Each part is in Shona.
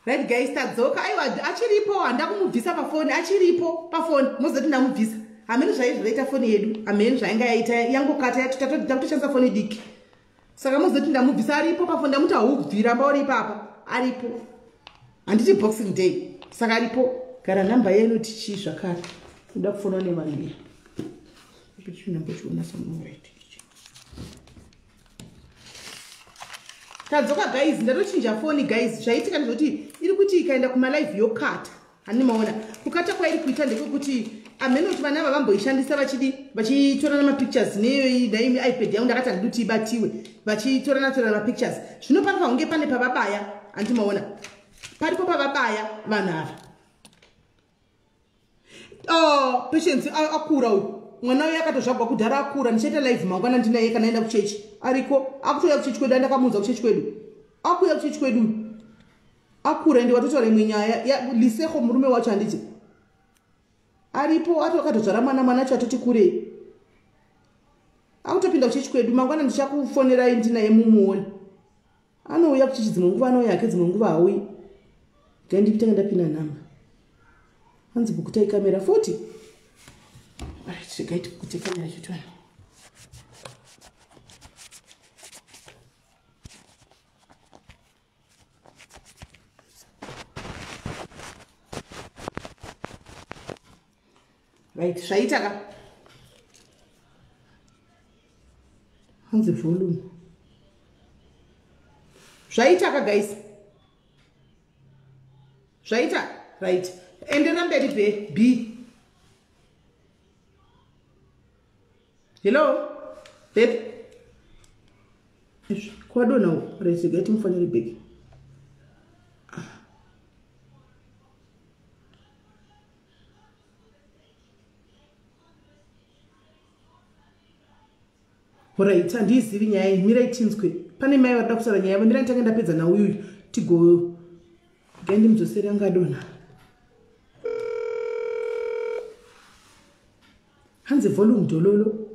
Right guys, tadzoka. Aiwa, achiripo, handa kumubvisa pafoni, achiripo pafoni. Mozoti ndamubvisa. Hameno zvaizvo zvaita foni yedu. Hameno zvainga yaita yangokata tatoshandisa foni diki. Saka mozoti ndamubvisa aripo pafoni, ndamuti haubvi, ramba uri ipapa. Aripo. Handiti Boxing Day. Saka aripo. Gara namba yenu tichii zvakare. Ndoda kufona nevanhu. Ndambochiona somewhere. Tadzoka guys, ndatochinja foni guys. Zvaitika ndezvekuti iri kuti ikaenda kumalive yokata. Hani maona kukata kwairi kuita ndekwekuti amene kuti vana ava vamboishandisa vachidi vachitorana mapictures neyoyi naimi iPad yangu ndakati handidi kuti ibatiwe, vachitorana torana mapictures. Zvino panofanira kunge pane pavabaya, handi maona paripo pavabaya vanhu ava. Oh, Patience akura uyu mwana uyu akatozvagwa kudhara akura. Ndichaita live mangwana ndinaye kana aenda kuchechi ariko, akutouya kuchechi kwedu, andakamuudza kuchechi kwedu, akuuya kuchechi kwedu akura. Ende watotaura imwe nyaya Liseho murume wacho handiti aripo, akatozvara mwana, mwana acho atoti kurei, akutopinda kuchechi kwedu. Mangwana ndichakufonerai ndinaye mumuone. Anouya kuchechi dzimwe nguva, anouya hake dzimwe nguva hauyi. Gandipitanga ndapinda nhamba hanzi pukutai kamera futi. Regai tipukute kamera chitwana. Right, zvaita ka hanzi volume zvaita ka guys, zvaita. Right, enderera mberi be b. Hello babe, kwadona uko. Right, regai timufonere back. Right, handiizivi nyaya iyi, mirai tinzwe. Pane mai varida kutaura nyaya yavo, mirai nditange ndapedza nauyuyu tigo gai ndimudzosere anga adonha. Hanzi volume dololo.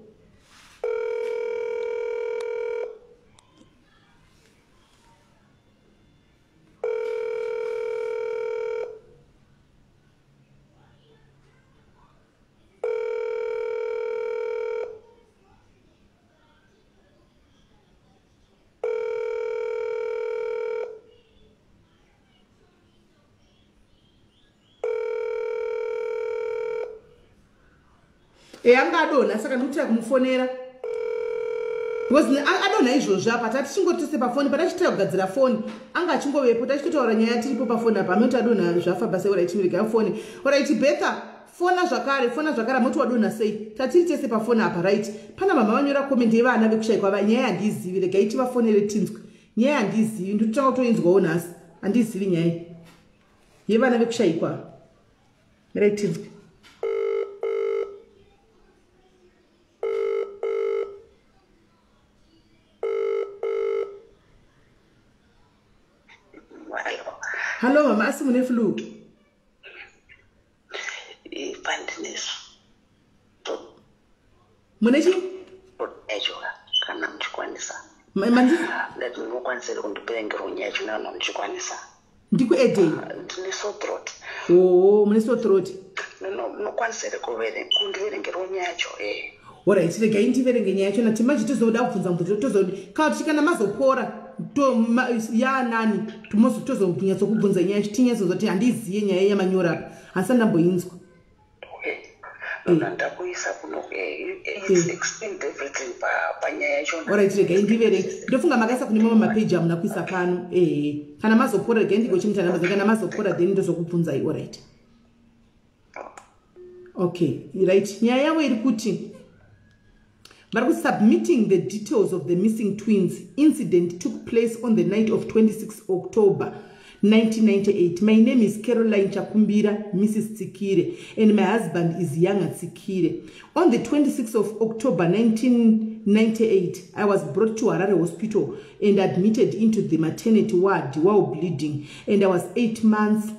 E, anga adonha, saka ndikutira kumufonera because adonha izvozvi apa tatichingoti tese pafoni patachitira kugadzira foni, anga achingovepo tachitotaura nyaya tiripo pafoni apa. Amoti adonha zvafamba sei? Alright, rega foni. Alright, Betha, fona zvakare, fona zvakare. Amoti wadonha sei? Tatiri tese pafoni apa. Right, pana mama vanyora comment yevana vekushayikwa. Nyaya handizivi, regai tivafonere tinzwe. Nyaya handizivi, ndikutanga kutoinzwawo nhasi, handizivi nyaya yevana vekushayikwa. Mirai tinzwe. Hallo mama, asi mune flu? Mune chi? Kana muchikwanisa. Mandi? Ndati munokwanisa here kundiperengerwa nyaya yacho kana muchikwanisa? Ndikuedei? Ndine sore throat. Oo, mune sore throat. Munokwanisa here kundiverengerwa nyaya yacho? Eh. Alright, regai ndiverenge nyaya yacho nati manje tozoda kubvunza mubvunzo, tozodi kana kuti kana mazopora yanani tozonyatsokubvunza nyaya yacho tinyatsonzwa kuti handiziye nyaya yamanyora apa, handisati ndamboinzwa. Ndakuisa kuno, it's explained everything panyaya yacho. Alright, regai ndiverenge. Ndofunga makaisa kune mamwe mapeji amuna kuisa pano. Ehe, kana mazopora, regai ndigochengeta namba, kana mazopora then ndozokubvunzai. Alright, okay. Right, nyaya yavo iri kuti vari kusubmitting the details of the missing twins. Incident took place on the night of 26 October 1998. My name is Caroline Chakumbira, Mrs Tsikire, and my husband is Younger Tsikire. On the 26th of October 1998, I was brought to Harare Hospital and admitted into the maternity ward while bleeding, and I was 8 months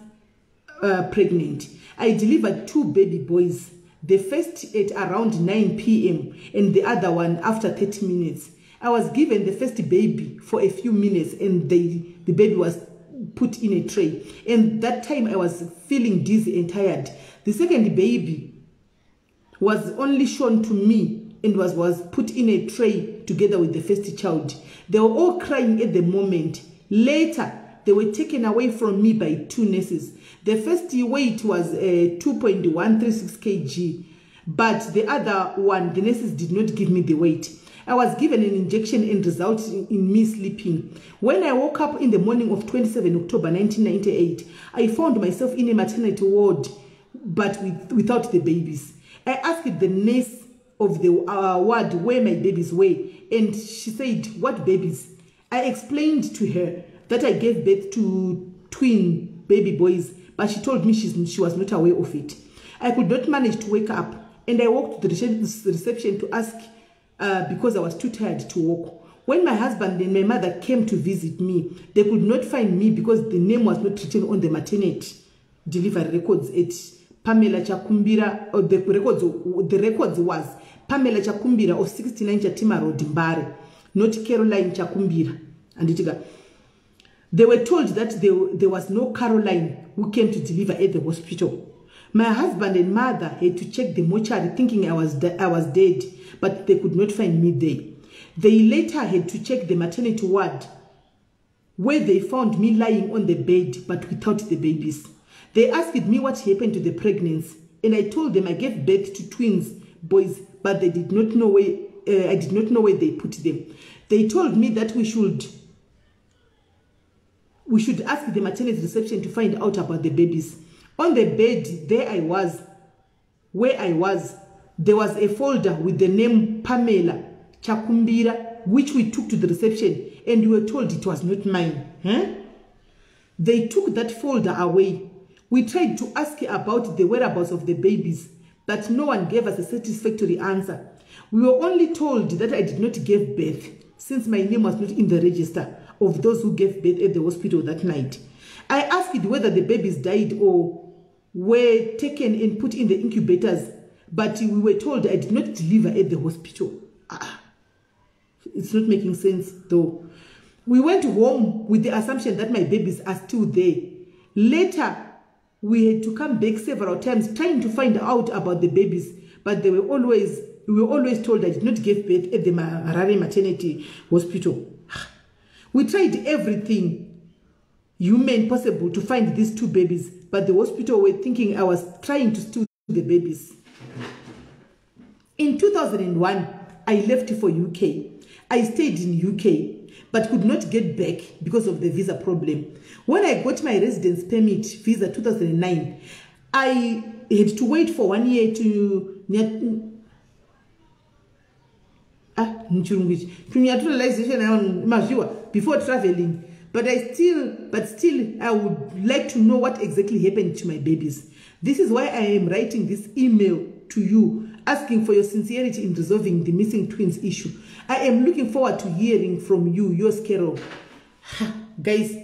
pregnant. I delivered 2 baby boys, the first at around 9 p.m. and the other one after 30 minutes. I was given the first baby for a few minutes and the baby was put in a tray. And that time I was feeling dizzy and tired. The second baby was only shown to me and was put in a tray together with the first child. They were all crying at the moment. Later, they were taken away from me by 2 nurses. The first weight was 2.136 kg, but the other one, the nurses did not give me the weight. I was given an injection and resulted in me sleeping. When I woke up in the morning of 27 October 1998, I found myself in a maternity ward, but without the babies. I asked the nurse of the ward where my babies were, and she said, "What babies?" I explained to her that I gave birth to twin baby boys, but she told me she was not aware of it. I could not manage to wake up, and I walked to the reception to ask because I was too tired to walk. When my husband and my mother came to visit me, they could not find me because the name was not written on the maternity delivery records at Pamela Chakumbira, or the records was Pamela Chakumbira of 69 Chatima Road, Mbare, not Caroline Chakumbira. And they were told that there was no Caroline who came to deliver at the hospital. My husband and mother had to check the mortuary thinking I was dead, but they could not find me there. They later had to check the maternity ward where they found me lying on the bed, but without the babies. They asked me what happened to the pregnancy, and I told them I gave birth to twins boys, but they did not know where I did not know where they put them. They told me that we should ask the maternity reception to find out about the babies. On the bed, there I was, where I was, there was a folder with the name Pamela Chakumbira, which we took to the reception, and we were told it was not mine. Huh? They took that folder away. We tried to ask about the whereabouts of the babies, but no one gave us a satisfactory answer. We were only told that I did not give birth, since my name was not in the register of those who gave birth at the hospital that night. I asked whether the babies died or were taken and put in the incubators, but we were told I did not deliver at the hospital. It's not making sense though. We went home with the assumption that my babies are still there. Later, we had to come back several times trying to find out about the babies, but they were always, we were always told I did not give birth at the Harare Maternity Hospital. We tried everything human possible to find these two babies, but the hospital were thinking I was trying to steal the babies. In 2001, I left for UK. I stayed in UK, but could not get back because of the visa problem. When I got my residence permit visa 2009, I had to wait for 1 year to naturalization before traveling. But still, I would like to know what exactly happened to my babies. This is why I am writing this email to you, asking for your sincerity in resolving the missing twins issue. I am looking forward to hearing from you. Yours, Carol. Guys,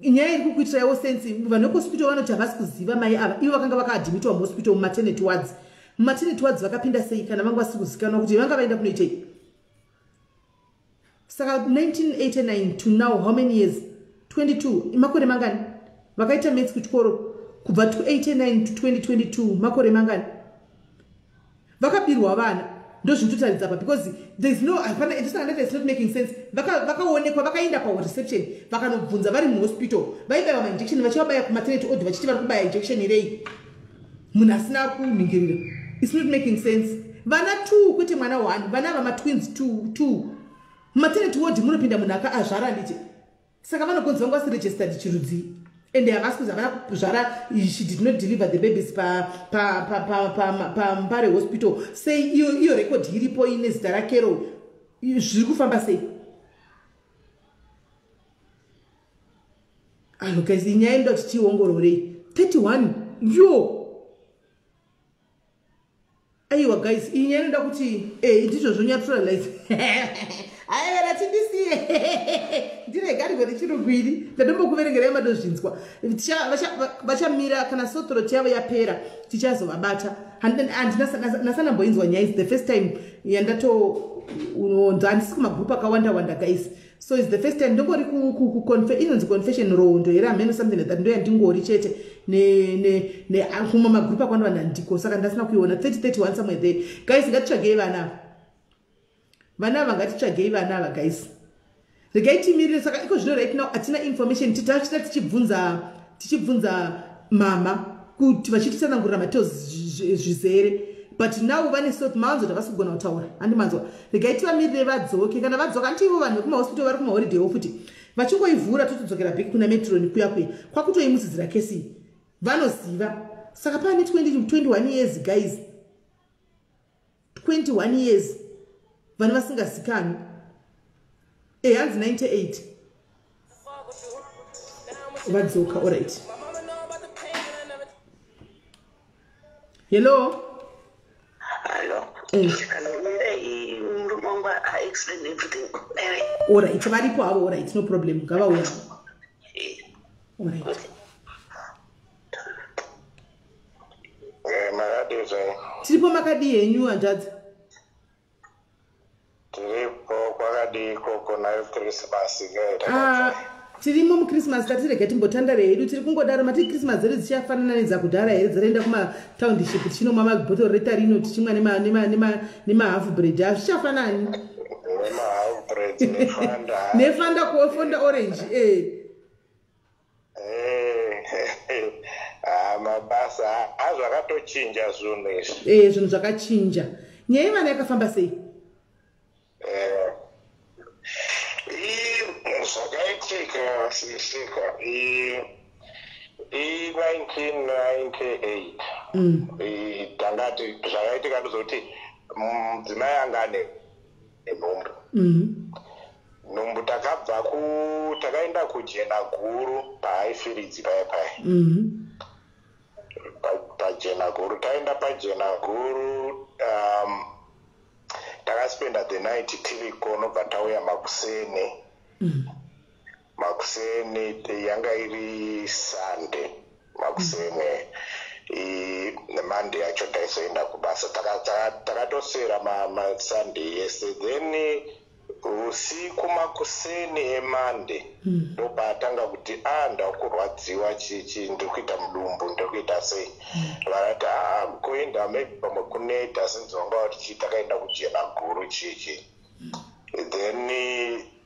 inyaya iri kukuitirawo sense vanhu vekuhospital vanoti havasi kuziva mai ava ivo vakanga vakaadhimitwa muhospital mumaternity wards. Mumaternity wards vakapinda sei kana vanga vasiri kuzikanwa kuti vanga vaenda kunoitei? Saka 1989 to now, how many years? 22. Makore mangani? Vakaita maths kuchikoro kubva 89 to 2022 makore mangani? Vakabirwa vana ndozvinototaridza apa because there's no, it's not making sense. Vakaonekwa vakaenda pa reception vakanobvunza vari muhospital vaibaiwa mainjection vachivabaya kumaternity ward vachiti vari kubaya injection irei munhu asina kuningirira. It's not making sense. Vana 2 kwete mwana 1, vana vama twins 2 maternity ward munopinda munhu akaazvara nditi saka vanokonzi vanga vasiri registered chirudzi ende havasi kuzi havana kuzvara. She did not deliver the babies paMbare hospital. Sei iyo record iripo ine zita rakero zviri kufamba sei? Ano guys, inyaya inoda kuti tiongororei. 31 yo aiwa guys, inyaya inoda kuti ndizvo zvonyaturalize. Aiwa tindisiye ndiregarwe rechirungu iri ndadombokuverengerai madozvinzwa. Vachamira kana sotoro yavo yapera tichazovabata. Handina nasanamboinzwa nyaya. It's the first time yandato Unonzwa handisi kumagroup akawanda wanda, guys, so it's the first time ndongori inonzi confession rondo here, hameno, something like that. Ndo yandingori chete kumwe magroup akawanda wanda ndiko, saka ndasina kuiona. 30 31 somewhere there. Guys, ngatitsvagei vana ava, vana ava, ngatitsvagei vana ava, guys. Regai timirire. Saka iko zvino, right now, hatina information. Titachita tichibvunza mama kuti vachititsanangurira mateo zvizere, but now vane sort mavanzoti havasi kugona kutaura. Handimanzwa. Regai tivamirire vadzoke. Kana vadzoka, handiti ivo vanhu vekumahospital vari kumaholiday futi, vachingoivhura totodzokera back kuna matron kuya kuya kwakutoimutsidzira kesi. Vanoziva. Saka pane 21 years, guys, 21 years vanhu vasingazikanwi. Hanzi 98 vadzoka. Alright, hello. Hello. Kana murume wangu explain everything. Alright, varipo havo. Alright, no problem, ngavauya. Alright. Makadii zvenyu? Tiripo, makadii henyu, hanzvadzi? Tiripo, kwakadii ikoko nayo Christmas? Ah, tirimo muChristmas. Tatirega timbotandare hedu, tiri kungodaro. Mati Christmas dzedu dzichafanana nedzakudhara here, dzataenda kumatownship tichinomwa mabhotoro retarino, tichimwa nemahalf bread? Hazvichafanani. Nemahalf bread nefanda. Nefanda, kufonda orange e. Ah, mabasa azvakatochinja zvinhu izvi. E, zvinhu zvakachinja. Nyaya yevana yakafamba sei? Zvakaitika sisika i1998, tangati zvakaitika ndezvekuti mudzimai anga ane nhumbu. Nhumbu, takabva ku takaenda kujena guru paHighfields paya paya. Pajena guru, taenda pajena guru, takaspenda the night tiriko, nobva tauya makuseni. Makuseni yanga iri Sunday makuseni, neMonday yacho taizoenda kubasa. Takatoswera maSunday yese, then usiku makuseni eMonday ndopaatanga kuti a ndakurwadziwa, chichi, ndiri kuita mudumbu, ndiri kuita sei. Vakati a kuenda maybe pamwe kuneta, sinzi wanga kuti chii, takaenda kujena guru, chichi. Then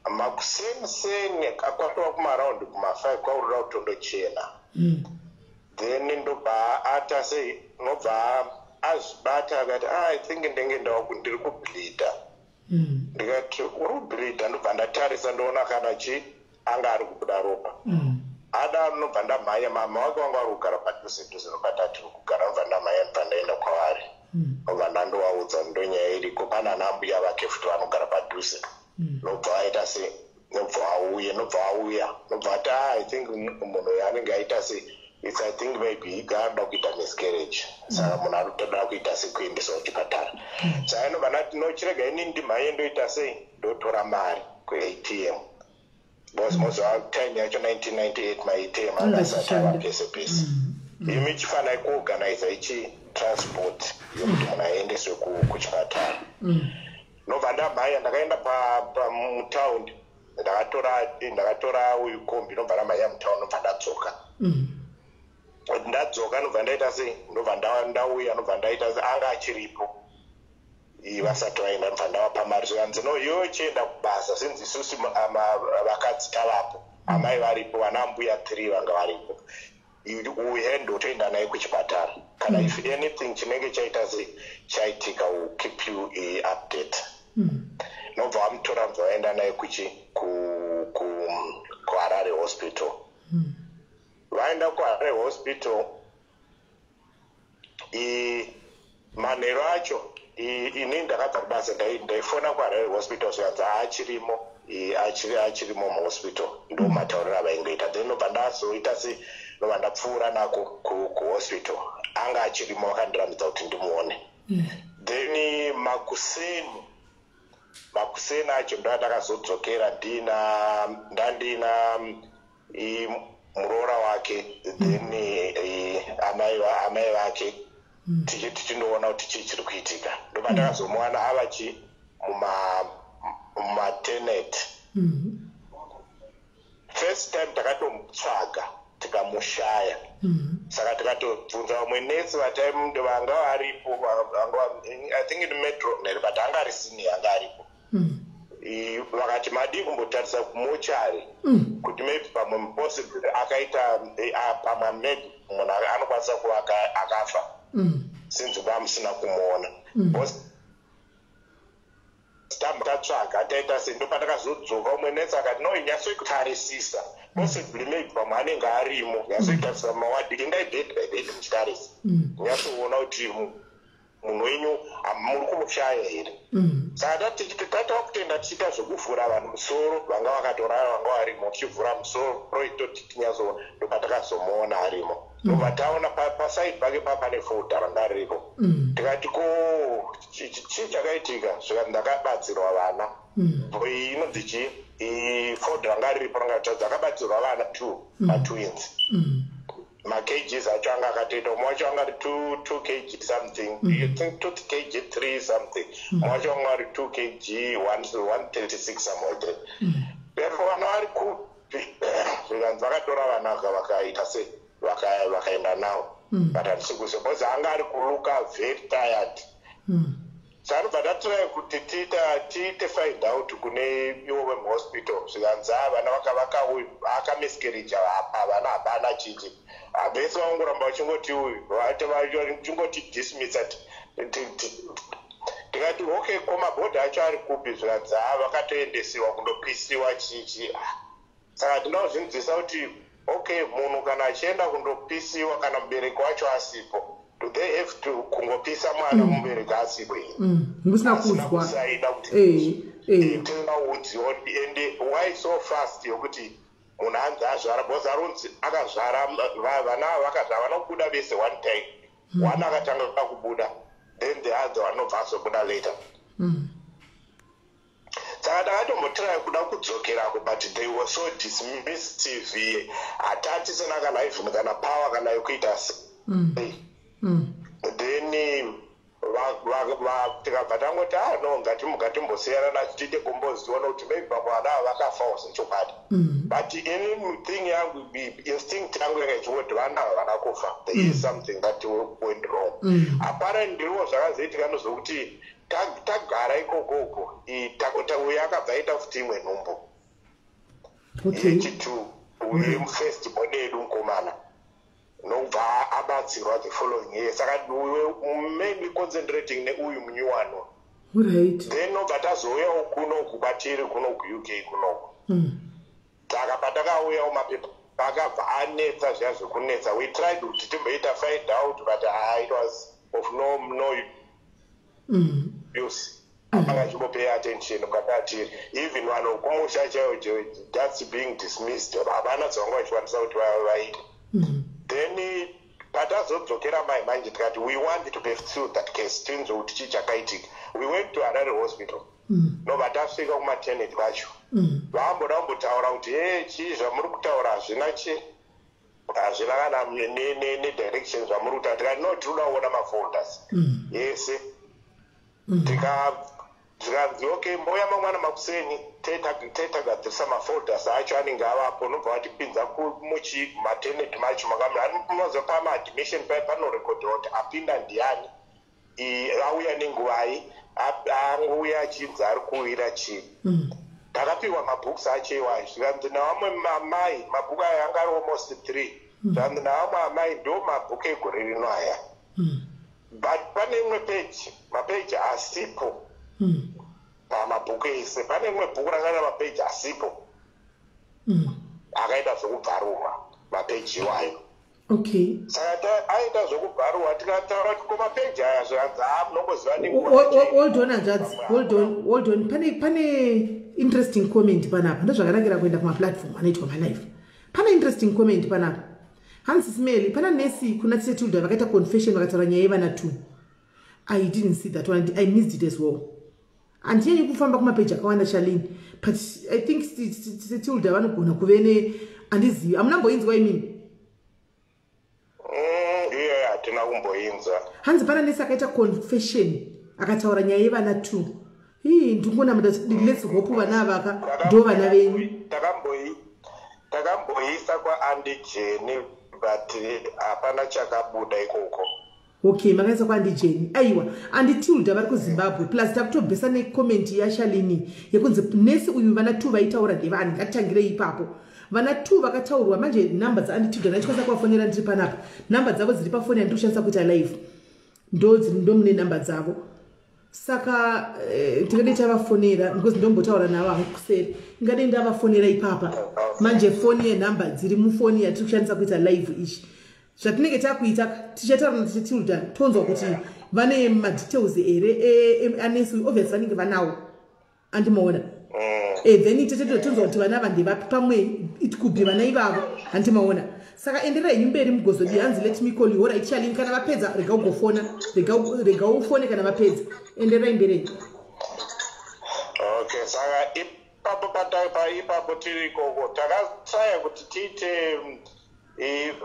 makuseni seni akwatova kumaraundi kuma5, kwaurira kutondochena. Then ndobva ata sei, nobva azvibata akati, "Ah, I think ndenge ndiri kubleeda." Ndikati, "Uri kubleeda?" Ndobva ndatarisa, ndoona kana chi anga ari kubuda ropa. Ada nobva ndamhanya, mama wake wanga vari kugara padhuze dhuze nopatati kugara. Nobva ndamhanya, ndobva ndaenda kwavari, nobva ndandovaudza ndonyaya iriko. Pana ana mbuya vake futi vanogara padhuze. Nobva vaita se nobva vauya, nobva vauya, nobva ati, "Ah, I think munhu uyu anenge aita se it's, I think maybe anoda kuita miscarriage, saka munhu ari kutoda kuita sekuendeswa kuchipatara." Saka inobva ndati, "Nochirega inini ndimhanye, ndoita sei, ndotora mari kuATM," because moziva time yacho 1998 maATM anga asati ava pese pese. Imi chifanai kuorganiza ichi transport yokuti munhu aendeswe kuchipatara. Nobva ndamhanya, ndakaenda pamutaundi, ndakatora uyu kombi, nobva ndamhanya mutaundi, nobva ndadzoka. Ndadzoka, nobva ndaita sei, nobva ndauya, nobva ndaita sei, anga achiripo vasati vaenda. Nobva ndavapa mari, zvikanzi, "No, iwe chienda kubasa," sinzi isusu vakadzi tavapo, amai varipo, vana mbuya 3 vanga varipo. Uye ndotoenda naye kuchipatara, kana if anything chinenge chaita sei chaitika, will keep you update. Nobva vamutora, nobva vaenda naye kuchi kuHarare Hospital. Vaenda kuHarare Hospital, manheru acho ini ndakabva kubasa, ndaifona kuHarare Hospital, zvikanzi achirimo, achirimo muhospital. Ndo matauriro avaingoita. Then nobva ndazoita sei, nobva ndapfuura nako kuhospital, anga achirimo, vakandirambidza kuti ndimuone. Then makuseni acho ndo andakazodzokera ndina ndandina muroora wake, then amai vake, tichindoona kuti chii chiri kuitika. Ndobva ndakazomuwana ava chi Mumaternity first time takatomutsvaga, tikamushaya. Saka tikatobvunza vamwe nesi vatime vanga varipo, I think in matron, but anga ari senior, anga aripo. Vakati madii kumbotarisa kumortuary kuti maybe pamwe possibly akaita pamwe maybe munhu anokwanisa kuva akafa since vamusina kumuona. Because tatsvaga, taita sei, ndo patakazodzoka umwe nesi akati, "No, nyatsoitarisisa, possibly maybe pamwe anenge arimo. Nyatsoitarisa mawadhi, endai bed by bed muchitarisa, nyatsoona kuti munhu wenyu muri kumushaya here." Saka tatava kutenda tichiita zvekuvhura vanhu musoro, vanga vakatorara, vanga varimo, tichivhura musoro itoti tinyatsoona. Ndopatakazomuona arimo. Ndobva taona paside pake pane folder ranga riripo. Tikati, "Ko chii chakaitika?" Zvikanzi, "Ndakabatsirwa vana." Iyi inonzi chii? Folder ranga riripo ranga dzakabatsirwa vana two, matwins. Makgs acho anga akatoita, umwe wacho anga ari 2 kg something, you think 2 kg 3 something, umwe wacho anga ari 2 kg 136 somewhere there. Therefore vana vari kupi? Zvikanzi vakatora vana vakaita sei, vakaenda navo, but handisi kuziva because anga ari kulooka very tired. Saka ndobva tatry kuti tiite find out kune ivo vemuhospital. Zvikanzi a vana akamiscarriage, vana hapana chichi. Vese vangoramba vachingoti vachingoti dismissa. Tikati, "Okay, ko mabody acho ari kupi?" Zvikanzi a vakatoendesiwa kundopisiwa chichi. Saka hatina kuzvinzwisa kuti, okay, munhu kana achienda kundopisiwa, kana mubereki wacho asipo, do they have to kungopisa mwana mubereki asipo here? Musina kuzwa. Kusaida kuti tina udziwa. And why so fast yokuti munhu anzi azvara? Because arunzi akazvara vana ava, vakazvara, vanobuda vese one time. One akatanga kubuda, then the other one anobva azobuda later. Saka takatombotry kuda kudzokerako, but they were so dismissive. Hatatisina kana even kana power kana yekuita sei. Then tikabva tangoti, ah no, ngatimbosiyana nacho, tiite kumboziona kuti maybe vamwe vana ava vakafawo sechokwadi. But anything yangu, instinct yangu yanga ichingoti vana ava vana kufa, there is something that went wrong. Apparently zvakazoitika nozokuti tagara ikokoko, uyo akabva aita futi imwe nhumbu yechi2, uye first born yedu mukomana nobva abatsirwa the following year. Saka mainly concentrating neuyu munyuwano. Then nobva tazouyawo kunoku kwatiri kunoku UK kunoku. Saka patakauyawo, mapepa akabva anetsa zviya zvekunetsa. We tried kuti timboita find out, but it was of no use. Apanga chimbopay attention kwakatiri. Even vanhu kumusha chaivo, that's being dismissed, havana dzavanga vachikwanisa kuti vaite. Then patazodzokera mai manje, tikati we want to pursue that case, tinzwe kuti chii chakaitika. We went to Harare Hospital. Nobva tasvika kumaternity vacho, vamboda kumbotaura kuti, "E, chii zvamuri kutaura hazvina chi hazvina kana nedirection zvamuri kutaura." Tikati, "No, tiri kuda kuona mafolders ese." Tikanzi, "Okay, mboya mangwana makuseni, tetagadzirisa mafolders acho, anenge avapo." Nobva vatipinza muchimaternity macho. Makamanoziva pamaadmission pai panorekodhiwa kuti apinda ndiani, auya nenguvai, angouya achinzi ari kuwira chii. Takapiwa mabooks acho iwayo. Zvikanzi navamwe amai, mabhuku aya anga ari almost three. Zvikanzi navamwe amai, ndo mabhuku egore rino aya, but pane imwe peji, mapeji asipo pamabhuku ese. Pane imwe bhuku ranga rina mapeji asipo, akaita zvekubvarurwa mapeji iwayo. Saka aita zvekubvarurwa. Tikataura kuti, "Ko mapeji aya?" Zvikanzi, "A, munongoziva." Hold on, hanzvadzi, hold on, hold on. Pane interesting comment panapa. Ndozvakanakira kuenda kumaplatform anoitwa malive. Pane interesting comment panapa. Hanzi smeli pana nesi kuna Tisetilda vakaita confession, vakataura nyaya yevana two. I didn't see that one, I missed it as well. Handinyanyi kufamba kumapeji akawanda, Shalini, but I think Tisetilda vanogona kuve ne, handizivi, hamuna mboinzwa imini? Iye hatina kumboinzwa. Hanzi pana nesi akaita confession, akataura nyaya yevana two. Ii, ndingonamata, let's hope vana avaka ndo vana venyu. Takamboisa kwaAuntie Jeni, but hapana chakabuda ikoko. Okay, makaisa kwaAuntie Jeni. Aiwa, Auntie Tilda vari kuZimbabwe. Plus takutobhesa necomment yaShalini yekunzi nesi uyu, vana two vaitaura ndevani. Ngatitangirei ipapo. Vana two vakataurwa manje, nhamba dzaAuntie Tilda ndachikwanisa kuvafonera ndiri panapa. Nhamba dzavo dziri pafoni yandiri kushandisa kuita live, ndo ndo mune nhamba dzavo. Saka tingadei tavafonera, because ndombotaura navo hangu kuseri. Ingadei ndavafonera ipapa manje. Foni yenhamba dziri mufoni yatiri kushandisa kuita live ichi, zvatinenge takuita, tichataura naTilda, tonzwa kuti vane madetails here anesi. Obviously vanenge vanawo, andimaona? Then tete tonzwa kuti vana ava ndevapi. Pamwe it could be vana ivavo, handimaona? Saka enderai henyu mberi mugozodi. Hanzi, "Let me call you." Alright, Shalini, kana vapedza rega ugofona, rega ufone kana vapedza. Enderai mberi. Okay, saka ipapo ipapo tiri ikoko, takatraya kuti tiite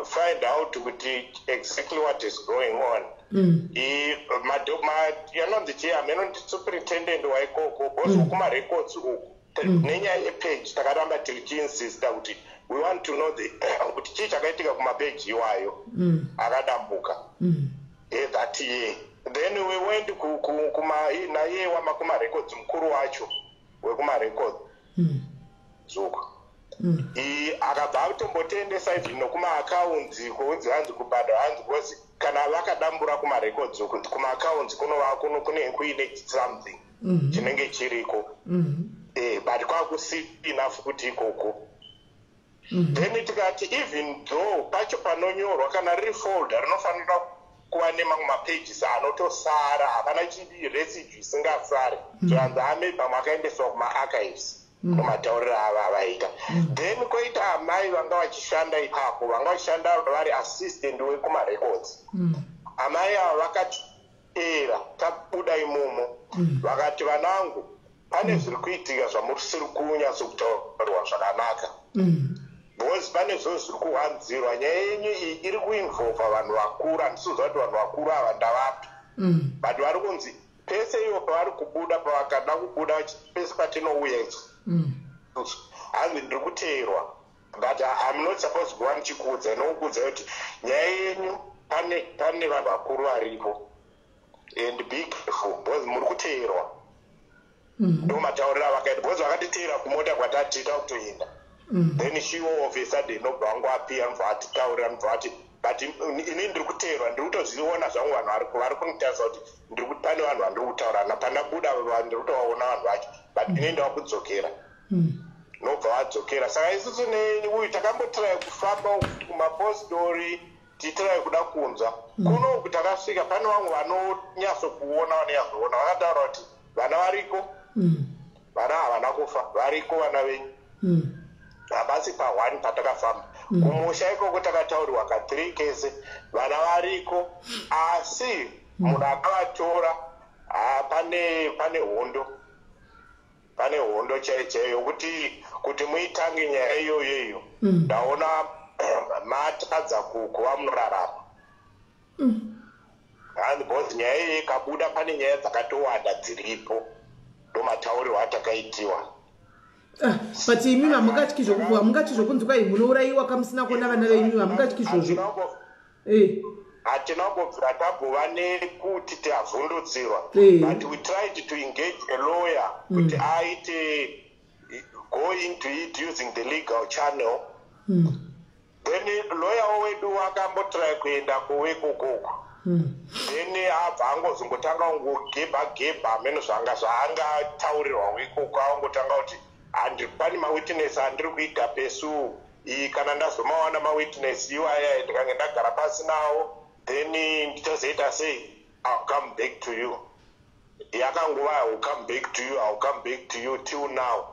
find out kuti exactly what is going on. Yanonzi chii, hameno, superintendent waikoko, because kumarecords uku nenyaya yepage, takaramba tichiinsista kuti we want to know kuti chii chakaitika kumapeji iwayo akadambuka that year. Then we went naiye wamakumarecords, mukuru wacho wekumarecords uku. Akabva atombotendesa even nokumaaccounts, kunzi hanzi kubhadhara, hanzi because kana vakadambura kumarecords uku, kumaaccounts kunova kune kuine something chinenge chiriko. But kwakusina futi ikoko. Then tikati even though pacho panonyorwa, kana riri folder rinofanira kuva nemamwe mapages anotosara, hapana residue isingasare. Zvanzi ame pamwe akaendeswa kumaarchives, nomatauriro ava avaita. Then kwoita amai vanga vachishanda ipapo, vanga vachishanda vari assistant wekumarecords. Amai ava vakatera tabuda imomo, vakati, "Vanangu, pane zviri kuitika zvamusiri kunyatsokutaurirwa zvakanaka, because pane zvo zviri kuwanzirwa. Nyaya yenyu iyi iri kuinvolva vanhu vakuru. Handisiziva kuti vanhu vakuru ava ndavapi, but vari kunzi pese ivo pavari kubuda, pavakada kubuda, pese patinouya isusu, hanzi ndiri kuteerwa, but I'm not supposed kuva ndichikuudza. Inokuudza kuti nyaya yenyu pane vanhu vakuru varipo, and be careful because muri kuteerwa." Ndo matauriro avakaita, because vakatiteera kumota kwatatiita kutoenda. Then she all of a sudden nobva vangu apiya, nobva atitaurira, nobva ati, "But ini ndiri kuteerwa, ndiri kutozviona zvangu. Vanhu vari kunitarisa kuti pane vanhu vandiri kutaura napandabuda, ndiri kutovaona vanhu vacho, but ini ndava kudzokera." Nobva vadzokera. Saka isusu neuyu takambotirai kufamba kumapostori, tiitirai kuda kunzwa. Kunoku takasvika, pane vamwe vanonyatsokuona, vanonyatsoona, vakataura kuti vana variko, vana havana kufa, variko vana venyu. Hapasi pa1 patakafamba. Kumusha ikoko takataurirwa ka3 kese, vana variko, asi munhu akavatora, pane hondo chaiyo chaiyo yokuti kuti muitange nyaya iyoyo iyo. Ndaona matadza kuva munorarama, hanzi because nyaya iyoyo ikabuda, pane nyaya dzakatowanda dziripo. Ndo mataurirwo atakaitiwa. Ah, but imi hamungatyi zvokuti, hamungatyi zvokunzi kwai munourayiwa kamusina kuona vana venyu? Hamungatyi izvozvo? Hatina kumbobvira tambova nekuti tavhundutsirwa, but we tried to engage a lawyer kuti aite go into it using the legal channel. Then lawyer wedu akambotry kuenda kuwekokoko, then abva angozongotanga kungogebha gebha, hameno zvanga zvaangataurirwa ikoko. Angotanga kuti handi pane mawitness andiri kuita pursue iyi, kana ndazomawana mawitness iwaya, ndikange ndagara pasi nawo, then ndichazoita sei, I'll come back to you. Yakangova "I will come back to you, I will come back to you" till now.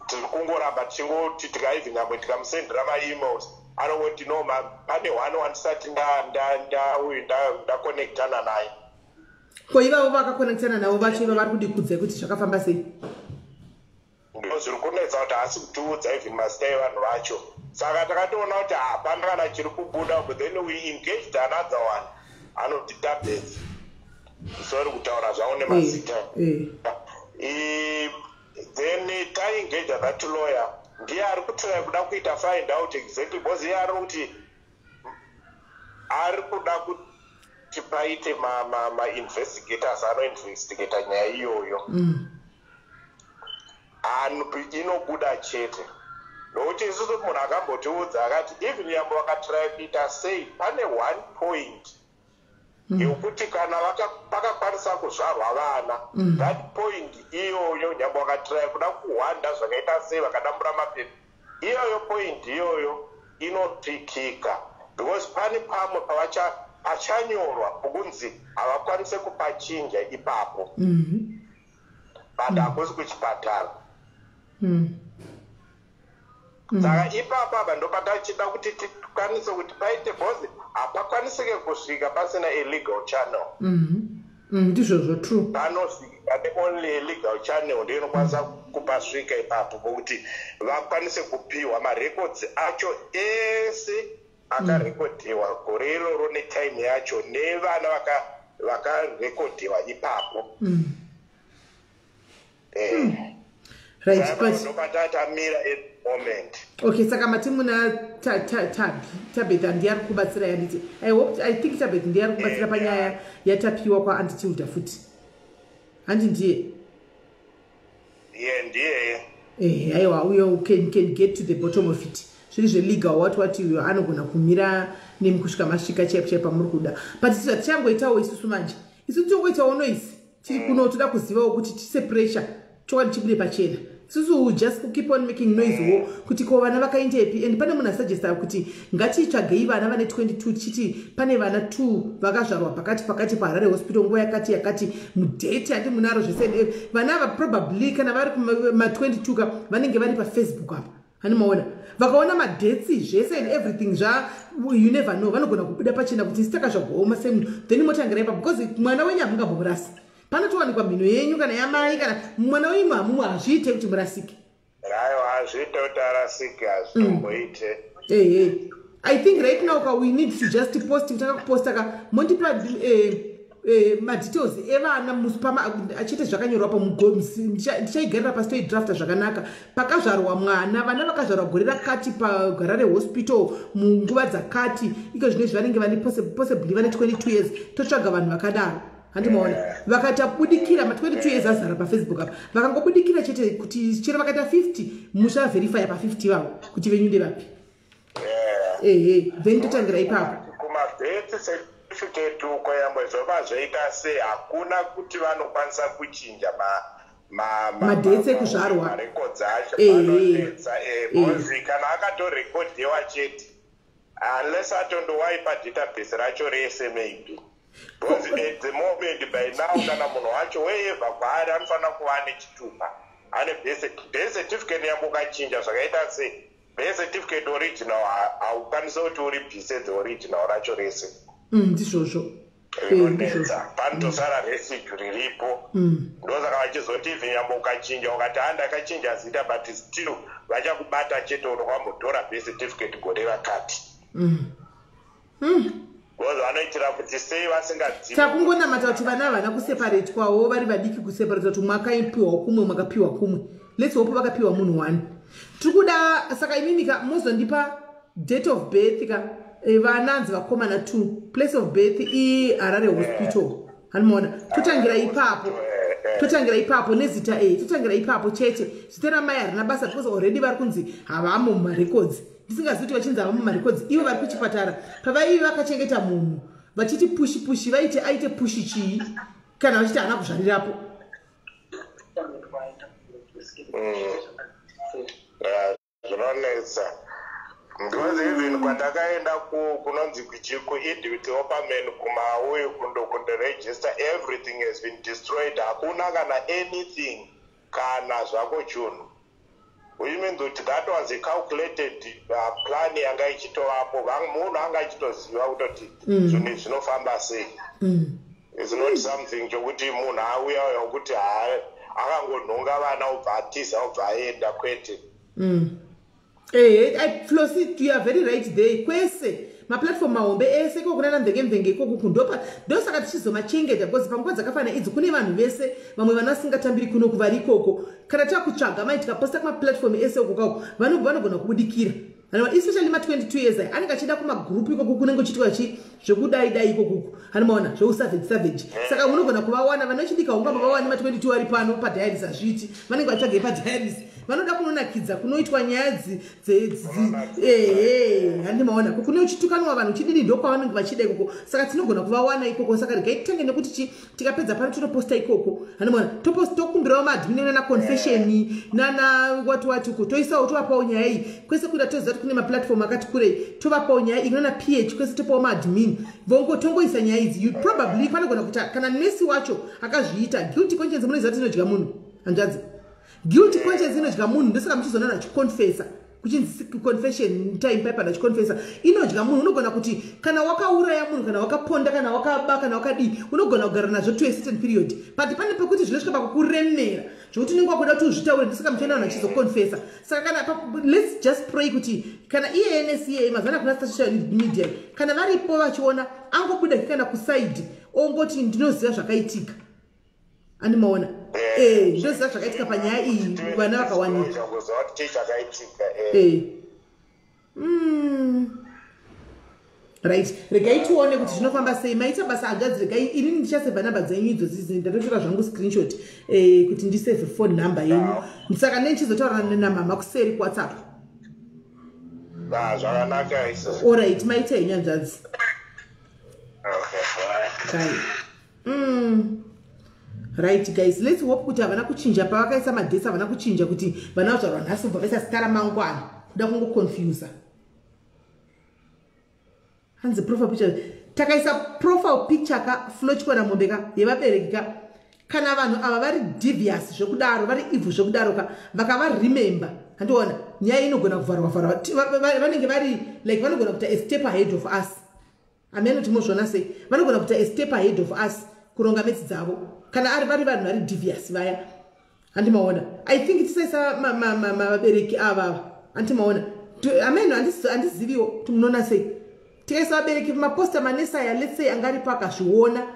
Tiri kungoramba tichingoti tikaivhi nyangwe tikamusendera maemails, anongoti, "No, pane one wandisati uyu ndaconnectana naye." Ko ivavo vakakonectana navo vacho, iva vari kudikudzai kuti zvakafamba sei? Ndo zviri kunetsa kuti haasi kutiudza even mazita evanhu vacho. Saka takatoona kuti hapana kana chiri kubuda. But then we engaged another one anoti Tabeth. Sorry kutaura zvangu nemazita. Then taengage that lawyer, ndiye ari kutry kuda kuita find out exactly, because iye ari kuti ari kuda kuti paite mainvestigators anoinvestigata nyaya iyoyo. Inobuda chete, nokuti isusu munhu akambotiudza akati even yambo vakatry kuita sei, pane one point yekuti kana pakakwanisa kuzvarwa vana, that point iyoyo, nyambo vakatry kuda kuhwanda zvakaita sei, vakadambura mapepa, iyoyo point iyoyo inotikika, because pane pamwe pachanyorwa pokunzi havakwanise kupachinja ipapo, but hakusi kuchipatara. Saka ipapa apa ndopatachida kuti tikwanise kuti paite, because hapakwanisike kusvika pasina a legal channel. Ndizvozvo, true. Panosvika neonly a legal channel, ndiyo inokwanisa kupasvika ipapo, pokuti vakwanise kupiwa marecords acho ese akarekodhiwa gore iroro netime yacho nevana vakarekodhiwa ipapo. Right, but ndopatatamira at the moment. Okay, saka mati muna Tabi, Tabetha ndiye ari kubatsira, yanditi I hope, I think Tabeth ndiye ari kubatsira panyaya yatapiwa kwaAunty Tilda futi, handi ndiye? Iye ndiye. Aiwa, uyo can get to the bottom of it. Zviri zvelegal, what uyo anogona kumira nemi kusvika masvika chaipo chaipo pamuri kuda. But tichangoitawo isusu manje, isu tichangoitawo noise tiri kuno, toda kuzivawo kuti tise pressure, chokwadi chibude pachena. Isusu just keep on making noise wo kuti ko vana vakaendepi. And pane munhu asuggesta kuti ngatitsvagei vana vane 22, tichiti pane vana 2 vakazvarwa pakati pakati paHarare Hospital nguva yakati yakati, mudate handi munaro zvese. Vana ava probably kana vari kuma22 ka, vanenge vari paFacebook apa, hani maona, vakaona madates zvese and everything zva, you never know, vanogona kubuda pachena kuti isi takazvagwaoma semunhu. Then motangira ipa, because mwana wenyu hamungambomurasi, panotowanikwa mhino yenyu kana yamai kana mwana wenyu, hamumwe, hazviite kuti murasike. Aiwa, hazviite kuti arasike, hazvitomboite. Ehe, I think right now ka we need to just post, kutanga kuposta ka, mondipa madetails evana achiite zvakanyorwa pa, ndichaigarira pasi, toidrafta zvakanaka, pakazvarwa mwana, vana vakazvarwa gore rakati paHarare Hospital munguva dzakati, iko zvino izvi vanenge vane possibly vane 22 years. Totsvaga vanhu vakadaro, handimaona, vakatabudikira ma22 years azara paFacebook apa, vakangobudikira chete, kuti chero vakaita 50, muchaverifya pa50 vavo kuti venyu ndevapi. Ehe, then totangira ipapo. Kumabirth certificate uko yambo zvova zvoita sei, hakuna kuti vanokwanisa kuchinja madates ekuzvarwa. Marecords acho anonetsa, because kana akatorekodhiwa chete, unless atondowaipa database racho rese maybe, because at the moment by now kana munhu wacho weyevha kwaari anofanira kuva ane chitupa, ane birth certificate. Yambo ukachinja zvakaita sei birth certificate original, haukwanisi kuti uribvise the original racho rese. Ndizvozvo. Rinonetsa, panotosara residue riripo. Ndosaka vachizoti even nyambo ukachinja, ukati ha, ndakachinja zita, but still vachakubata chete, unokwambotora birth certificate gore rakati, because vanoitira kuti sei vasingadzivi. Takungonamata kuti vana havana kuseparetwawo vari vadiki, kuseparetwa kuti mwakaipiwawo kumwe, mwakapiwa kumwe. Let's hope vakapiwa munhu one. Tiri kuda saka imimi ka muzondipa date of birth ka, vananzi vakomana 2, place of birth iHarare Hospital, hanimaona, totangira ipapo, totangira ipapo nezita, totangira ipapo chete. Zita ramai harina basa, because already vari kunzi havamo mumarecords. Ndisingazivi kuti vachinzi havamo mumarecords, ivo vari kuchipatara pavaivi vakachengeta munhu vachiti push push, vaiti aite push chii kana vachiti haana kuzvarirapo? Zvinonetsa, because even kwandakaenda kunonzi kuEdith Opperman kumauyu kundoregister, everything has been destroyed, hakuna kana anything, kana zvako chunhu, which means kuti that was a calculated plan yanga ichitovapo. Munhu anga achitoziva kutoti zvinhu izvi zvinofamba sei. It's not something chokuti munhu auya uya kuti akangonhonga vana, ubva atiza, ubva aenda, kwete. Ehe, Flosi, you are very right there. Kwese maplatform mahombe ese ikoko kunana mvenge mvenge ikokuku ndopa ndosaka tichizomachengeta because panguva dzakafanana idzi kune vanhu vese vamwe vana vasingatambiri kunoku vari ikoko. Kana takutsvaga mai tikaposta kumaplatform ese uko kwako vanogona kubudikira. Especially ma22 years aya anenge achida kumagroup ikoko kunenge uchiitwa chi zvekudai dai ikokuku anomaona zveusavage savage. Saka unogona kuvawana vanochidika ungamba vawane ma22 ari pano padiaries hazviiti vanenge vatsvagei padiaries vanoda kunonakidza kunoitwa nyaya ehe handimaona kune uchitukanwa vanhu chidini ndokwavanenge vachida ikoko. Saka tinogona kuvawana ikoko. Saka regai titange nekuti chi tikapedza pano tinoposta ikoko handimaona tokumbirawo maadmin nana confession nana wati wati uko toisawo tovapawo nyaya iyi kwese kuda toziva kuti kune maplatform akati kurei tovapawo nyaya iyi nana ph kwese topawo maadmin vongo tongoisa nyaya idzi. You probably panogona kuti kana nesi wacho akazviita guilty conscience munoziva kuti inodya munhu hanzvadzi. Guilty conscience inodya munhu ndosaka muchizoona achiconfessa kuchinzi confession time paper achiconfessa inodya munhu. Unogona kuti kana wakauraya munhu kana wakaponda kana wakaba kana wakadii unogona kugara nazvo to a certain period but pane pekuti zvinosvika pakukuremera zvokuti unenge wakuda kuti uzvitaure ndosaka muchiona vanhu vachizoconfessa. Saka kana let's just pray kuti kana iye NSA mazuva ano kuna social media kana varipo vachiona angobuda kana kusaidi ongoti ndinoziva zvakaitika. Andimaona ndoziva zvakaitika panyaya iyi vana vakawanikwa. Right, regai tione kuti zvinofamba sei. Maita basa hanzvadzi, regai inini ndichasevha namba dzenyu idzodzi ndatotora zvangu screenshot kuti ndisevhe phone number yenyu. Saka nendichizotaura namama kuseri kuWhatsApp. Zvakanaka izvo. Alright, maita henyu hanzvadzi. Okay, bye. Right guys, let's hope kuti havana kuchinja pavakaisa madhesi havana kuchinja kuti vana vazvarwa nhasi ubva vaisa zita ramangwana kuda kungoconfusa. Hanzi profile picture takaisa profile picture ka flochikona mombe ka yevabereki ka kana vanhu ava vari devious zvekudaro vari evil zvekudaro ka vakava remember handiona nyaya inogona kuvharwa vharwa vanenge vari like vanogona kuita a step ahead of us. Ameno timozviona sei vanogona kuita a step ahead of us kuronga metsi dzavo kana ari vari vanhu vari devious vaya. Handimaona I think tisaisa vabereki ava handimaona ameno handiziviwo kuti munoona sei tikaisa vabereki maposta manesa aya let's say angaripo akazviona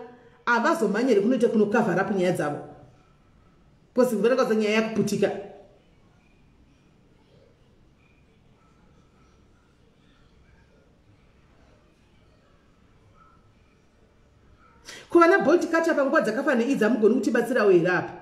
havazomhanyere kunoita kunokavhara up nyaya dzavo because vanenge nyaya yakuputika. Kuvana Bolt Cutter panguva dzakafanana idzi hamugoni kutibatsirawo here apa?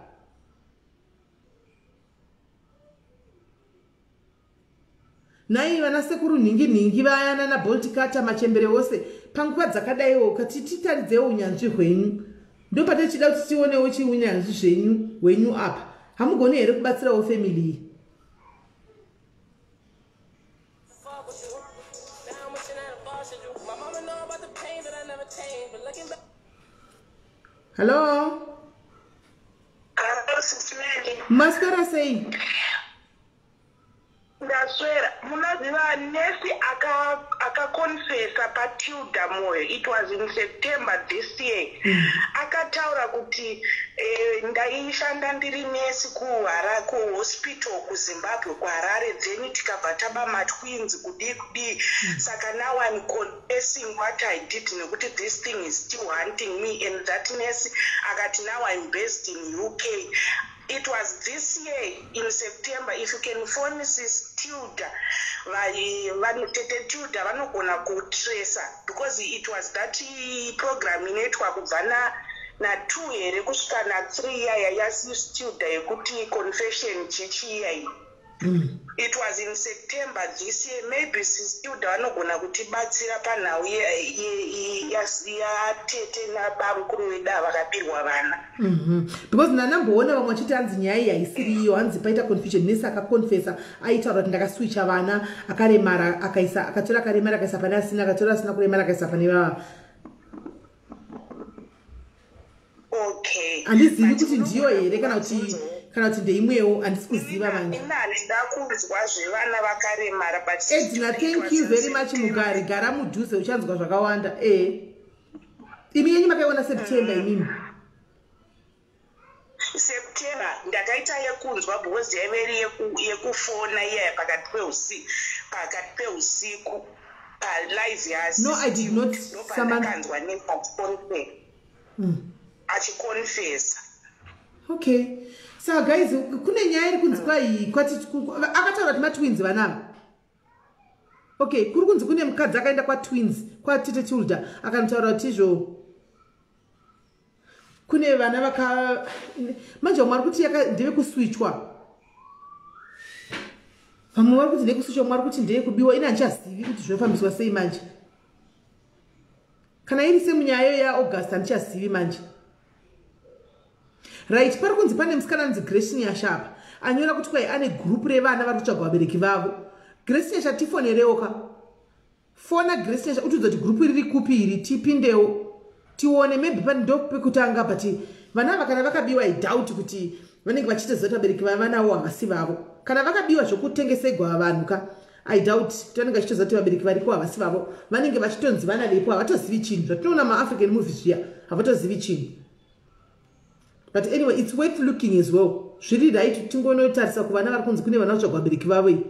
Nai vana sekuru nhingi nhingi vaya nana Bolt Cutter machembere ose panguva dzakadaiwo kati titaridzewo unyanzvi hwenyu ndopatichida kuti tionewo chiunyanzvi zvenyu hwenyu apa. Hamugoni here kubatsirawo family iyi? Hello? Maswera sei? Ndaswera. Munoziva nesi akakonfesa paTilda Moyo, it was in September this year. Akataura kuti ndaishanda ndiri nesi kuhospital kuZimbabwe kuHarare, then tikabva taba matwins kudii kudii. Saka now I'm confessing what I did nekuti this thing is still hunting me. And that nurse akati now I'm based in UK. It was this year in September. If you can phone Sis Tilda, Tete Tilda vanogona kutresa because it was that program inoitwa kubva na2 here kusvika na3 yaya yaSis Tilda yekuti confession chichiya. It was in September this year. Maybe Sis Tilda vanogona kutibatsira panhau yatete nabamukuru vedu vakabirwa vana. Because ndanamboona vamwe vachiti hanzi nyaya iyi haisiri iyo, hanzi paita confusion. Nesi akakonfesa aitaura kuti ndakaswicha vana akaremara akaisa akatora akaremara akaisa pane asina, akatora asina kuremara akaisa pane vava. Okay. Handizivi kuti ndiyo here kana kuti ndeimwewo, handisi kuziva manje. Ini handida kunzwa zvevana vakaremara but Edna, thank you very much Mugari, gara mudhuze uchanzwa zvakawanda. Imi yenyu makaiona September imimi? September ndakaita yekunzwa because yaive iri yekufona iyaya pakati peusiku palive. No, I did not. Yapandakanzwa achiconfessa. Okay, saka guys, kune nyaya iri kunzi kwai kwati akataura kuti matwins vanava. Okay, kuri kunzi kune mukadzi akaenda kwatwins, kwatete Tilda, akanotaura kuti izvo kune vana vaka manje vamwe vari kuti ndevekuswitchwa, vamwe vari kuti ndekuswitchwa, vamwe vari kuti ndeyekubiwa. Ine handichazivi kuti zvinofambiswa sei manje. Kana iri semunyaya yaAugust, handichazivi manje. Right, pari kunzi pane musikana anonzi Grace Nyasha apa anyora kuti kwai ane gurupu revana vari kutsvaga vabereki vavo. Grace Nyasha, tifonerewo ka. Fona Grace Nyasha, utiudza kuti gurupu riri kupi iri, tipindewo tione. Maybe pane ndo pekutanga, but vana ava kana vakabiwa, I doubt kuti vanenge vachitoziva kuti vabereki vavanavo havasi vavo. Kana vakabiwa zvokutengesegwa vanhu ka, I doubt kuti vanenge vachitoziva kuti vabereki variko havasi vavo. Vanenge vachitonzi vana vepo, havatozivi chinhu. Zvatinoona maAfrican movies zviya, havatozivi chinhu. But anyway, it's worth looking as well. Zviri right tingonotarisa kuvana vari kunzi kune vana vatsvaga vabereki vavo iyi.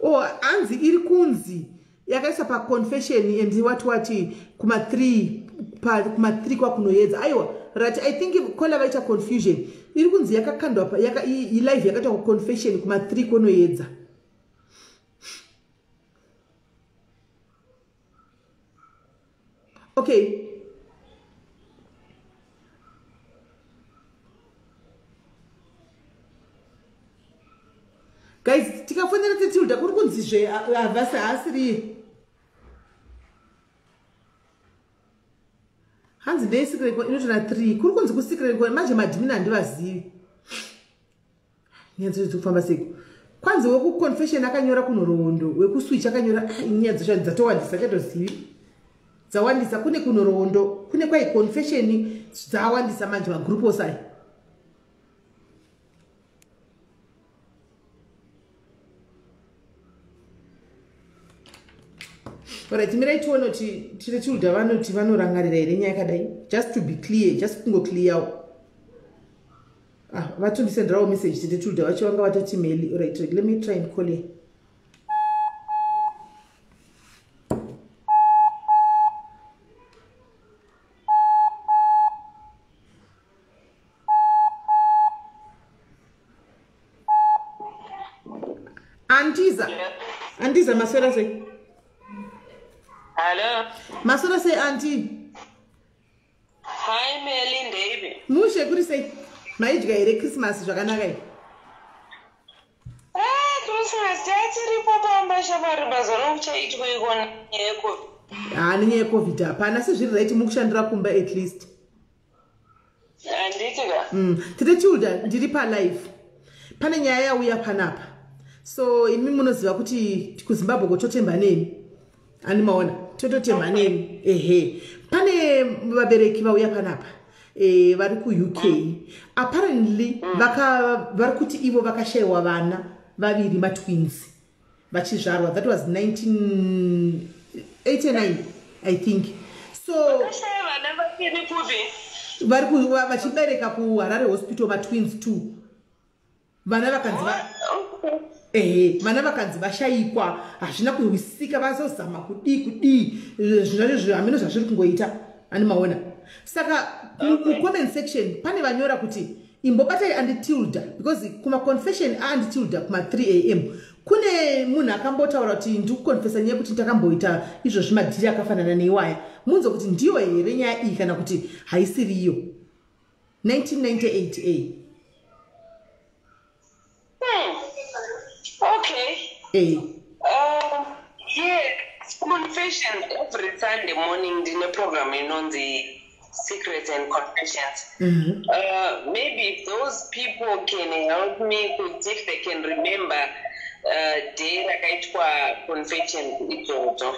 O hanzi iri kunzi yakaisa paconfession and wati wati kuma3, kuma3 kwakunoedza. Aiwa, right, I think kola vaita confusion. Iri kunzi yakakandwa ilive yakaitwa kuconfession kuma3 kunoedza. Okay, guys, tikafonera Tetilda, kuri kunzizve havasi haasiriye. Hanzi ndeyesecret inotora 3, kuri kunzi kusecret. Manje madhimini handivazivi, nyaya dzacho dzikufamba seiko? Kwanzi wekuconfession akanyora kunhoroondo, wekuswitch akanyora. Nyaya dzacho dzatowandisa, chatozivi dzawandisa. Kune kunhoroondo, kune kwai confession, dzawandisa manje magrupu ose aya. Alright, mirai tione kuti tine Tilda vanoti vanorangarira here nyaya yakadai. Just to be clear, just kungoclearwo. Ah, vatondisenderawo message tete Tilda vacho, vanga vatoti mail. Alright, let me try and call her. Antiza, antiza, maswera sei? Hello. Maswera sei, auntie? Hi, Melly David. Mushe, kuri sei? Maidya here Christmas zvakanaka here? Ah, Christmas tiripo pamba shamwari, basa rokuchaitwa ikona yeCovid. Ha, nenyaya yeCovid hapana, sezviri right mukushandira kumba at least. Handiti ka? Tete Tilda, ndiri palive. Pane nyaya yauya panapa, so imi munoziva kuti kuZimbabwe kototemba nemi, ani maona, tototemba nemi. Ehe, pane vabereki vauya panapa, vari kuUK. Apparently vari kuti ivo vakashayiwa vana vaviri, matwins, vachizvarwa. That was 1989, I think so. Vakashaya vana vaviri kupi? Vari vachibereka kuHarare Hospital, matwins two. Vana vakanzi ehe, vana vakanzi vashayikwa, hazvina kuhwisisika. Vazozama kudii kudii, zvinazvo hameno zvazviri kungoita, ani maona. Saka mucomment section pane vanyora kuti imbobatai Auntie Tilda, because kumaconfession aAuntie Tilda kuma3 am kune munhu akambotaura kuti ndikukonfesa nyaya yekuti ndakamboita izvozvi, madhiri akafanana neiwaya. Munzwe kuti ndiyo here nyaya iyi kana kuti haisiriyo. 1998 a. Okay. A. Yeah, confession every Sunday morning ndine program inonzi Secrets and Confessions. Maybe if those people can help me kuti if they can remember day rakaitwa confession idzodzo.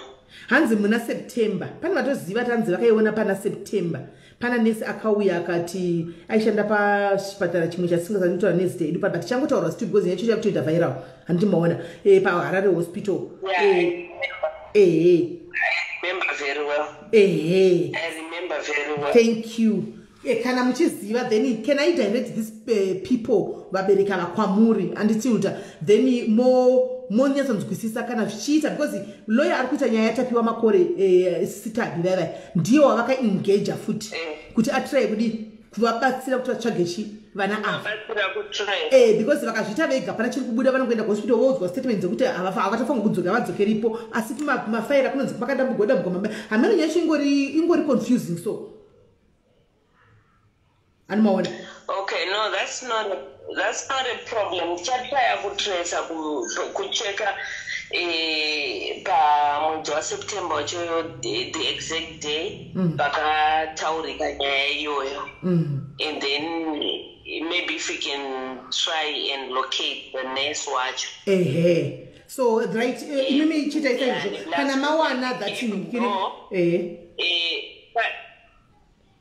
Hanzi muna September pane vatoziva, tanzi vakaiona pana September. Pana nesi akauya akati aishanda pachipatara chimwe chatisingazanitaura nezita edu, but tichangotaura stu because yacho chakutoita viral, handiti maona, paHarare Hospital. Yeah, Ehe. I remember very well. Ehe. I remember very well. Thank you. Kana muchiziva, then can I direct these people, vabereki ava, kwamuri, anditilda, then mo monyatsonzwisisa kana zvichiita, because lawyer ari kuita nyaya yatapiwa makore, sitabi vaivai, ndiye wavakaengaja futi kuti atry kudi kuvabatsira kuti vatsvage chi vana ava. Batsira kutrain. Because vakazviita vega, pana chiri kubuda. Vanongoenda kuhospital voudzwa statement dzekuti havatofanira kudzoka, vadzokeripo, asi kumafaira kunonzi makadambugwa dambugwa mamba hameno. Nyaya yacho ingori confusing, so anomaona. Okay, no, that's not a problem. Tichatraya kutracer, kucheka pamwedzi waSeptember wacho, the exact day pakataurika nyaya iyoyo, and then maybe if we can try and locate the nurse wacho. Ehe, so right, imimi chitai saizvo kana mawana that No. Ehe. But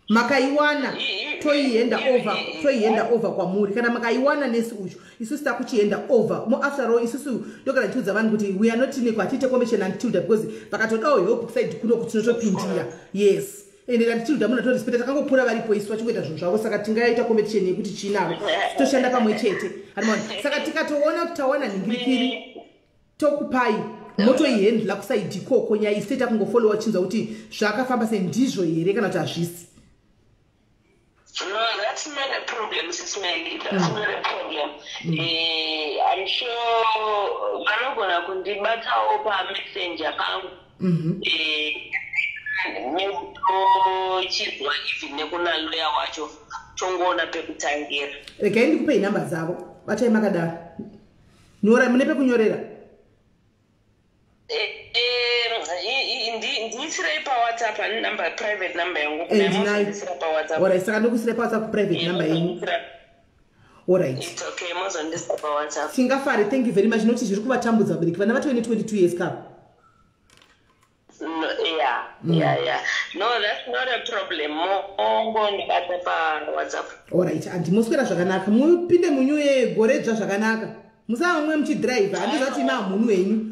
Makaiwana, toienda over, toienda over kwamuri. Kana makaiwana nesi uchu, isusu takuchienda over mo. After all, isusu ndogara ndichiudza vanhu kuti we are not neko, hatiite commission antilda, because vakatodawo help side kuno kuti tinotopindira. Yes, ende antilda munotorespecta, takangokura varipo isu vachingoita zvinhu zvavo, saka tingaita competition yekuti chinavo toshanda pamwe chete. Harimaona, saka tikatoona kuti tawana nhingirikiri, tokupai, motoihandla kuside ikoko nyaya. Isi toita kungofollowa, chinzwa kuti zvakafamba sei, ndizvo here kana kuti hazvisi. No, that's not a problem, Sis Melly. That's not a problem. I'm sure vanogona kundibatawo pamessenger pangu. Nekutochizwa even nekuna lawyer wacho, tongoona pekutangira. Regai ndikupei nhamba dzavo. Batai makadaro, nyora mune pekunyorera. Ndiisirei paWhatsApp, ani number, private number yangu. Ndinayo. Ndinayo paWhatsApp. Alright, saka ndokuisirai paWhatsApp private number yenyu. Alright. It's okay, mozondisira paWhatsApp. Tingafari, thank you very much, nokuti zviri kuvatambudza vabereki, vana vatove ne22 years kavo. No, yeah. No, that's not a problem. Mongondibata paWhatsApp. Alright, handimoswera zvakanaka, mupinde munyu yegoredzva zvakanaka, musava mumwe muchidhiraivha, handizvati ima hamunu wenyu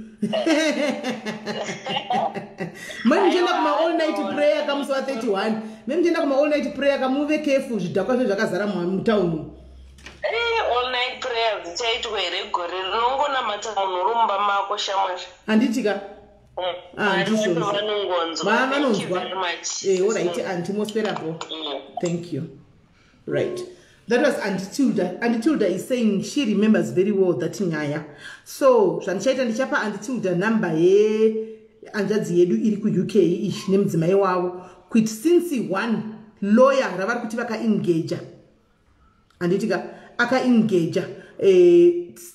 mai muchienda kuma all night prayer kamusi wa31, mai muchienda kuma all night prayer, kamuve careful, zvidhakwa zve zvakazara mutauni. All night prayer dzichaitwa here gore rinongonamata munhu uri mumba mako, shamwari? Handiti ka? Ah, Mwari ndizvozvo. vacho vanongonzwa. Va Thank you vanonzwa. very much. Alright, antimoswerapo. Thank you. Right, that was Auntie Tilda. Auntie Tilda is saying she remembers very well that nyaya. So zvandichaita, ndichapa Auntie Tilda number yehanzvadzi yedu iri kuUK ichi nemudzimai wavo, kuti since one lawyer ravari kuti vakaengaja, handiti ka, akaengaja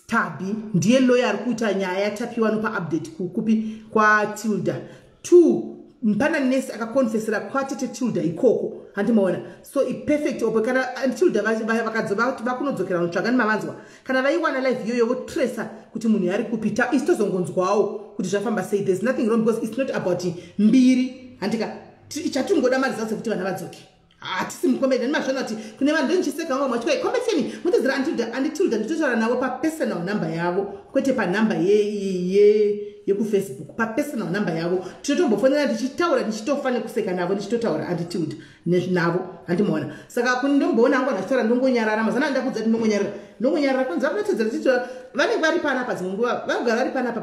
Tabi, ndiye lawyer ari kuita nyaya yatapiwa nopa update kupi kwaTilda. Two, pana nesi akakonfesera kwatete Tilda ikoko, handimaona. So iperfect opo kana Tilda vakunodzokera notsvaga nemavanzwa, kana vaiwana live iyoyo, votresa kuti munhu yari kupi, isi tozongonzwawo kuti zvafamba sei. There's nothing wrong because it's not about mbiri, handika. Chatingoda maresults ekuti vana vadzoke. Hatisi mucomedy, ndimazvona kuti kune vanhu ndondichiseka vamwe vachikoi competition mutedzera. Anditilda nditotaura navo papersonal number yavo, kwete panhamba yekuFacebook, papersonal number yavo. Tinotombofonera tichitaura, ndichitofa nekuseka navo, ndichitotaura anditilda navo, handimaona. Saka kuni ndomboona hangu vanhu vachitaura, ndongonyarara. Mazana andakudza kuti ndongonyarara, ndongonyarara, kwanzi vakunotedzera tichitora. Vanenge vari panapa dzimwe nguva, vanogara vari panapa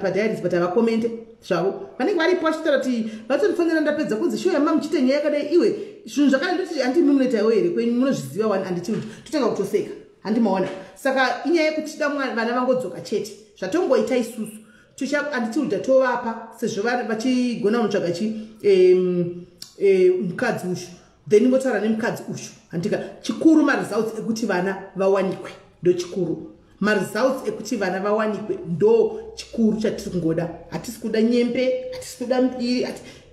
padiaries, but havacommente zvavo. Vanenge varipo vachitaura kuti vatondifonera ndapedza, kunzi shuwa yama muchiite nyaya yakadai iwe, zvinhu zvakadai. Ndoti handimi munoitaiwo here kwenyu, munozviziva wani. Anditilda totanga kutoseka, handimaona. Saka inyaya yekuti tida vana vangodzoka chete. Zvatongoita isusu, anditilda tovapa sezvo vachigona kunotsvaga chi mukadzi ushu, then votaura nemukadzi ushu, handika. Chikuru maresults ekuti vana vawanikwe, ndo chikuru. Maresults ekuti vana vawanikwe ndo chikuru chatiri kungoda. Hatisi kuda nyembe, hatisi kuda mbiri,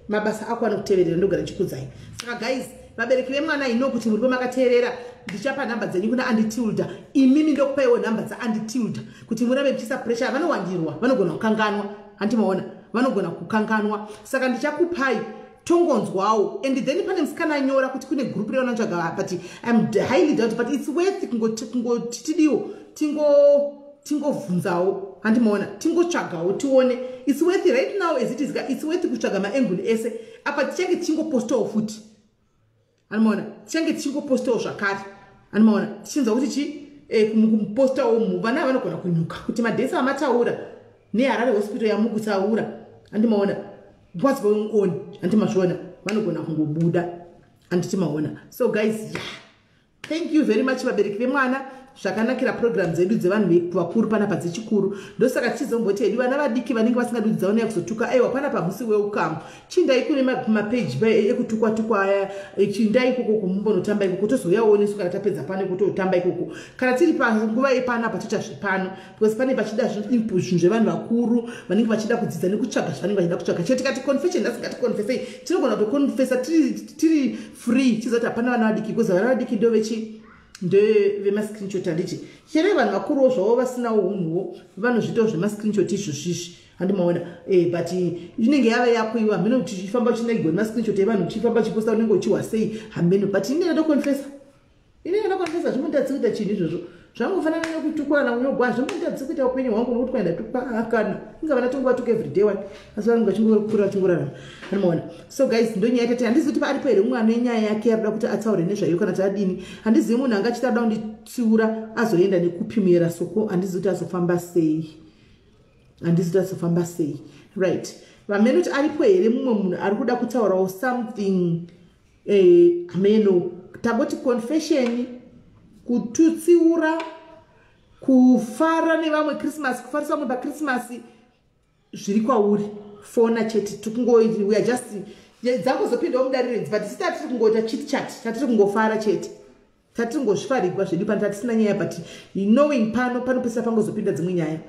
mabasa ako anokuteverera, ndogara chikudzai. Saka guys, vabereki vemwana ino kuti muri makateerera, ndichapa nhamba dzenyu kuna Anditilda. Imimi ndokupaiwo nhamba dzaAnditilda kuti murambe muchiisa pressure. Vanowandirwa, vanogona kukanganwa, handimaona. Vanogona kukanganwa, saka ndichakupai tongonzwawo. And then pane musikana anyora kuti kune group revanotsvaga, but I'm highly doubt, but it's worth kungoti tidiwo tingovhunzawo, handimaona, tingotsvagawo tione. It's worth right now as it is, it's worth kutsvaga maangle ese. Apa tichange tichingopostawo futi, handimaona, tichange tichingopostawo zvakare, handimaona, tichinzwa kuti chi kumupostawo vana vanogona kunyuka kuti madates amataura neHarare Hospital yamukutaura, handimaona, what's going on, handimazviona, vanogona kungobuda, handiti maona? So guys, yeah, thank you very much, vabereki vemwana. Zvakanakira program dzedu dzevanhu vakuru panapa dzechikuru, ndosaka tichizomboti hedu vana vadiki vanenge vasingadi kudzaonea kuzotuka. Aiwa, panapa musi welcome. Chindai kune mapeji ekutukwa tukwa aya, chindai ikoko kumumbonotamba ikoko, tozouyawo nesu kana tapedza pano kutotamba ikoko. Kana tiri panguva yepanapa toita zvepano, because pane pachida zvinhu zvevanhu vakuru vanenge vachida kudzidza nekutsvaga zvavanenge vachida kutsvaga. Chero tikati confession, asingaticonfesei, tinogona kutoconfessa tiri free, chizoti hapana vana vadiki, because vana vadiki ndo vechi ndevemascreenshot, handiti? Chere vanhu vakuruwo zvavo vasinawo unhuwo vanozviitawo zvemascreenshot izvozvizvi, handimaona? But inenge yava yako iwe, hameno kuti uchifamba uchinagirwa nemascreenshot evanhu, uchifamba uchiposta, unenge uchiwa sei, hameno. But inenge ndoconfessa, inenge ndoconfessa, zvimundadzi kuita chinhu izvozvo, zvangofanana nekutukwa kana kunyogwa, zvimundadzi kuita upenyu hwangu, nokuti kwaenda tukwa kana inga vana tongovatuka everyday one, asi vanenge vachingokura vachingorarama, handimaona? So guys, ndonyaya tete. Handizivi kuti paaripo here mumwe ane nyaya yake arikuda kuti ataure nezvayo kana taadini. Handizivi munhu anga achiti ada kunditsiura azoenda nekupi soko, handizivi kuti azofamba sei, handizivi kuti azofamba sei. Right, vamene kuti aripo here mumwe munhu ari kuda kutaurawo something? Hameno, tangoti confession, kututsiura, kufara nevamwe Christmas, kufarisa vamwe paChristmas, zviri kwauri. Fona chete, tikungo we are just dzangozopindawo mudariro, but isi tatiri kungoita chit chat, tatiri kungofara chete, tatiri ngozvifarigwa zvedu pano, tatisina nyaya, but knowing pano panopesa pangozopinda dzimwe nyaya,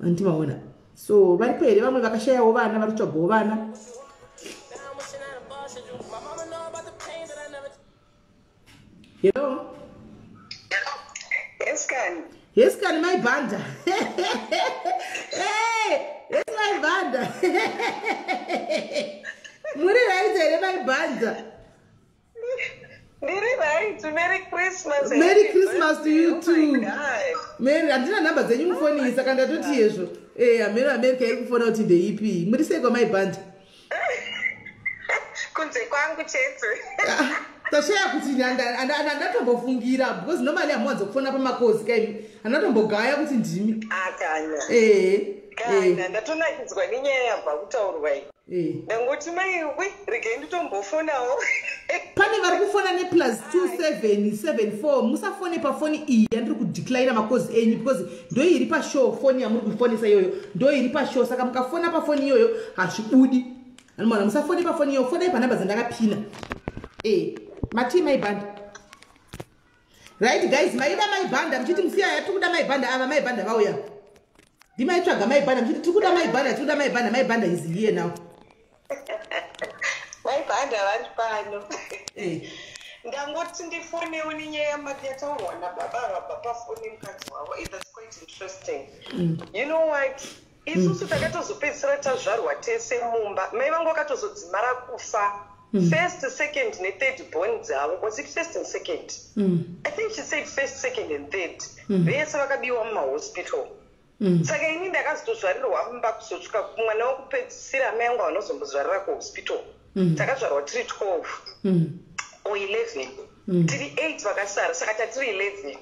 handimaona? So varipo here vamwe vakashayawo vana, vari kutsvagawo vana? Hello? Yes, can. Yes, can my banda. Hey, yes, my banda. Muri right here, my banda? Ndiri right. Merry Christmas. Merry Christmas to you Oh too. my God. Mary, handina nhamba dzenyu mufoni iyi, saka ndatoti yezvo. Hameno America iri kufona kuti ndeipi. Muri sei kwamai banda? Kunze kwangu chete. Ah, tashaya kuti handatombofungira, because normally hamuwanze kufona pamakozi kaimi, handatombogaya kuti ndimi. Akanya. Ehe. Kana ndatonakidzwa nenyaya yabva kutaurwa iyi. Ndangoti maiwe, regai nditombofonawo. Pane vari kufona neplus 2774, musafone pafoni iyi yandiri kudeclina makozi enyu, because ndo iri pashow. Foni yamuri kufonesa iyoyo ndo iri pashow, saka mukafona pafoni iyoyo hazvibudi, anomona. Musafone pafoni iyoyo, fonai panhamba dzandakapina. Matii maibhanda? Right guys, maida maibhanda muchiti musiya, tiri kuda maibhanda. Ava maibhanda vauya, ndimaitsvaga maibhanda muchiti tiri kuda maibhanda, tiri kuda maibhanda. Maibhanda is here now. Maibhanda vari pano. Ndangoti ndifonewo nenyaya yataurwa nababa vabva pafoni, mukadzi wavo. That's quite interesting. You know what, isusu takatozopedzisira tazvarwa tese mumba. Mai vangu vakatozodzimara kufa first, second nethird born dzavo. Was it first and second? I think she said first, second and third. Vese vakabiwa mumahospital. Saka ini ndakazotozvarirwa mumba kuzosvika mwana wekupedzisira mai vangu vanozombozvarira kuhospital. Takazvarwa tiri 12 or 11, tiri 8 vakasara, saka tatiri 11.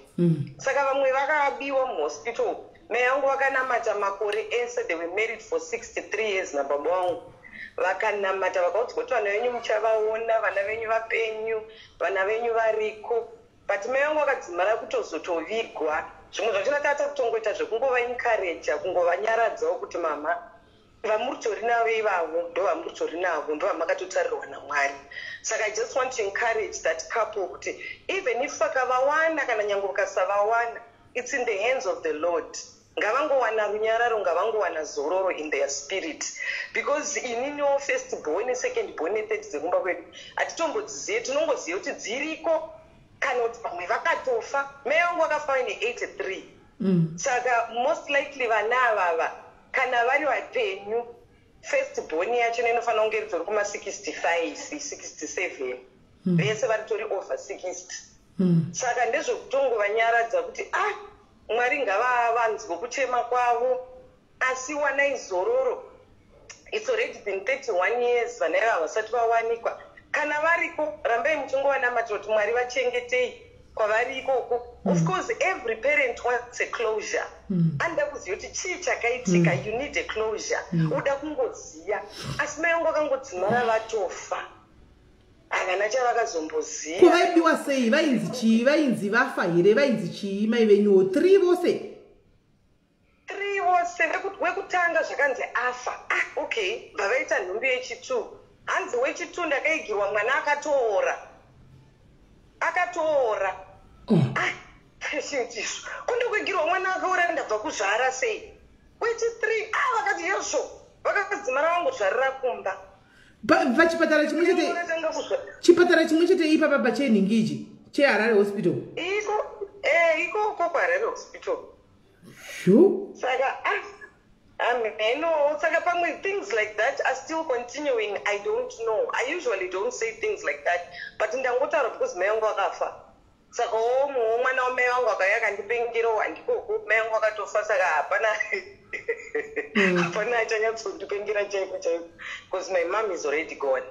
Saka vamwe vakabiwa muhospital. Mai vangu vakanamata makore ese. They were married for 63 years nababa vangu. Vakanamata, vakaudzwa kuti vana venyu muchavaona, vana venyu vapenyu, vana venyu variko. But mai vangu vakadzimara kutozotovigwa. Zvimwe zvachona tata kutongoita zvekungova-encouraja, kungovanyaradzawo kuti mama, vamuritori navo ivavo ndo vamuritori navo, ndo vamakatotarirwa naMwari. Saka I just want to encourage that couple kuti even if vakavawana kana nyange vakasavawana, it's in the hands of the Lord. Ngavangowana runyararo, ngavangowana zororo in their spirit, because ininiwo first born, second born nethird dzekumba kwedu hatitombodzizive. Tinongoziva kuti dziriko kana kuti vamwe vakatofa. Mai vangu vakafa vaine 83. Saka most likely vana avava Kana vari vapenyu, first born yacho inofanira kunge ritori kuma65, 67. Vese varitori over 60. Saka ndezvekutongovanyaradza kuti, ah, Mwari ngavavanzwe kuchema kwavo, asi wanai zororo. It's already been 31 years vana ivava vasati vawanikwa. Kana variko, rambai muchingovanamata kuti Mwari vachengetei kwavari ikoko. Of course, every parent wants a closure. Anoda kuziva kuti chii chakaitika. You need a closure. Uda kungoziva, asi mai vangu vakangodzimara vatofa, havana chavakazomboziva. Ko vaibiwa sei? Vainzi chii? Vainzi vafa here? Vainzi chii mai venyuwo, three vose? Three vose. Wekutanga zvakanzi afa. Ah, okay. Bva vaita nhumbi yechi2. Hanzi wechi2 ndakaigirwa mwana akatoora, akatoora. Ah, chintisvo kundokuigirwa mwana akaora, ndabva kuzvara sei? Wechi3, ah, vakati yozvo vakadzimara vangozvarira kumba. Pachipatara chimwe chete? Vakatanga kuzvara. Chipatara chimwe chete ipapa pachenhingi ichi cheHarare Hospital? Iko, ikoko kuHarare Hospital. Shu. Saka, ah, ameno. Saka pamwe things like that are still continuing, I don't know. I usually don't say things like that, but ndangotaura because mai vangu vakafa. Saka omuwo mwana wamai vangu akauya akandipengerawo handikoko. Mai vangu vakatofa, saka hapana achanyatsondipengera chaiko chaiko, because my mom is already gone.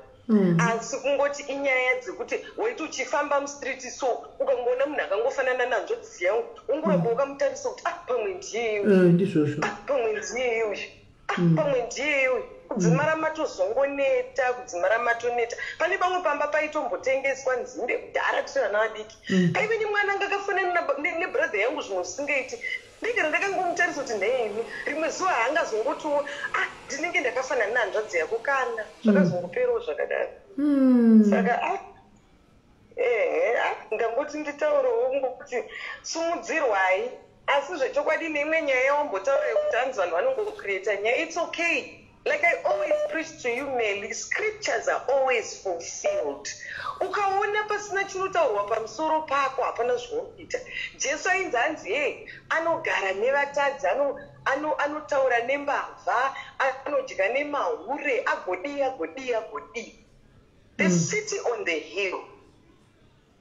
Asi kungoti inyaya dzekuti waiti uchifamba mustreet so, ukangoona munhu akangofanana nanzvodzi yangu, ungoramba wakamutarisa kuti, ah, pamwe ndiye uyu. Ndizvozvo. Ah, pamwe ndiye uyu. Ah, pamwe ndiye uyu. Kudzimara matozongoneta, kudzimara matoneta. Pane pamwe pamba paitombotengeswa nzimbe kudhara tiri vana vadiki. Paive nemwana anga akafanana nebrother yangu zvimwe zvisingaiti. Ndegara ndakangomutarisa kuti nheimi, rimwe zuva haangazongotiwo, ah, ndinenge ndakafanana nehanzvadzi yako. Kana zvakazongoperawo zvakadaro. Saka, ah, ehe, ah, ndangoti nditaurewo kungoti sumudzirwai. Asi zvechokwadi, neimwe nyaya yawambotaura yekuti hanzi vanhu vanongocreata nyaya, it's okay. Like I always preach to you, Mely, scriptures are always fulfilled. Ukaona pasina chinotaurwa pamusoro pako, hapana zvauri kuita. Jesu ainzi, hanzi, he anogara nevatadzi, anotaura nembavha, anodya nemahure, agodii, agodii, agodii. The city on the hill,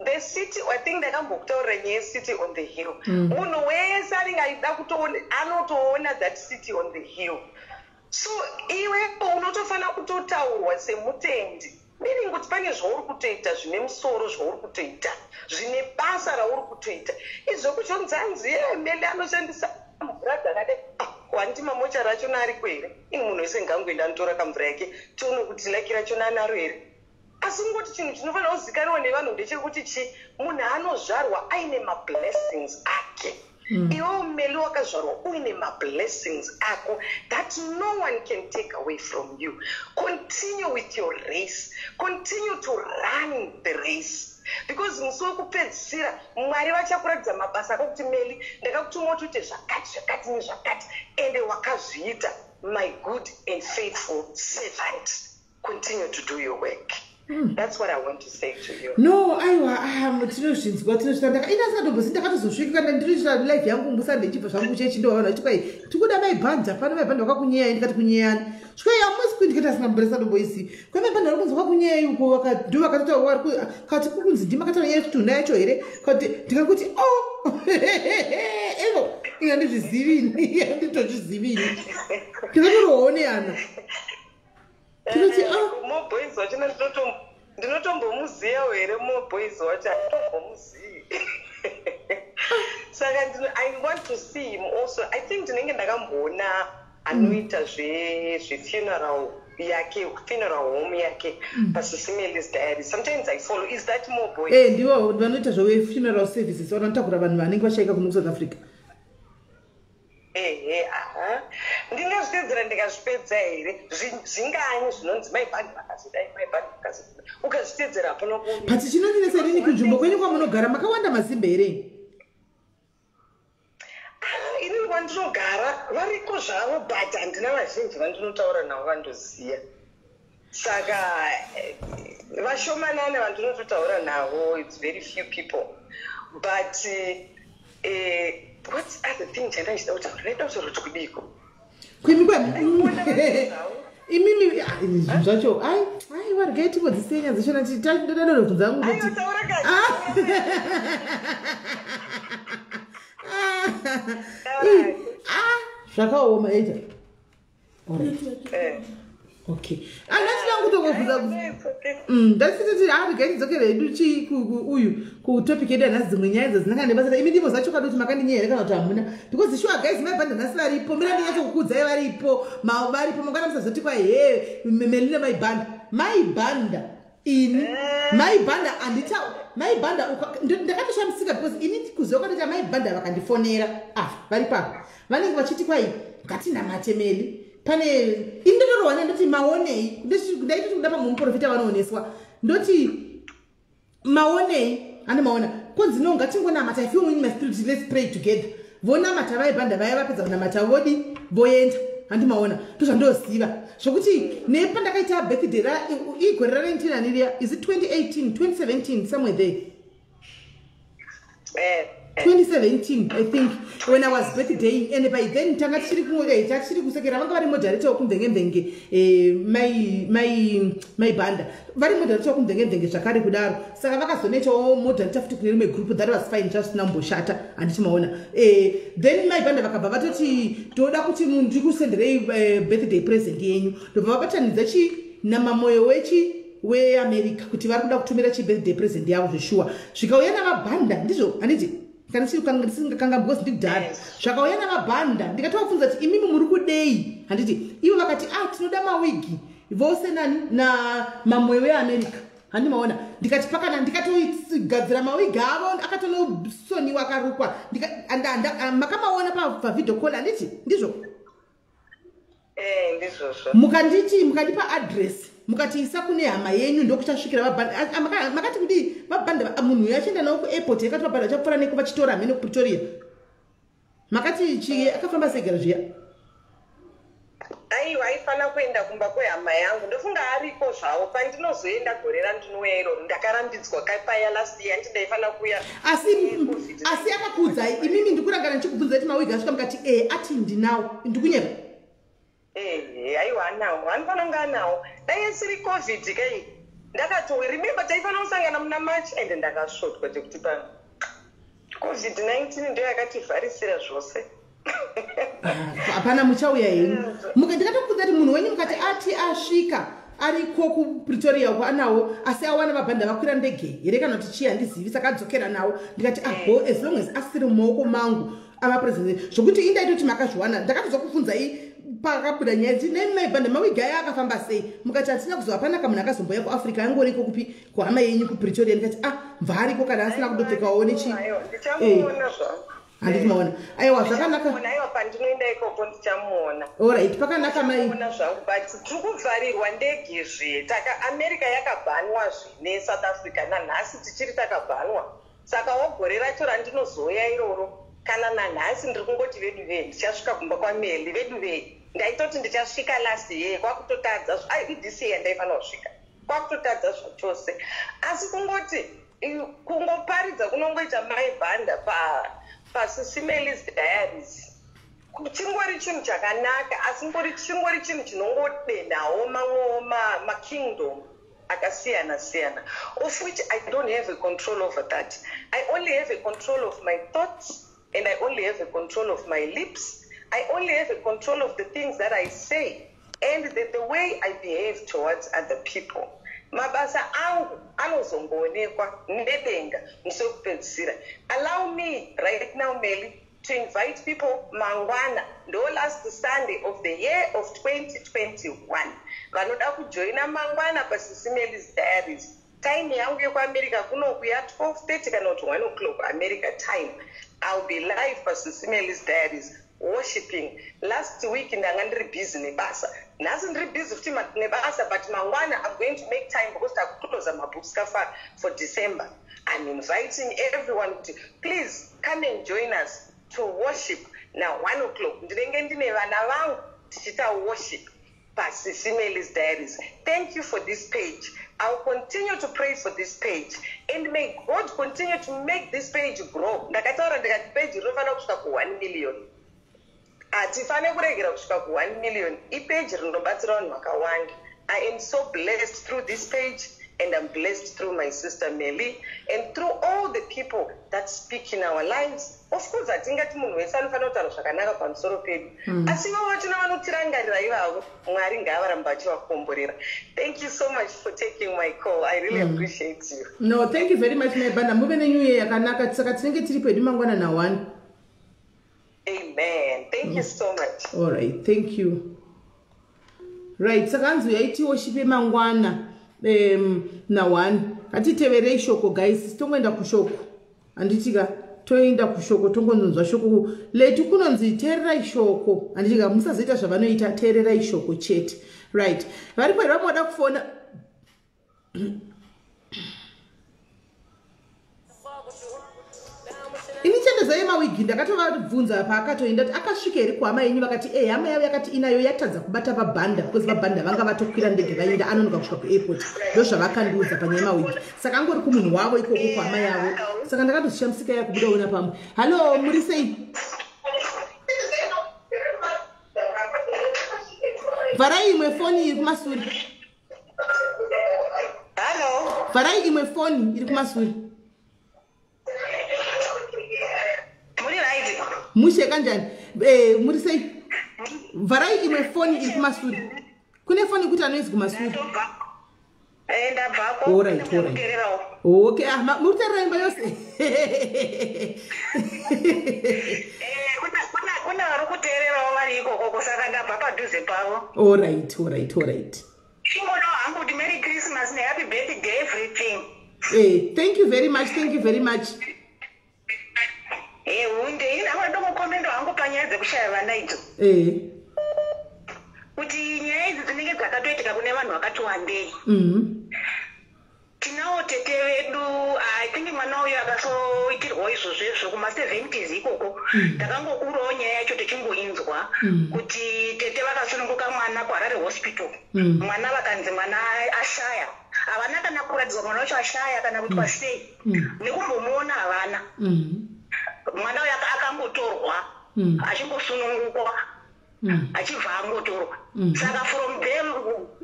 the city, I think ndakambokutaurira nyaya yecity on the hill. Munhu wese anenge achida kutoona anotoona that city on the hill. So iwe unotofanira kutotaurwa semutendi, meaning kuti pane zvauri kutoita zvine musoro, zvauri kutoita zvine basa rauri kutoita. Izvo kuchonzi hanzi ye Mele anoshandisa mvura dzakadai. Ah, wanditi mamochari achona ariko here? Ini munhu wese ngangoenda anotora kamvura yake, tione kuti lucky rachona anaro here. Asi kungoti chinhu chinofanira kuzikanwa nevanhu ndechekuti chi munhu anozvarwa aine mablessings ake. Iwe Meli wakazvarwa uine mablessings ako that no one can take away from you. Continue with your race, continue to run the race, because musi wekupedzisira Mwari vachakuratidza mabasa ako kuti, Meli, ndakakutuma kuti uite zvakati, zvakati nezvakati, ende wakazviita. My good and faithful servant, continue to do your work. That's what I want to say to you. No, aiwa, ah, tinozvinzwa, tinozvita. Ina asingatombozi ndakatozosvika kana ndinoita live yangu muSunday, ndichibva zvangu kuchechi, ndo vanhu vachiti, kwai tikuda maibhanda pano, maibhanda vakakunyeyai. Ndikati, kunyeyani? Svikai amusi kui. Ndikati asingamborisatomboi kwai maibhanda vari kunzi vakakunyeyai uko. Ndo vakatotaura kati kukunzi ndimakataura nyaya yechitunha yacho here? Kati ndikakuti, o evo, inga ndizvizivini, anditozvizivini. Ndikatorohwawo neana, tinoti, ah. Moboys wacho ndinotombomuziyawo here? Moboys wacho handitombomuzivi. Saka I want to see him also. I think ndinenge ndakamboona anoita zvefuneral yake, funeral home yake, paSisi Melly's Diary. Sometimes I follow. Is that Moboys? Eh, ndivo vanoita zvefuneral services, vanotakura vanhu vanenge vashaika kuno kuSouth Africa. Ehe, aha, ndingazvitedzera ndikazvipedza here? Zvingani zvinonzi maibhandi vakazodai, maibhandi vakazodai? Ukazvitedzera hapana ku But chinondinetsa inini, kunzvimbo kwenyu kwamunogara makawanda mazimbe here? Ah, inini kwandinogara variko zvavo, but handina vazhinji vandinotaura navo vandoziya. Saka vashomanana vandinototaura navo. It's very few people. But what's other thing chandaichida kutaura? Ndaida kutaura kuti kudiko. Kwimi imimi, ah, zvinhu zvacho, ai ai, wargai tingodzisiye nyaya dzachona. Ndodadodobvunza vangu Aiwa, kuti taura kani. Ih, ah, zvakaoma eita. Alright. Okay, andachida kutongobvunza kuti It's okay. Ndasititi regai tidzokere hedu chi uyu kutopic yedu yanhasi. Dzimwe nyaya idzo dzinanga nebasa. Imi ndivo zvacho kadi kuti makandinyeya here kana kuti hamuna? Because sure guys, maibhanda nhasi varipo. Mira, ndinyatsokukudza varipo. Varipo mangwana. Musazoti kwa he Melina maibhanda, maibhanda ini maibhanda handita maibhanda. Ndakatoshamisika because ini kuziva kwatoita maibhanda vakandifonera. Ah, vari papo vanenge vachiti kwai ngatinamate Meli. Pane ini ndotorwana, ndoti maonei? Ndaitoti kuda pamwe muprofita vanooneswa. Ndoti maonei? Handi maona kunzi no, ngatingonamata. I feel in my spirit, let's pray together. Vonamata vaibhanda vaya, vapedza kunamata vodi voenda. Handi maona, ndozvandoziva zvokuti nepandakaita birthday ra igore ra19 aniriya, is it 2018, 2017, somewhere there? 2017 I think, when I was birthday, and by then tanga tichiri tachiri kusekera. Vanga vari moderator wekumvenge-mvenge, mai Bhanda vari moderator wekumvenge-mvenge zvakare kudaro. Saka vakazonoitawo moderator futi kune rimwe group. That was fine, zvasina kumboshata, handiti maona? Then mai Bhanda vakabva vatoti toda kuti ndikusenderei birthday present yenyu. Ndobva vabatanidza chi namamoyo wechi weAmerica kuti vari kuda kutumira chibirthday present yavo zveshuwa. Zvikauya navabhanda, ndizvo handiti? Kana tisingakanga because ndikudhara. Zvakauya navabhanda, ndikatovabvunza kuti imimi muri kudei, handiti? Ivo vakati ah, tinoda mawigi vose nani namamoyo weAmerica, handi maona? Ndikati pakana, ndikatogadzira mawigi avo, akatonosoniwa, akarukwa. Makamaona pavideo call, handiti ndizvo? Eh, ndizvozvo. Mukanditi mukandipa address, mukatiisa kune hama yenyu, ndokuchasvikira vabhanda. Makati kudii vabhanda? Munhu uyu achienda navo kuairport, yakati vabhanda vachapfuura neko vachitora hamene kuPretoria. Makati chii? Akafamba segera zviya? Aiwa, aifanira kuenda kumba kwehama yangu. Ndofunga ariko zvavo pandinozoenda gore randinouya iroro. Ndakarambidzwa kapaya last year, andi ndaifanira kuuya. Asi asi akakuudzai imimi, ndikurangana ndichikubvunza kuti mawigi asvika, mukati e ati ndinawo. Ndikunyeva? Ehe, aiwa, anawo, anofanira kunge anawo. Dai isiri COVID kai, ndakato remember taifanira kusangana muna March, ende ndakasvotwa chekuti pano COVID-19 ndo yakativharisira zvose. Ah, hapana, muchauya henyu. Ndikatokubvunza kuti munhu wenyu, mukati ati asvika ariko kuPretoria uko anawo, asi awana vabhanda vakwira ndege here kana kuti chii, handizivi. Saka adzokera nawo. Ndikati aho, as long as asiri mumaoko mangu avapresident, zvokuti indaitoti makazviwana. Ndakatozokubvunzai pakabuda nyaya dzii nemaibhanda, mawigi aya akafamba sei? Mukati hatina kuzova panaka, munhu akazomboya kuAfrica, angoriko kupi, kuhama yenyu kuPretoria. Ndikati ah, mva ariko kana asina kudopfekawo nechi. Aiwa, ndichamuona zvangu. Handiti maona? Aiwa, zvakanaka. Ndichamuona, aiwa, pandinoenda ikoko ndichamuona. Alright, pakanaka mai. Ndichamuona zvangu, but tiri kuvharirwa ndege zve. Taka America yakabhanwa zve neSouth Africa, nanhasi tichiri takabhanwa. Saka wogore racho randinozouya iroro, kana nanhasi ndiri kungoti vedu vee, ndichasvika kumba kwaMeli, vedu vee. Ndaitoti ndichasvika last year, kwakutotadza. Ai, this year ndaifanira kusvika, kwakutotadza zvachose. Asi kungoti kungoparidza kunongoita mai Bhanda paSisi Melis Diaries chingori chinhu chakanaka, asi ngori chingori chinhu chinongodenhawo mamwewo makingdom akasiyana siyana, of which I don't have a control over that. I only have a control of my thoughts and I only have a control of my lips. I only have a control of the things that I say and the way I behave towards other people. Mabasa angu anozongoonekwa nedenga musi wekupedzisira. Allow me right now, Meli, to invite people. Mangwana ndo last Sunday of the year of 2021. Vanoda kujoina mangwana paSisi Melis Diaries, time yangu yekuAmerica kunoku ya12:30 kana kuti 1 o'clock America time, I'll be live paSisi Melis Diaries worshiping. Last week ndanga ndiri busy nebasa, nhasi ndiri busy futi nebasa, but mangwana I'm going to make time because takuclosa mabooks kafa for December. I'm inviting everyone kuti please come and join us to worship na 1 o'clock. Ndinenge ndine vana vangu tichiita worship paSisi Melis Diaries. Thank you for this page. I'll continue to pray for this page and may God continue to make this page grow. Ndakataura ndikati page rinofanira kusvika ku1 million. Hatifane kuregera kusvika ku1 million. Ipeji rinobatsira vanhu vakawanda. I am so blessed through this page, and I'm blessed through my sister Melly and through all the people that speak in our lives. Of course, hatingati munhu wese anofanira kutaura zvakanaka pamusoro pedu, asi ivo vachona vanotirangarira ivavo, Mwari ngaavaramba achivakomborera. Thank you so much for taking my call. I really appreciate you. No, thank you very much, maibanda. Muve nenew year yakanaka. Saka tinenge tiri pedu mangwana na1. Amen. Thank you so much. All right, thank you. Right, saka hanzi yaitiwo shipe mangwana na1. Ngatiteverei shoko, guys. Tongoenda kushoko, handitika? Toenda kushoko, tongonzwa shoko letu. Kunonzi teererai shoko, handitika? Musazoita zvavanoita, teererai shoko chete. Right, varipo here vamwe vada kufona? Ini chendezai mawigi. Ndakatovabvunza paakatoenda kuti akasvika here kuhama yenyu. Vakati e, hama yavo yakati inayo yatadza kubata vabhanda because vabhanda vanga vatokwira ndege vaenda, anonoka kusvika kuairport. Ndo zvavakandiudza panyaya yemawigi. Saka angori kumunhu wavo ikoko, kuhama yavo. Saka ndakatozishamisika yakubudaona pamwe. Hallo, muri sei? Vharai imwe foni iri kumasuri. Hallo. Vharai imwe foni iri kumasuri. Muri right? Mushe kanjani? Muri sei? Vharai imwe foni iri kumasuri. Kune foni yekuti anoizi kumasuri. Ndobva. Ndabvako. Alright. Ndikuteererawo. Okay, ah, muri kuteerera imba yose? Kuna vari kuteererawo vari ikokoko, saka ndabva padhuze pavo. Alright. Chingodawo hangu kuti Merry Christmas nehappy birthday, everything. Thank you very much, thank you very much. Hunde ini hangu ndomukomendo hangu panyaya dzekushaya vana idzo, kuti nyaya idzi dzinenge dzakatoitika kune vanhu vakati wandei. Tinawo tete vedu, I think mwana uyu akasoitirwawo izvozvo izvo kuma70s ikoko. Takangokurawo nyaya yacho tichingoinzwa kuti tete vakasununguka mwana kuHarare Hospital. Mwana vakanzi mwana ashaya. Havana kana kuratidzwa mwana wacho ashaya kana kuitwa sei, nekumbomuona havana. Mwana uyu akangotorwa, achingosunungukwa, achibva angotorwa. Saka from them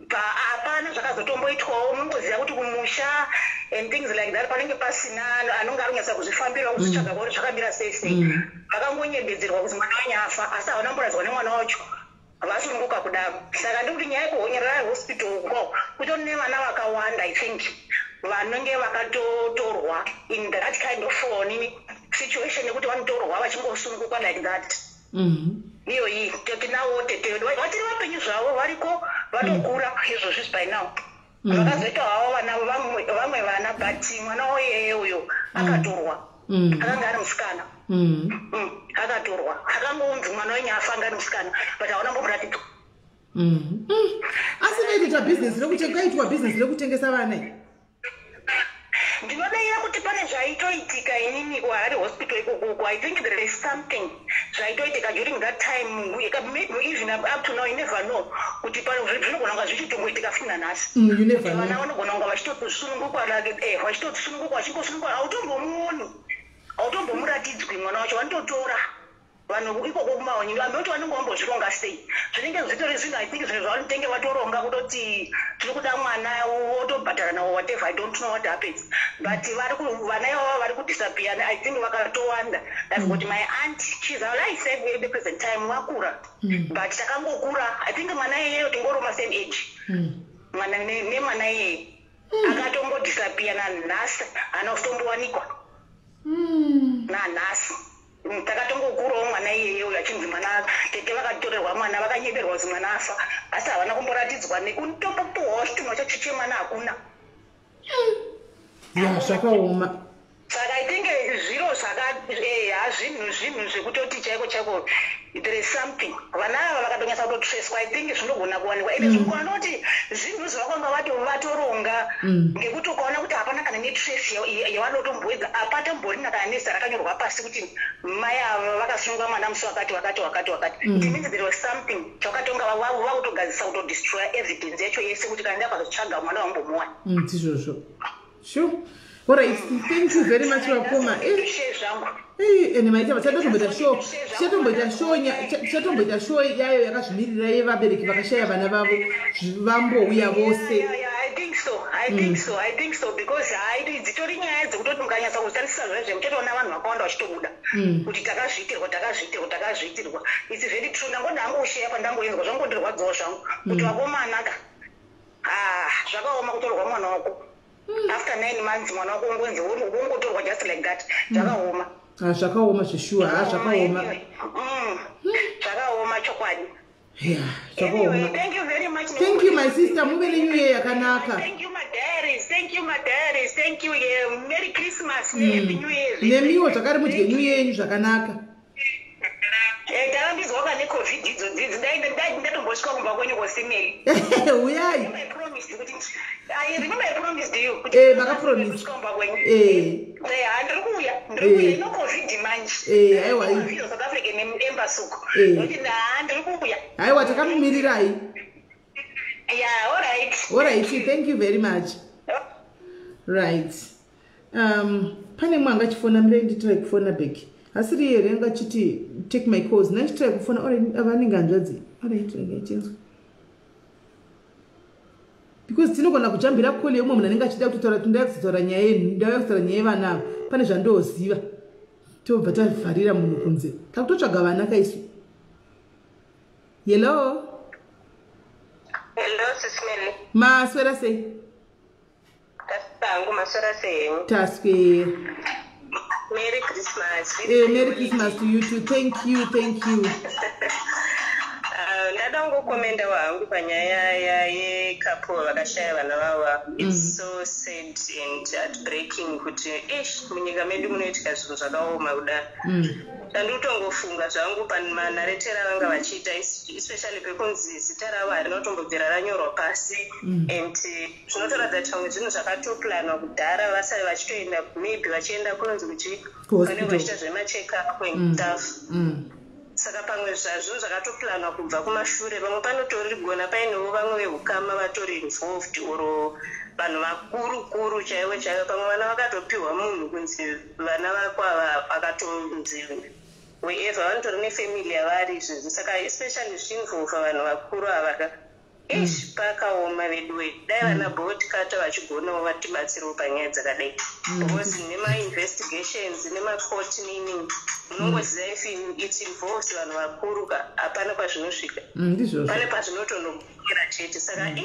hapana zvakazotomboitwawo. Mungoziva kuti kumusha and things like that, panenge pasina anonge ari kunyatsa kuzvifambira, kuzvitsvaga kuti zvakamira sei sei. Vakangonyembedzerwa kuti mwana wenyu afa, asi havana kumboradzwa nemwana wacho vasununguka kudaro. Saka ndikuti nyaya yekuHarare Hospital uko kutori nevana vakawanda, I think, vanenge vakatotorwa in that kind of nini situation yekuti vanotorwa vachingosunungukwa like that. Iyoyi tinawo tete vedu vachiri vapenyu zvavo, variko, vatokura izvozvi by now. Vakazoita havo vana, vamwe vana, but mwana woyeye uyo akatorwa, akanga ari musikana. Akatorwa, akangonzi mwana wenyu afa, anga ari musikana, but hauna mbomuratidzwa. Asi vaitoita bhizinesi rekutenga, kaitwa bhizinesi rekutengesa vana iyi? Ndinodaira kuti pane zvaitoitika inini kuHarare Hospital ikokoko. I think there is something zvaitoitika during that time. Maybe even up to now, you never know kuti zvinogona kunga zvichitongoitika futi nanhasi. You never Kuti vana know. vanogona kunga vachitosunungukwa, like, vachitosunungukwa, vachingosunungukwa, hautombomuoni, hautombomuratidzwi mwana wacho. Vanototora vanhu ikoko kumaonyi amboti vanenge vambozvironga sei. Zvinenge zvitori zvinhu, I think, zvinhu zvavanotenge vatoronga kutoti tiri kuda mwana, wotobhadhara nawo, whatever. I don't know what happens, but vana ivava vari kudisappear, I think vakatowanda. I've got my aunt, she's alive at the present time, vakura, but takangokura, I think mwana iyeyo tingoroma same age. Mwana nemwana iyeye akatombodisappear, nanhasi haana kutombowanikwa nanhasi. Takatongokurawo mwana iyeye uyo achinzi mwana, tete vakatorerwa mwana, vakanyeberwa kuti mwana afa, asi havana kumboratidzwa nekutombopuhwawo chitunha chacho chemwana hakuna. Ya, zvakaoma. Saka I think zviro zvaka zvinhu zvekutoti chaiko chaiko there is something. Vana ava vakatonyatsa kutotraceswa, I think zvinogona kuwanikwa. Ende zvinogona kuti zvinhu zvavakanga vatoronga, ngekuti ukaona kuti hapana kana netrace yavanotomboedza, hapatomborina kana nezita rakanyorwa pasi kuti mai ava vakasunga mwana musi wakati wakati wakati wakati, it means there was something chakatonga vakutogadzisa kutodestroya evidence yacho yese, kuti kana ndakazotsvaga mwana wambomuwana. Ndizvozvo, sure. Alright, thank you very much vakoma. Ende maita vachatomboita show, tichatomboita show, tichatomboita show yayo yakazvimirira yevabereki vakashaya vana vavo, vambouya vose. I think so, I think so, I think so, because hai, dzitori nyaya dzekutoti mukanyatsa kuzitarisisa zvezve, muchatoona vanhu vakawanda vachitobuda kuti takazviitirwa, takazviitirwa, takazviitirwa. It's very true. Ndangoda hangu kusheya pandangoinzwa, zvangondirwadzawo zvangu kuti vakomanaka, ah, zvakaoma kutorwa mwana wako after 9 months, mwana wako ungonzi wongotorwa just like that. Zvakaoma. Ah, zvakaoma zveshuwa, ha, zvakaoma. Zvakaoma chokwadi. Yeah, zvakaoma. Anyway, thank you very much. Thank you, my sister. Muve nenew year yakanaka. Thank you, my diaries. Thank you, my diaries. Thank you. Yeah. Merry Christmas. Happy New Year. Nemiwo zvakare, mudye new year yenyu zvakanaka. Ndarambidzwa ka neCOVID idzodzi. Dai ndatombosvika kumba kwenyu kosimeli. Uyai. I promised kuti, I remember I promised you kuti Makapromise. kusvika kumba kwenyu. Eh. Ndiri kuuya, ndiri kuuya. Eh. Ino COVID manje. Aiwa. COVID, South African Embassy uko. Ndoti ndiri kuuya. Aiwa, takamumirirai. Yeah, all right. Alright, thank you very much. Right, pane mwe angachifona, mirei nditry kufona back. Asiri here angachiti take my calls? Nachitry kufona. Alright, ava anenge hanzvadzi. Alright, regai because tinogona kujambira call yeumwe munhu anenge achida kutotaura kuti ndauya kuzotaura nyaya yenyu, ndauya kuzotaura nyaya yevana ava, pane zvandoziva, tobva tavharira munhu kunze. Takutotsvaga vana kaisu. Hello. Hello, Sis Melly. Maswera sei? Tasangu, maswera sei henyu? Taswera. Merry Christmas. Merry Christmas to you too. Thank you, thank you. Ndada kungokomenda hangu panyaya yecouple vakashaya vana vava. It's so sad and heartbreaking kuti ish, munyika medu munoitika zvinhu zvakaoma kudai. Chandikutongofunga zvangu pamanaretero avanga vachiita, especially pekunzi zita ravo harinotombobvira ranyorwa pasi, and zvinotoratidza kuti pamwe zvinhu zvakatoplanwa kudhara, vasari vachitoenda, maybe vachienda kunonzi kuchi Kuhospital. vanenge vachiita zvemacheckup and stuff. Saka pamwe zvazvinhu zvakatoplanwa kubva kumashure, pamwe panotorigona painewo vamwe veukama vatori involved or vanhu vakuru kuru chaivo chaivo. Pamwe vana vakatopiwa munhu kunzi vana vako ava, akatonzi wherever vanotori nefamily yavari izvezvi. Saka especially zvichiinvolva vanhu vakuru ava ka, ish, pakaoma veduwe. Dai vana botkata vachigonawo vatibatsirewo panyaya dzakadai, because nemainvestigations nemacourt nini, munongoziva, if it involves vanhu vakuru ka, hapana kwazvinosvika. Ndizvozvo. Pane pazvinotonogera chete. Saka dai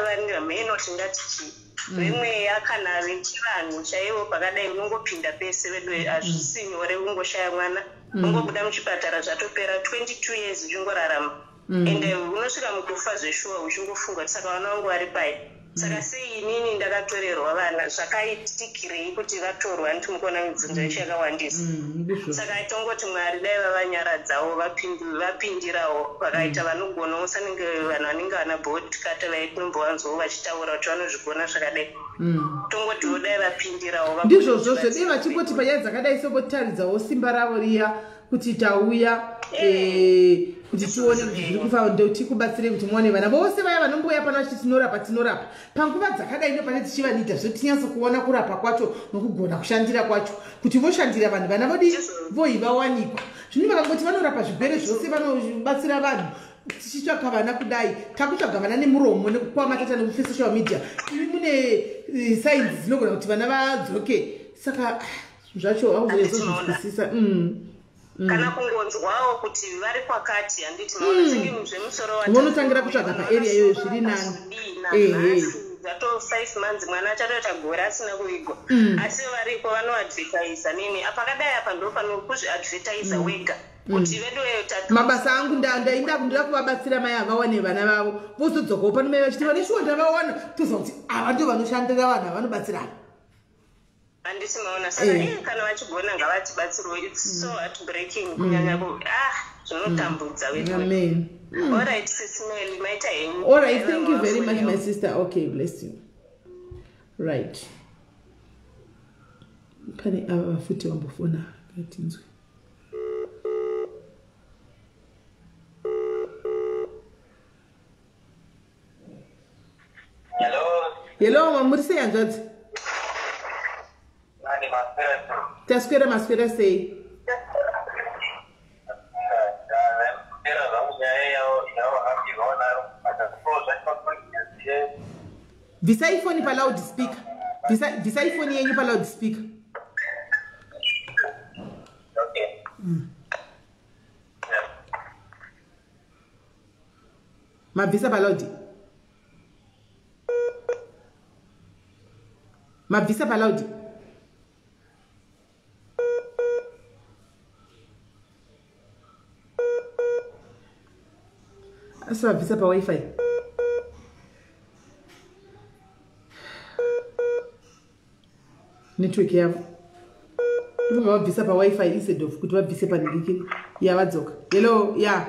vanhu mheno tingati chii, vemweya kana vechivanhu chaivo, pakadai unongopinda pese vedu. Hazvisi nyore kungoshaya mwana, ungobuda muchipatara zvatopera, 22 years uchingorarama, ende unosvika mukufa zveshuwa uchingofunga kuti saka vana vangu vari pai? Saka sei inini ndakatorerwa vana? Zvakaitikirei kuti vatorwa? Nditi mukuona mibvunzo yacho yakawandisa. Ndizvozvo. Saka tongoti Mwari dai vavanyaradzawo, vapindirawo, vakaita vanogonawo, sanenge vanhu vanenge vana botkata vaitinombowanzwawo vachitaura kuti vanozvigona zvakadai. Tongotiwo dai vapindirawo, vagone Ndizvozvozvo, dei kutibatsira. vachimboti panyaya dzakadai sombotaridzawo simba ravo riya kuti tauya kuti tione kuti zviri kufamba, tikubatsirei kuti muone vana vose. Vaya vanombouya pano vachiti tinorapa, tinorapa, panguva dzakadai ndo pane tichivanida zvo tinyatso kuona kurapa kwacho nokugona kushandira kwacho, kuti voshandira vanhu, vana vodi voi vawanikwa. Zvino vakangoti vanorapa zvirwere zvose, vanobatsira vanhu, tichitsvaga vana kudai, takutsvaga vana nemuromo nekukwama tata nekufesocial media, imi mune sainzi dzinogona kuti vana vadzoke. Saka zvacho hauzozozvinzwisisa. Kana kungonzwawo kuti vari kwakati, handiti maona senge zvemusoro Vonotangira kutsvaga paarea iyoyo, zviri nani. Ehe. Zvato 5 months, mwana achatoita gore asina kuvigwa, asi variko vanoadvertisa nini. Pakadai apa ndo pano kuzviadvertisa wega kuti vedu Mabasa angu ndainda ndoda kuvabatsira mai avawane vana vavo, vozodzokawo pano mai vachiti vane shuwa ndavawana, toziva kuti ava ndo vanoshandira vanhu avanobatsirana. Handisi maona? Saka kana vachigona ngavatibatsirewo. It's so heartbreaking, kunyanya ah, zvinotambudza vedu. Amen. Alright, Sis Melly, maita henyu. All right, thank you very much, my sister. Okay, bless you. Right, pane ava futi vambofona, ngatinzwe. Hello. Hello, mamuri sei hanzvadzi? Taswera, maswera sei? Bvisai foni paloud speaker. Bvisai foni yenyu paloud speaker. Mabvisa paloud. Mabvisa paloud. Asi vabvisa pawifi. Network yavo. Ivo vabvisa pawifi instead of kuti vabvise panhikiri. Yavadzoka. Hello, ya.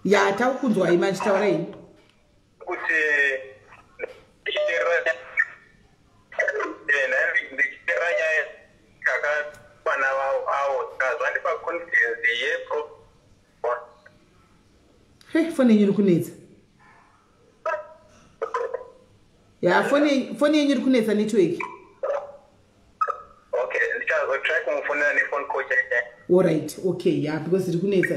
Ya, takukunzwai manje, taurai. Kuti ndichiteerera nyaya kakakwana avo, zvandipa confidence yepro. He, foni yenyu iri kunetsa. Ya, foni yenyu iri kunetsa network. Okay, ndichazotry kumufonera nephone call chaichai. Alright, okay, ya, because iri kunetsa.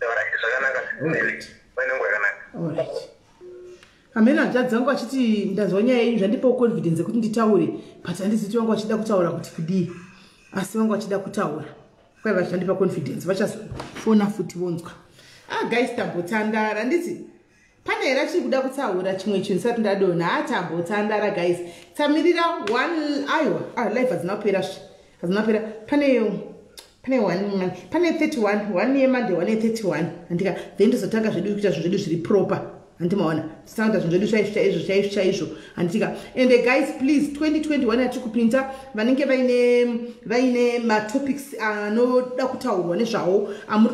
Alright, zvakanaka. Alright. Vanenguva yakanaka. Alright. Hamene hanzvadzi vangu vachiti ndanzwa nyaya yenyu, zvandipawo confidence yekuti nditaure, but handiziti vangu vachida kutaura kuti kudii, asi vangu vachida kutaura kwaiva zvichandipa confidence, vachazofona futi vonzwa. Ah guys, tambotandara, handiti pane here achiri kuda kutaura chimwe chinhu sati ndadonha? Hatambotandara guys, tamirira one. Aiwa, ah, live hadzina kupera, hadzina kupera. Pane one, pane 31, one yeMonday, one ye31, handika? Then tozotanga zvedu kuita zvinhu zvedu zviri proper, handimaona? Tisanga zvinhu zvedu chaizvo chaizvo chaizvo chaizvo, handitika? And guys, please, 2021 yatiri kupinda, vanenge vaine matopics anoda kutaurwa nezvawo,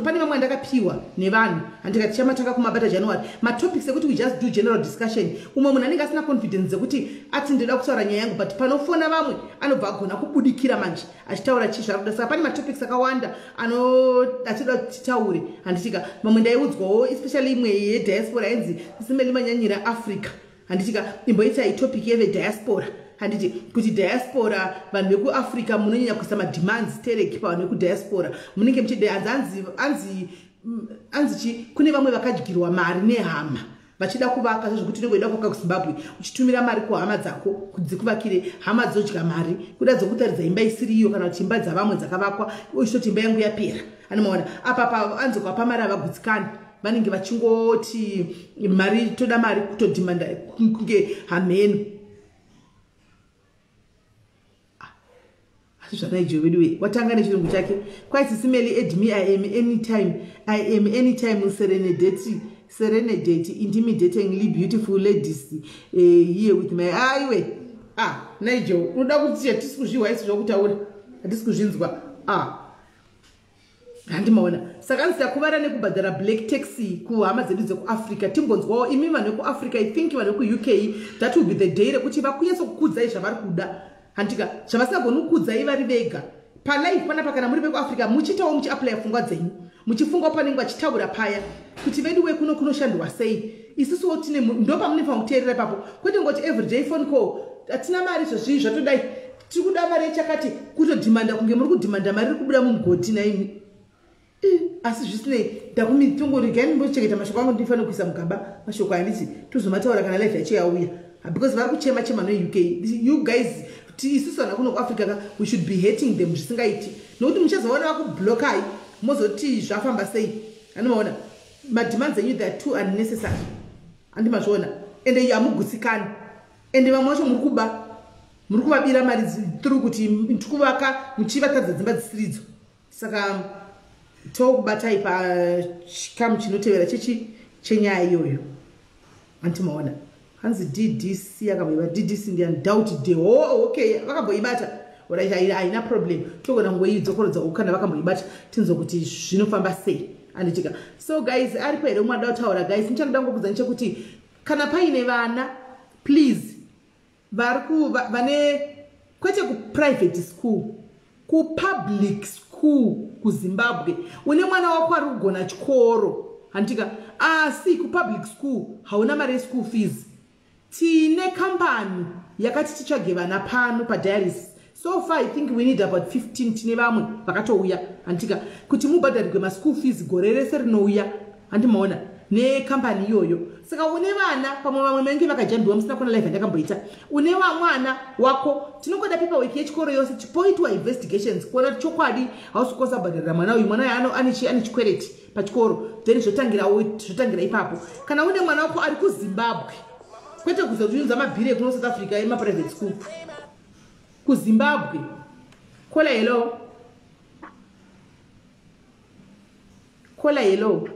pane vamwe andakapiwa nevanhu, handika? Tichamatanga kumabata January, matopics ekuti we just do general discussion. Umwe munhu anenge asina confidence dzekuti ati ndoda kutaura nyaya yangu, but panofona vamwe anobva agona kubudikira manje achitaura chii zvaari kuda. Saka pane matopics akawanda atinoda kuti titaure, handitika? Mamwe ndaiudzwawo, especially imwe yediaspora, yainzi simeli manyanyira Africa, handitika? Imboitai topic yevediaspora, handiti? Kuti diaspora, vanhu vekuAfrica munonyanya kuisa mademands tereki pavanhu vekudiaspora, munenge muchide anzi chi kune vamwe vakadyirwa mari nehama vachida kuvaka, zvezvokuti unenge uchida kuvaka kuZimbabwe, uchitumira mari kuhama dzako kuti dzikuvakire, hama dzodya mari, kuda dzokutaridza imba isiri iyo kana kuti imba dzavamwe dzakavakwa, uchitoti imba yangu yapera, anomaona? Apa pa anzi kwapa mari havagutsikani, vanenge vachingoti mari, toda mari, kutodhimanda kunge hamheno. Asi zvaNigel wedu we watanga nechirungu chake kwaisisimeli. Add me, I am anytime, I am anytime serenadeti, serenadate, intimidatingly beautiful ladies here with my. Aiwe, ah, Nigel, unoda kuti hatisi kuzvihwa isi zvokutaura, hatisi kuzvinzwa. Ah, handimaona? Saka anzi takuvara nekubhadhara black taxi kuhama dzedu dzekuAfrica. Timbonzwawo imi vanhu vekuAfrica. I think vanhu vekuUK, that will be the day rekuti vakunyatsokukudzai zvavari kuda, handika? Zvavasingagoni kukudzai vari vega palive panapa. Kana muri vekuAfrica, muchiitawo muchiaplya pfungwa dzenyu, muchifungawo panenge vachitaura paya kuti vedu wekuno kunoshandwa sei, isusuwo tine ndo pamunofanira kuteerera ipapo, kwete ngoti everyday phone call, hatina mari izvozvii, zvatodai, tiri kuda mari yechakati, kutodhimanda kunge muri kudhimanda mari iri kubuda mumugodhi naimi. Asi zvisinei, ndakumi ndimbochengeta mashoko angu, ndinofanira kuisa mugaba mashoko anditi tozomataura kana live yacho yauya, because vari kuchema chema neUK. You guys, isusu vana kuno kuAfrica ka, we should be hating them zvisingaiti, nokuti muchazoona vakublokai, mozoti zvafamba sei, anomaona? Mademands enyu, they are too unnecessary, andimazviona? Ende hamugutsikani, ende vamwe vacho muri kuba, muri kuvabira mari through kuti tikuvaka, muchivatadza dzimba dzisiridzo. Saka tokubatai pachikamu chinotevera chechi chenyaya iyoyo, antimaona? Hanzi DDC akamboiba. DDC ndiani? Doubt de. Oh, okay, vakamboibata. Alright, haina problem, togona kungoidzokorodza kana vakamboibata, tinzwe kuti zvinofamba sei, anditika? So guys, aripo here umwe ada kutaura? Guys, ndichanoda ngokudza nechekuti kana paine vana, please, vari vane, kwete kuprivate school, kupublic school kuZimbabwe, une mwana wako ari kugona chikoro, handika? Asi kupublic school hauna mari yeschool fees. Tine kambani yakati titsvage vana pano padiaries. So far I think we need about 15. Tine vamwe vakatouya, handika, kuti mubhadharirwe maschool fees gore rese rinouya, handimaona, nekambani iyoyo. Saka une vana pamwe, vamwe mange vakajambiwa musina kuona live yandakamboita. Une vamwana wako, tinongoda paperwork yechikoro yose, poitwa investigations kuona kuti chokwadi hausi kukosa kubhadharira mwana uyu. Mwana uyu ane chikwereti pachikoro, then zvotangira ipapo. Kana une mwana wako ari kuZimbabwe, kwete kuzounza mabhiri ekuno South Africa emaprivate school, kuZimbabwe. Caller, hello. Caller, hello.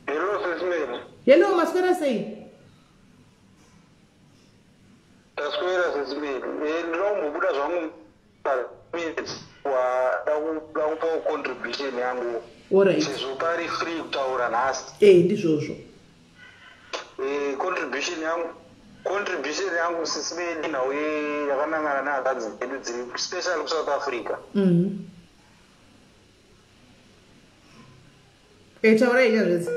Hello, Sesimeni. Hello, maswera sei? Taswera, Sesimeni. Ndinokumbobuda zvangu wada kupawo contribution yangu. Alright. Sezvo pari free kutaura nhasi. Ndizvozvo. Contribution yangu, Sisimeni, nhau yakanangana nehanzvadzi dzedu dziri special kuSouth Africa. Taurai chazvese.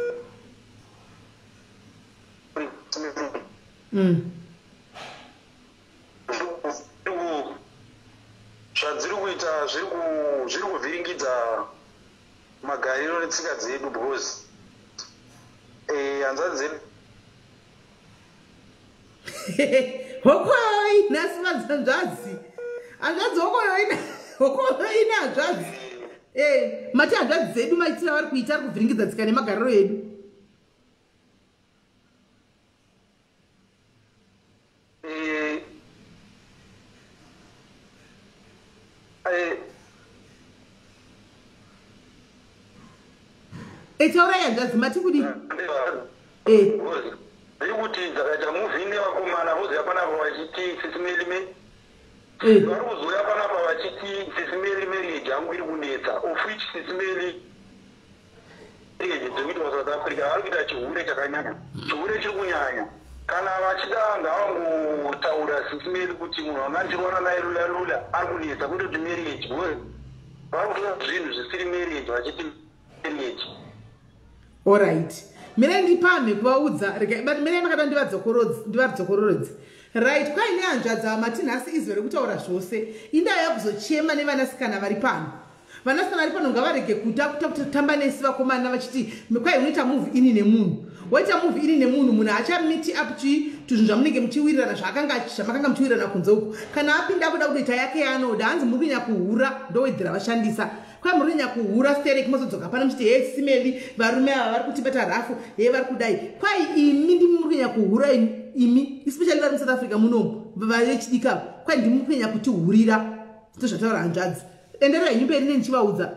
Zvadziri kuita zviri kuvhiringidza magariro netsika dzedu, because hanzvadzi dzedu Hokoroi nhasi madzanzvadzi, hanzvadzi, hokoroi, hokoroi nehanzvadzi. Mati hanzvadzi dzedu maitira vari kuita ari kuvhiringidza tsika nemagariro edu. Taurai hanzvadzi, mati kudi? Zviri kuti dzakaita move in nevakomana, vozoya panapa vachiti, "Sisimelime," vari kuzoya panapa vachiti, "Sisimeli, marriage yangu iri kunetsa," of which, Sisimeli, marriage dziri kuitwa South Africa vari kuita chihure chakanyanya, chihure chiri kunyanya. Kana vachida ngavangotaura, Sisimeli, kuti munhu wanga ndichirowana naye lula lula ari kunetsa, kwete kuti marriage, because vari kutora zvinhu zvisiri marriage vachiti marriage. Alright, mirai ndipamhe kuvaudza. But mirai makada ndivadzokororodze. Right, kwaine hanzvadzi mati nhasi izwi rekutaura zvose. Indaa yakuzochema nevanasikana vari pano. Vanasikana vari pano ngavarege kuda kutamba nesi vakomana vachiti kwai unoita move in nemunhu, woita move in nemunhu, munhu achamiti up chi tuzvinhu zvamunenge muchiwirirana, zvamakanga muchiwirirana kunze uku. Kana apinda kuda kutoita yake yaanoda, hanzi muri kunyanya kuhura, ndowedzera vashandisa. Kwai muri kunyanya kuhura stereki, mozodzoka pano muchiti, "He, Simeli, varume ava vari kutibata rafu, he, vari kudai." Kwai imi ndimi muri kunyanya kuhura imi, especially vari muSouth Africa munomu vechidiki ava. Kwai ndimi muri kunyanya kutihurira, ndozvataura hanzvadzi. Enderera henyu mberi nendichivaudza.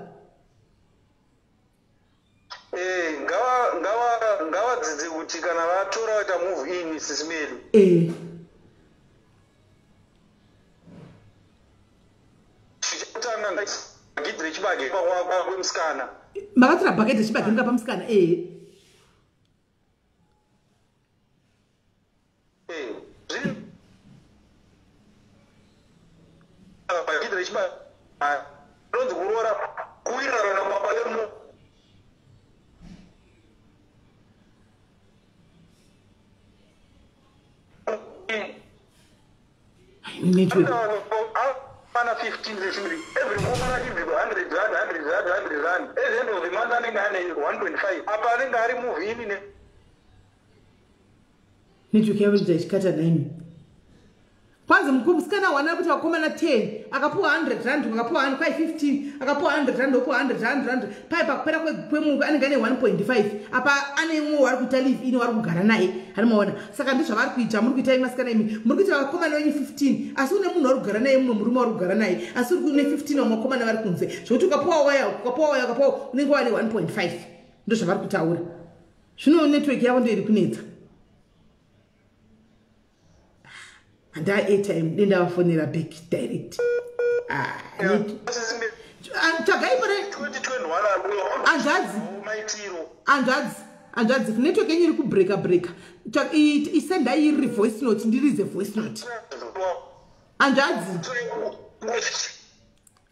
Ngavadzidze kuti kana vatora vaita move in, Sisimeli, chekutanga bhagidhi rechibage kwemusikana. Makatora bhaketi rechibage mukapa musikana. Zviri bhagidhi rechibage ronzi kuroora kuwirirana nababa vemu Network. Ana 15 zechimiri, every mukomana achibviswa R100, R100, R100. At the end of the month anenge ane 1.5, apa anenge ari move in ne Network yavo ichikata naimi. Kwanzi musikana wana kuti vakomana 10 akapuwa R100, akapuwa kwai 15, akapuwa R100, opuwa R100, R100. Pai pakupera kwemuka anenge ane 1.5, apa ane umwe wari kuita live in, wari kugara naye, hari maona. Saka ndizvavari kuita. Muri kuita masikana imi, muri kuita vakomana venyu 15, asi une munhu wari kugara naye, mumwe murume wari kugara naye, asi uri une 15 vamwe vakomana vari kunze, zvokuti ukapuwa waya, ukapuwa waya, ukapuwa, unenge wane 1.5. Ndozvavari kutaura. Zvino network yavo ndo iri kunetsa. Handaa airtime, dendavafonera back direct. Ah, tsvagai pore. 2021. Hanzvadzi. Maitiro. Hanzvadzi, hanzvadzi, network yenyu iri kubreka breka. Isendai iri voice note, ndirize voice note. Hanzvadzi,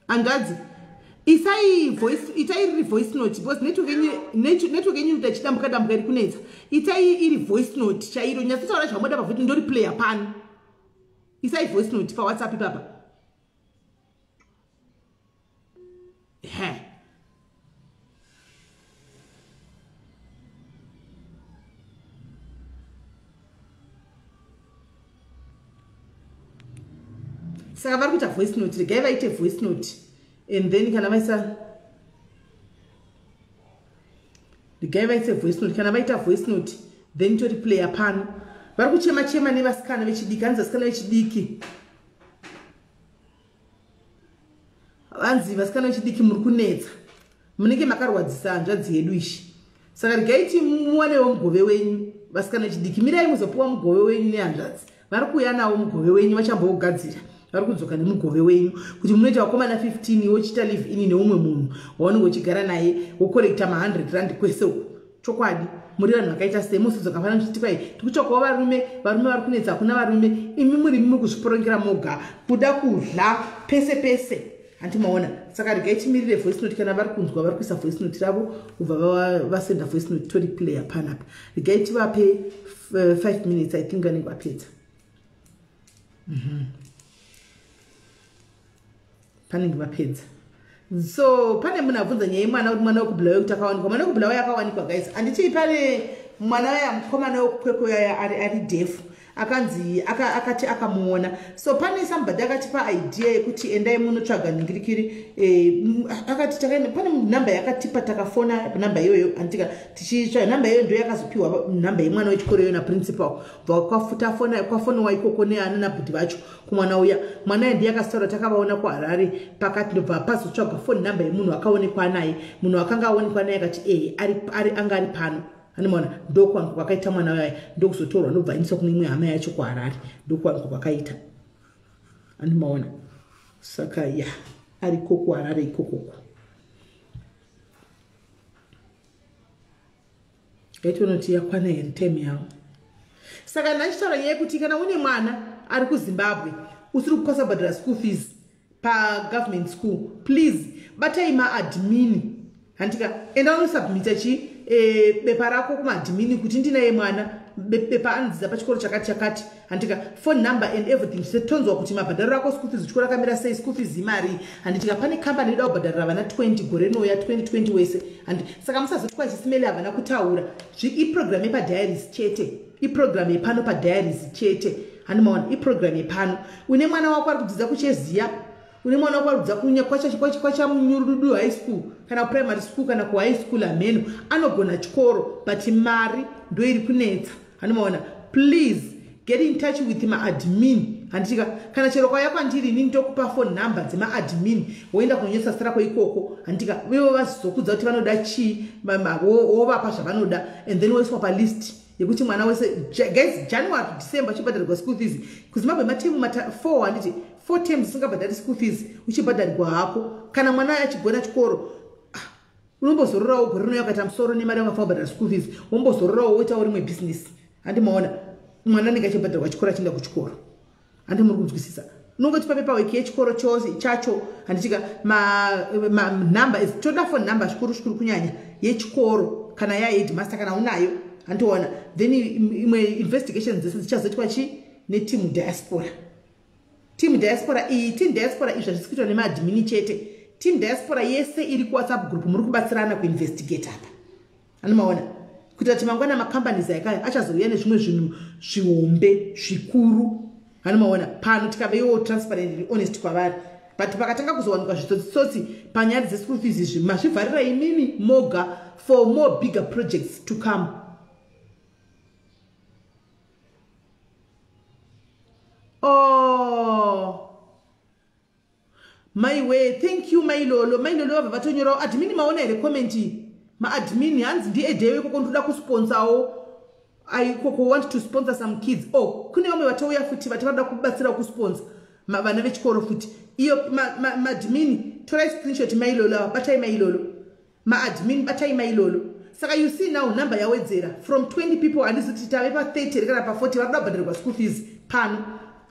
hanzvadzi. Isai voice, itai riri voice note because network yenyu iri chidambuka dambuka iri kunetsa. Itai iri voice note chairo, nyatsotaura zvamoda pavhoti ndori player pano. Isai voice note paWhatsApp ipapa. He. Saka vari kuita voice note, regai vaite voice note and then kana vaisa, regai vaise voice note, kana vaita voice note then tori player pano. Vari kuchema chema nevasikana vechidiki, hanzi vasikana vechidiki, vanzi vasikana vechidiki muri kunetsa, munenge makarwadzisa hanzvadzi yedu ishi. Saka regai timuwanewo mugove wenyu vasikana vechidiki, mirai muzopiwa mugove wenyu nehanzvadzi. Vari kuuya nawo mugove wenyu, vachambougadzira, vari kudzoka nemugove wenyu kuti munoita vakomana 15 wochiita live in neumwe munhu waunenge uchigara naye, wokorekta ma100 rand kwese uku. Chokwadi muri vanhu vakaita sei, musodzoka fana muchiti kwai tikutsvakawo varume, varume vari kunetsa, hakuna varume. Imi muri muri kuzviporongera moga, kuda kudla pese pese, hanti maona. Saka regai timirire voice note, kana vari kunzwa vari kuisa voice note ravo kubva vasenda voice note tori player panapa. Regai tivape 5 minutes, I think vanenge vapedza. Panenge vapedza. So pane munhu abvunza nyaya yemwana kuti mwana wekuBulawayo kuti akawanikwa. Mwana wekuBulawayo akawanikwa guys. Handiti pane mwana waya mukomana wekuKwekwe yaya ari deaf, akanzi akati akamuona. So pane somebody akatipa idea yekuti endai munotsvaga ningirikiri, akati pane namba yakatipa, takafona namba iyoyo, anditika tichitsvaga namba iyoyo, ndo yakazopiwa namba yemwana wechikoro iyoyo naprincipal. Bva kwafutafona kwafonowa ikoko neana nabhudhi vacho kumwana uya, mwana uya ndiye akasitaura, takavaona kuHarare pakati, ndobva pazotsvagwa phone number yemunhu akaonekwa naye. Munhu akanga aonekwa naye akati ari anga ari pano, anomaona. Ndokuwanikwa kwakaita mwana uya, ndokuzotorwa ndobva aendeswa kune imwe hama yacho kuHarare, ndokuwanikwa kwakaita, anomaona. Saka ya ariko kuHarare ikokoko. Ngaitionoti yakwana here time yavo. Saka ndachitaura nyaya yekuti kana une mwana ari kuZimbabwe usiri kukwanisa kubhadhara school fees pagovernment school, please batai maadmin, handika enda unosubmita chi bepa rako kumaadmin kuti ndinaye mwana bepa anodzidza pachikoro chakati chakati, handika phone number and everything, tonzwa kuti mabhadhariro ako school fees chikoro akamira sei, school fees imari, handitika pane kambani inoda kubhadharira vana 20 gore rinouya 2020 wese. Handi saka musazoti kwachisimele havana kutaura. Iprogram yepadiaries chete, iprogram yepano padiaries chete, handimaona, iprogram yepano. Une mwana wako ari kudzidza kucheziya, une mwana wako ari kudzidza kwachamunyurudu high school kana primary school kana kuhigh school, hameno anogona chikoro but mari ndo iri kunetsa, handimaona. Please get in touch with maadmin, handitika kana chero kwauya kwandiri inini ndokupa phone number dzemaadmin, woenda kunonyesa zita rako ikoko, handitika ivo vazokudza kuti vanoda chii, wovapa zvavanoda and then woiswa palist yekuti mwana wese guys January to December uchibhadharirwa school fees kuZimbabwe matemu 4, handiti 4 terms usingabhadhari school fees uchibhadharirwa hako. Kana mwana achigona chikoro unombozororawo gore rinouya ukaita musoro nemari yawakafanira kubhadhara school fees, wombozororawo woitawo rimwe business, handimaona. Mwana anenge achibhadharwa chikoro achienda kuchikoro, handi muri kunzwisisa. Unongotipa paperwork yechikoro chose chacho, handitika manumber toda phone number zvikuru zvikuru kunyanya yechikoro kana yaheadmaster kana unayo, handiona. Then imwe investigation dzese dzichazoitwa chi neteam diaspora. Team diaspora iyi, team diaspora izvi hazvisi kuitwa nemaadmini chete. Team diaspora yese iri kuWhatsApp group muri kubatsirana kuinvestigate apa, anomaona, kuitira kuti mangwana macompanies akaya achazouya nezvimwe zvinhu zvihombe zvikuru, anomaona. Pano tikaveiwo transparent and honest kwavari, but pakatanga kuzowanikwa zvitsotsitsotsi panyaya dzeschool fees izvi, mazvivharira imimi moga for more bigger projects to come. Oh maiwe, thank you mailolo. Mailolo vabva vatonyorawo admin, maona here comment iyi? Maadmin hanzi ndiedewe ikoko, ndoda kusponsawo ikoko, want to sponsor some kids. Oh, kune vamwe vatouya futi vati vanoda kubatsirawo kusponsa vana vechikoro futi. Iyo maadmin torai screenshot mailolo ava, batai mailolo, maadmin batai mailolo. Saka you see now number yawedzera from 20 people, handisi kuti tave pa30 here kana pa40 vari kuda kubhadharirwa school fees pano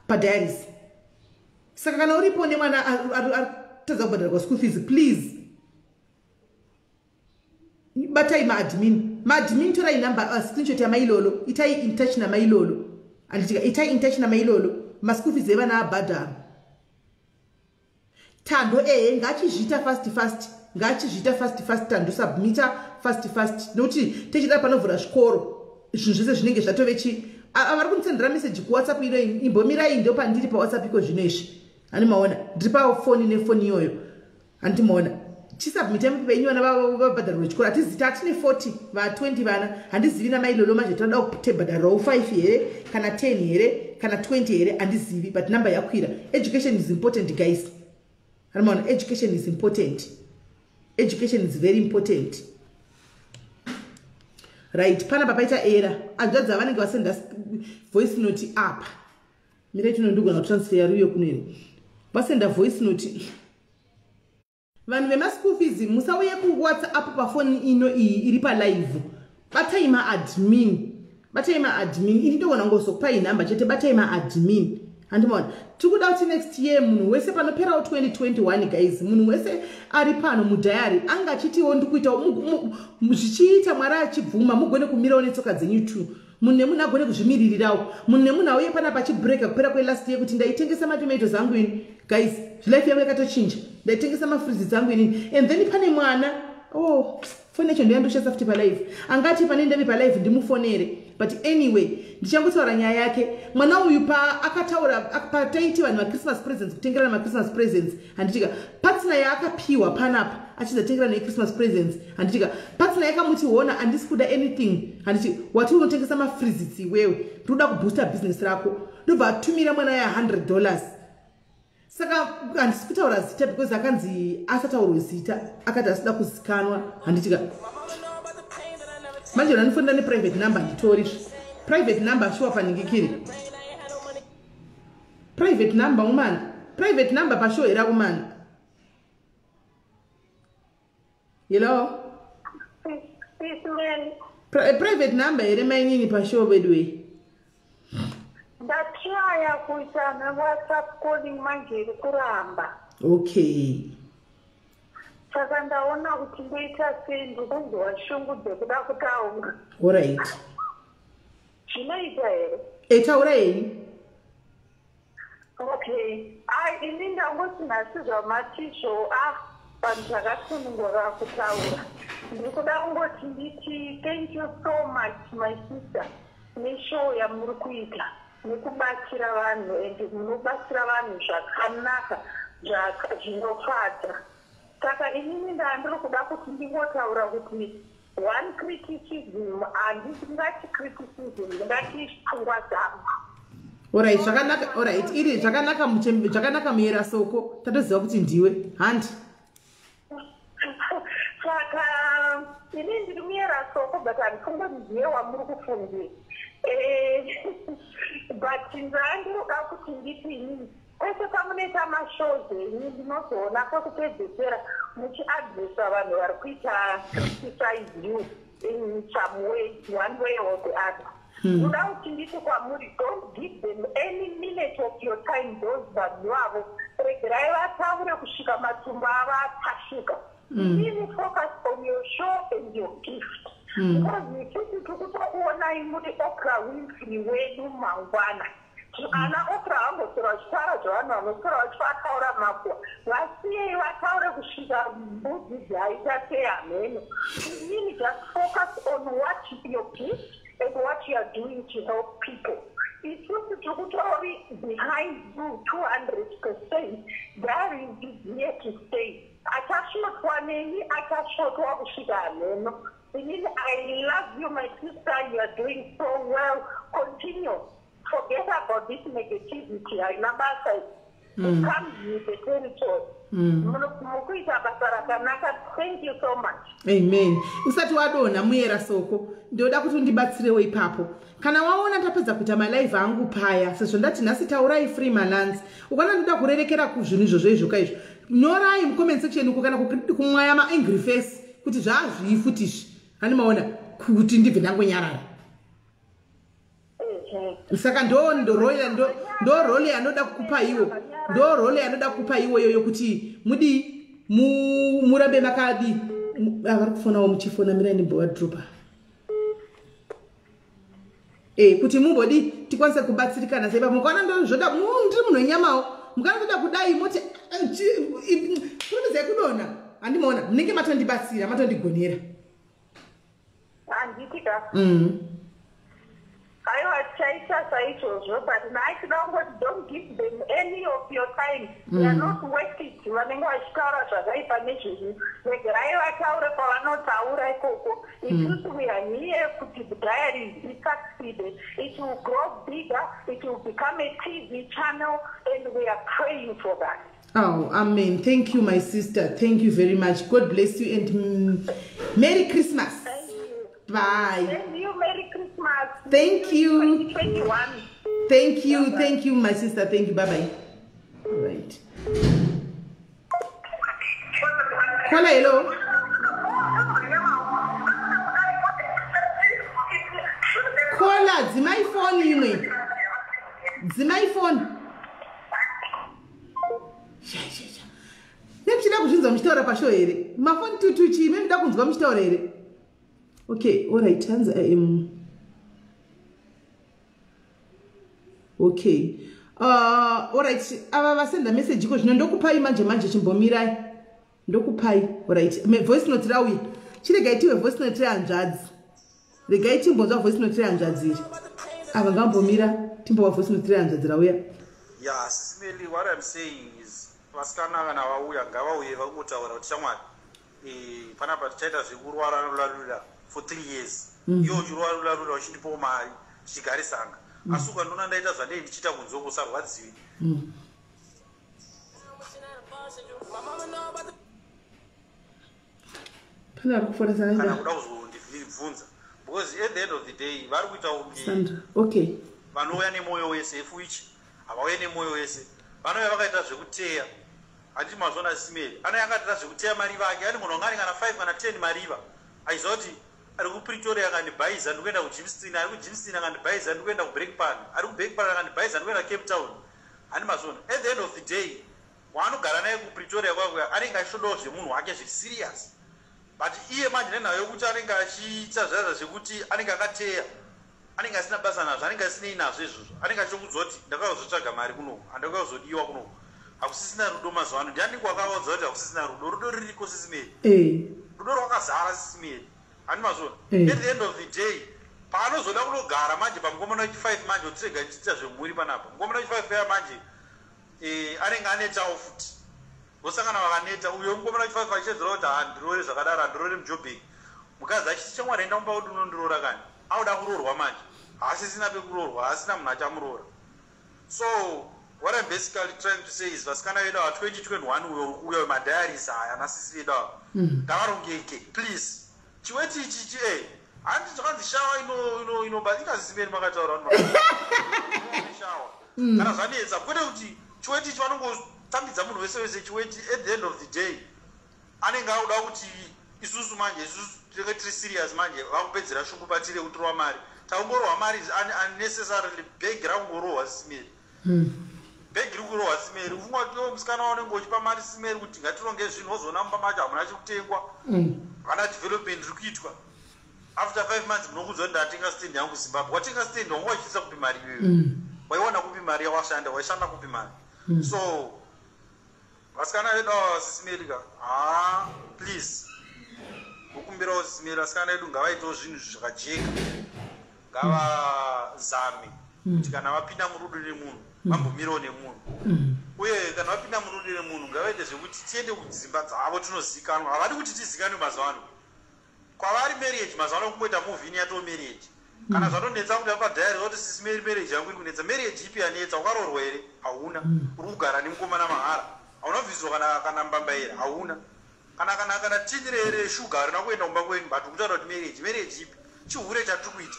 padiaries. Saka kana uripo nemwana atadza kubhadharirwa school fees, please Batai maadmin. Maadmin torai number screenshot yamailolo. Itai in touch namailolo. Anditika itai in touch namailolo. Maschool fees evana abhadhara. Tando ngachizviita fast fast. Ngachizviita fast fast. Tando submita fast fast. Nokuti techida panovhura zvikoro. Zvinhu zvese zvinenge zvatove chi. Vari kundisendera message kuWhatsApp ino imbomirai ndo pandiri paWhatsApp iko zvino izvi. Handimaona. Ndiri pafoni nefoni iyoyo. Handimaona. Chisubmita penyu vana vabhadharirwe chikoro. Hatizita hatine 40 va 20 vana. Handizivi namailolo manje tinoda kutebhadharirawo 5 here kana 10 here kana 20 here handizivi, but number yakwira. Education is important guys. Handimaona, education is important. Education is very important. Right, panapa paita error. Hanzvadzi avanenge vasenda voice note apa. Mirai tinondigona kutransfer ruyo kuno here. Vasenda voice note. Vanhu vemaschool fees musauye kuWhatsApp pafoni ino iyi iri palive. Batai maadmin. Batai maadmin. Ini ndogona kungozokupai nhamba chete. Batai maadmin. Handimaona. Tikuda kuti next year munhu wese panoperawo 2021 guys, munhu wese ari pano mudiary anga achitiwo ndikuita zvichiita Mwari achibvuma mugone kumirawo netsoka dzenyu tu. Munhu nemunhu agone kuzvimiririrawo. Munhu nemunhu auye panapa achibreaka kupera kwelast year kuti ndaitengesa matomatoes angu ini. Guys, life yangu yakatochinja. Ndaitengesa mafruits angu inini. And then pane mwana, oh, foni yacho ndoyandoshandisa futi palive. Angati pane ndave palive ndimufonere. But anyway, ndichangotaura nyaya yake. Mwana uyu pa akataura pataiti vanhu machristmas presents, kutengerana machristmas presents, handitika patsina yaakapiwa panapa achizotengerana nechristmas presents, handitika patsina yakamuti hona handisi kuda anything, handiti wati unotengesa mafrizits iwewe, ndinoda kuboosta business rako. Ndobva atumira mwana ya $100. Saka handisi kutaura zita because akanzi asataurwe zita, akati asida kuzikanwa, handitika. Manje unanifonera neprivate number nditori private number sure paningikiri. Private number umana. Private number pashow here kumana. Hello? Private number here mainini pashow bedwe. Ndatraya kuita neWhatsApp calling manje iri kuramba. Okay. Saka ndaona kuti ndoita sei, ndikunzwa shungu dzekuda kutaura. Alright. Zvinoita here? Taura henyu. Okay. Ai, ini ndangoti nhasi zvamatizvo vanhu zvakasunungura kutaura. Ndikuda kungoti nditi thank you so much my sister neshow yamuri kuita nekubatsira vanhu, and munobatsira vanhu zvakanaka zvinofadza. Saka inini ndandiri kuda kuti ndingotaura kuti one criticism, handingati criticism, ndingati pfungwa dzangu. Alright, zvakanaka. Alright, iri zvakanaka, zvakanaka muyera soko. Tatoziva kuti ndiwe. Handi. Saka ini ndiri muyera soko, but handifunge ndiye wamuri kufungira. But ndandiroda kuti nditi inini kwese kwamunoita mashows enyu ndinozoona kwekupedzesera muchiadresa vanhu vari kuita criticize you in some way, one way or the other. Ndoda kuti nditi kwamuri, don't give them any minute of your time. Those vanhu ivavo regerai vataure kusvika matumbu avo atashuka. Really focus on your show and your gift, because isusu tikutokuonai muri Oprah Winfrey wedu mangwana. Ana Oprah vamboswera vachitaura zvavanhu vanoswera vachivataura makuwa. Vasiyei vataure kusvika mbudzi dzaita sehameno. Inini just focus on what your gift and what you are doing to help people. Isusu tikutori behind you 200%. That is here to stay. Achasvotwa neni, achasvotwa kusvika hameno. Inini I love you my sister, you are doing so well. Continue. Forget about this negativity, haina basa. It comes with the territory. Mukuita basa rakanaka. Thank you so much. Amen. Usati wadonha muyera soko, ndoda kuti undibatsirewo ipapo. Kana waona ndapedza kuita malive angu paya, sezvo ndati nhasi taurai free malance, ukaona ndoda kurerekera kuzvinhu izvozvo izvo kaizvo, nyorai mucomment section uko kana kumwaya maangry face kuti zvaazvii futi izvi. Handimaona kuti ndibve ndangonyarara. Saka ndo role yanoda kukupa iwo, ndo role yanoda kukupa iwoyo yokuti mudi murambe makadi. Vari kufonawo muchifona, mirai ndimbovadropa. Kuti mumbodi tikwanise kubatsirikana seipa. Mukaona ndozvoda, ndiri munhu wenyamawo. Mukaona ndoda kudai, moti kurumidzai kudonha. Handimaona munenge matondibatsira, matondigonera. Handiti ka? Aiwa, tichaita saizvozvo, but nhai, kungoti don't give them any of your time. They are not worth it. Vanenge vachitaura zvakaipa nezvenyu, regerai vataure kwavanotaura ikoko. Isusu we are here kuti the diaries isucceed. It will grow bigger, it will become a TV channel, and we are praying for that. Oh, amen. Thank you, my sister. Thank you very much. God bless you and Merry Christmas. Thank you. Bye. Thank you. Merry Christmas. Thank you. 2021. Thank you. Thank you, my sister. Thank you. Bye bye. All right. Caller, hello. Caller, dzimai phone imwe. Dzimai phone. Sha, sha, sha. Nemuchida kuzvinzwa muchitaura pashow here? Mafoni tutu chii? Memuda kunzwa muchitaura here? Okay, all right. Hanzi I am okay. Alright, ava vasenda message iko zvino, ndokupai manje manje, chimbomirai, ndokupai. Alright, voice note rauya, chiregai tiwe voice note rehanzvadzi. Regai timbonzwa voice note rehanzvadzi iri. Ava ngambomira, timbova voice note rehanzvadzi rauya. Yeah, Sis Melly, what I'm saying is, vasikana kana vauya, ngavauye vangotaura kuti, "Shamwari, panapa tichaita zvekurwara for 3 years. Iwe uchirwarura, uchindipawo mari, tichigarisanga. Asi ukandiona ndaita zvandei ndichiita kunze uko, usarwadziwi." Pane ari kufona. Kana Sandra. kuda kuzondibvunza, because at the end of the day vari kuita kunge Sandra, okay. vanouya nemwoyo wese, if which havauye nemwoyo wese. Vanouya vakaita zvekuteya. Handiti mazvona, Sis Melly? Anouya akaita zvekuteya mariva ake. Ane munhu wanga ane kana 5 kana 10 mariva, achiziva kuti ari kuPretoria akandibhaiza, ndikuenda kuGermiston; ari kuGermiston akandibhaiza, ndikuenda kuBrakpan; ari kuBrakpan akandibhaiza, ndikuenda Cape Town. Handi mazvona? At the end of the day, waanogara naye kuPretoria kwakuya anenge achitodawo zvemunhu wake zviri serious, but iye manje nenhau yekuti anenge achiita zvaza zvekuti anenge akateya, anenge asina basa nazvo, anenge asinei nazvo izvozvo. Anenge achitokuudza kuti, "Ndakauzotsvaga mari kunoku, handakazodiwa kunoku." Hakusisina rudo mazuva ano. Ndiani kwakaudza kuti hakusisina rudo? Rudo ririko, Sis Melly. Rudo rwakazara, Sis Melly. Handi mazvona? At the end of the day, paanozoda kunogara manje pamukomana wechi5 manje, utirega tichiita zvemhuri panapa, mukomana wechi5 ya manje, anenge anetawo futi, vosangana vakaneta. Uyo mukomana wechi5 achiedzera kuti, "Handirore zvakadaro, handirore muJobheki." Mukadzi achiti, "Shamwari, enda mumba kuti unondiroora." Kani auda kuroorwa manje, haasisina pekuroorwa, haasina munhu achamuroora. So what I'm basically trying to say is, vasikana vedu ava, 2021 uyo uyo madiaries aya, anasisi vedu ava, ngavarongeke please. Chiweti ichi chi handi zvakanzi shawa inoba ikazisiveni makataura shawa kana zvanetsa, kwete kuti chiweti ichi vanongotambidza munhu wese wese chiweti. At the end of the day, anenge auda kuti isusu manje, isusu tinenge tiri serious manje, vakupedzera shungu patiri yekutorwa mari. Taungorohwa mari unnecessarily. Bhegi rakungorohwa, Sis Melly. Bhegi riri kurohwa, Sis Melly. Ufunga kuti iwe musikana waunenge uchipa mari, Sis Melly, kuti ngatironge zvinhu, wozoona mumba macho hamuna chekutengwa, havana development iri kuitwa. After 5 months munokuudza kuti, "Ndatenga stand yangu Zimbabwe." Watenga stand, wanga wachiisa kupi mari iyoyo? Waiwana kupi mari yawashanda? Waishanda kupi mari? So vasikana vedu ava, Sis Melly ka, haa, please, vokumbirawo, Sis Melly, vasikana vedu ngavaitewo zvinhu zvakajeka. Ngavazame kuti kana vapinda murudo nemunhu, vambomirawo nemunhu. Uye kana vapinda murudo nemunhu, ngavaite zvekuti tiende kudzimba dzavo tinozikanwa. Havadi kuti tizikanwe mazuva ano. Kwavari marriage mazuva ano kungoita move in, yatoo marriage. Kana zvatonetsa kuti apadiary voti, "Sis Melly, marriage yangu iri kunetsa." Marriage ipi yanetsa? Wakaroorwa here? Hauna. Uri kugara nemukomana mahara, hauna kubviswa kana mbambaira, hauna kana tini reshuga harina kuenda kumba kwenyu, but ukutaura kuti marriage. Marriage ipi? Chihure chatiri kuita.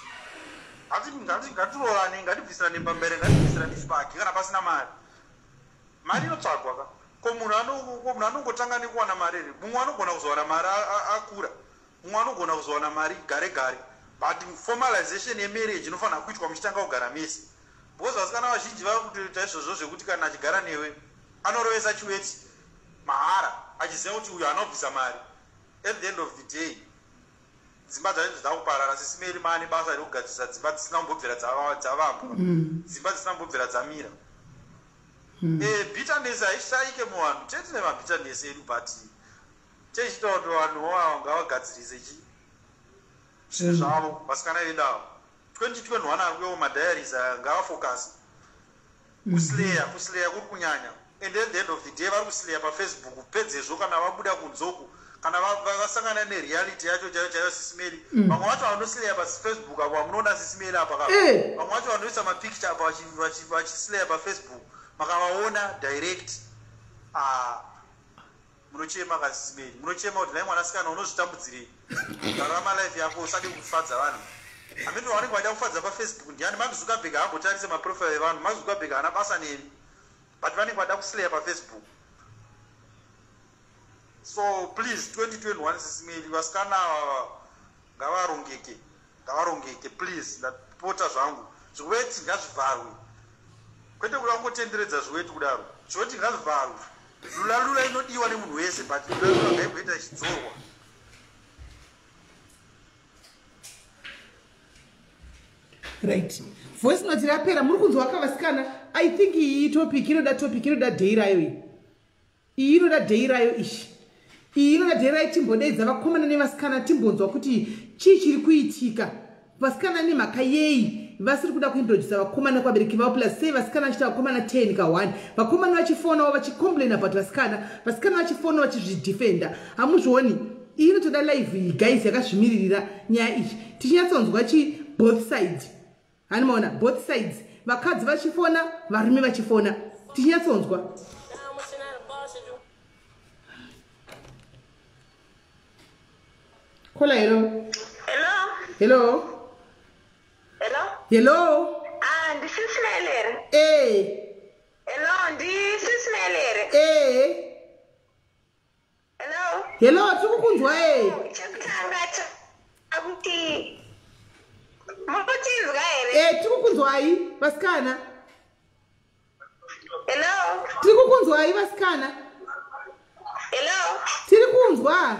Ngatiroorane, ngatibvisirane mbambaira, ngatibvisirane chibage. Kana pasina mari, mari inotsvagwa ka. Ko munhu anongotanga nekuwana mari here? Mumwe anogona kuzowana mari akura, mumwe anogona kuzowana mari gare gare, but formalization yemarriage inofanira kuitwa muchitanga kugara mese, because vasikana vazhinji vava kutoita izvozvo zvekuti kana achigara newe, anorovesa chiweti mahara, achiziva kuti uyu anobvisa mari. At the end of the day dzimba dzacho dzida kuparara. Sisimeri maane basa rekugadzirisa dzimba dzisina kumbobvira dzavambwa, dzimba dzisina kumbobvira dzamira. Bitterness haishaike muvanhu, tetine mabitterness edu, but techiita kuti vanhu vavo ngavagadzirise chi zvinhu zvavo. Vasikana vedu ava, 2021 ari kuyawo, madiaries aya ngavafocus kusleya. Kusleya kuri kunyanya, and at the end of the day vari kusleya paFacebook. Pedzezvo kana vabuda kunzoku, kana vasangana nereality yacho chaiyo chaiyo, Sisimeri, vamwe vacho vanosleya paFacebook apo vamunoona, Sisimeri, apa ka, vamwe vacho vanoisa mapicture apa vachisleya paFacebook, makavaona direct, ah, munochema kaSisimeri, munochema kuti nai mwanasikana unozvitambudzirei, rarama life yako, usade kufadza vanhu. Amene vanenge vachida kufadza paFacebook ndiani? Mark Zuckerberg haambotarise maprofile evanhu. Mark Zuckerberg haana basa nemi, but vanenge vada kusleya paFacebook. So please, 2021, Sisimeli, vasikana ava ngavarongeke, ngavarongeke please, ndapota zvangu. Zviweti ngazvivharwe, kwete kuda kungotenderedza zviweti kudaro. Zviweti ngazvivharwe. Lula lula inodiwa nemunhu wese, but lula lula ngaimboita ichidzorwa. Right, voice note rapera. Muri kunzwa kavasikana? I think iyi topic inoda, topic inoda day rayo iyi. Iyi inoda day rayo ishi, iyi inoda day rayo. Timbodeidza vakomana nevasikana, timbonzwa kuti chii chiri kuitika. Vasikana nemhaka yei vasiri kuda kuintrodusa vakomana kuvabereki vavo? Plus sei vasikana vachiita vakomana 10 ka1, vakomana vachifonawo vachicomplain about vasikana, vasikana vachifonawo vachizvidefenda? Hamuzvioni? Iyi inotoda live iyi, guys, yakazvimiririra nyaya iyi, tichinyatsonzwa chi both sides. Hani maona both sides, vakadzi vachifona, varume vachifona, tichinyatsonzwa. Kola, hello. Hello. Hello. Hello. Hello. Ah, ndisisimelere. Eh. Hello, ndisisimelere. Eh. Hello. Hello, tiri kukunzwa e. Chekutanga chakuti mukutinzwa here? E, tiri kukunzwai vasikana. Hello. Tiri kukunzwai vasikana. Hello. Tiri kunzwa.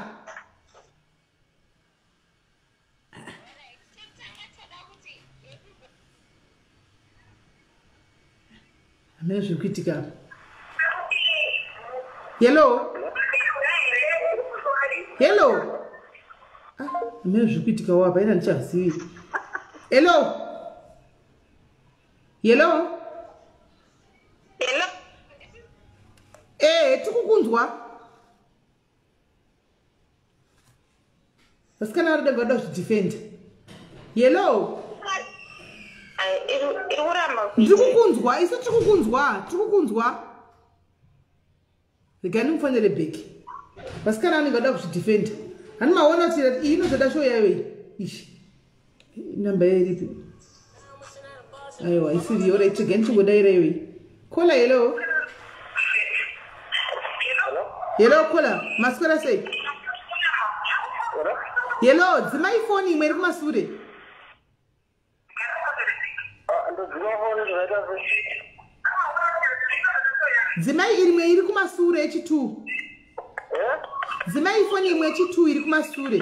Hamene zviri kuitika apa. Hello, hello. Ah, hamene zviri kuitikawo apa, ina ndichazivi. Hello, hello. Hello. Ee, tiri kukunzwa. Vasikana vari vada kuzvidefenda. Hello. Ai, iri kuramba. Ndiri kukunzwa, isu tiri kukunzwa, tiri kukunzwa. Regai ndimufonere back. Vasikana vanenge vada kuzvidefenda. Hani maona kuti iyi inozoda show yayo iyi. Ishi namba iripi? Aiwa, isiriyo. Right, regai ndichingodaira iyoyi. Kola, hello. Hello, kola, maswera sei? Hello, dzimai foni imwe iri kumasure. Ndodzima foni, zvaita sei? Dzimai imwe iri kumasure yechi2. Dzimai foni imwe yechi2 iri kumasure.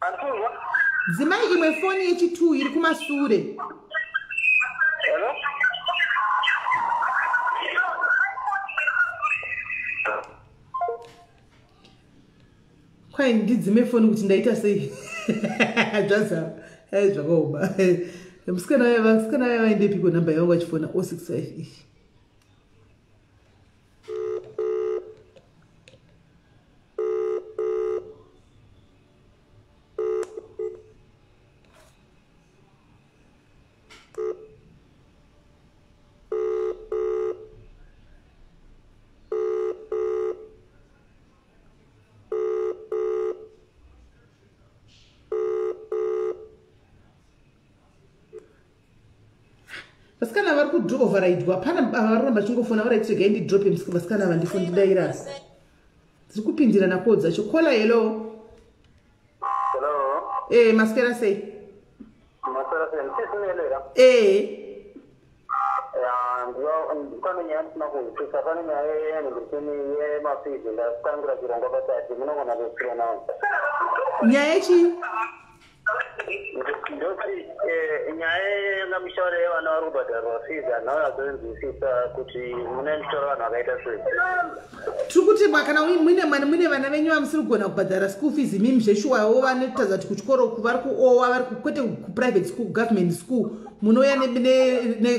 Andikunzwa. Dzimai imwe foni yechi2 iri kumasure. Hello. Kwai ndidzime foni kuti ndaita sei? Zvazama. Ai, zvakaoma. Musikana, vasikana vaya vaendepiko? Namba yavangu vachifona 065 iyi. Vasikana vari kuoverridwa pana, vari kuramba chingofona. Vari regai ndidrope. Vasikana ava ndifondidayira, dziri kupindirana ko dzacho. Kola, hello. Hello. E, maswera sei? Maswera sei, ndisimelera? E. Pane nyaya ndisina kunzwisisa, pane nyaya yenhingirikini yemafizi. Ndatangira chirongwa patati munogona kutsira nawo. Nyaya yechii? Ndoti nyaya yanga mishoro yevana vari kubhadharwa fees, handina kunyatsoinzwisisa kuti mune mishoro vanhu vakaita sei. Tiri kuti kana muine mwana, muine vana venyu vamusiri kugona kubhadhara school fees, imimi zveshuwawo vanotadza kuti kuchikoro vari kuowa, vari kwete kuprivate school, government school, munouya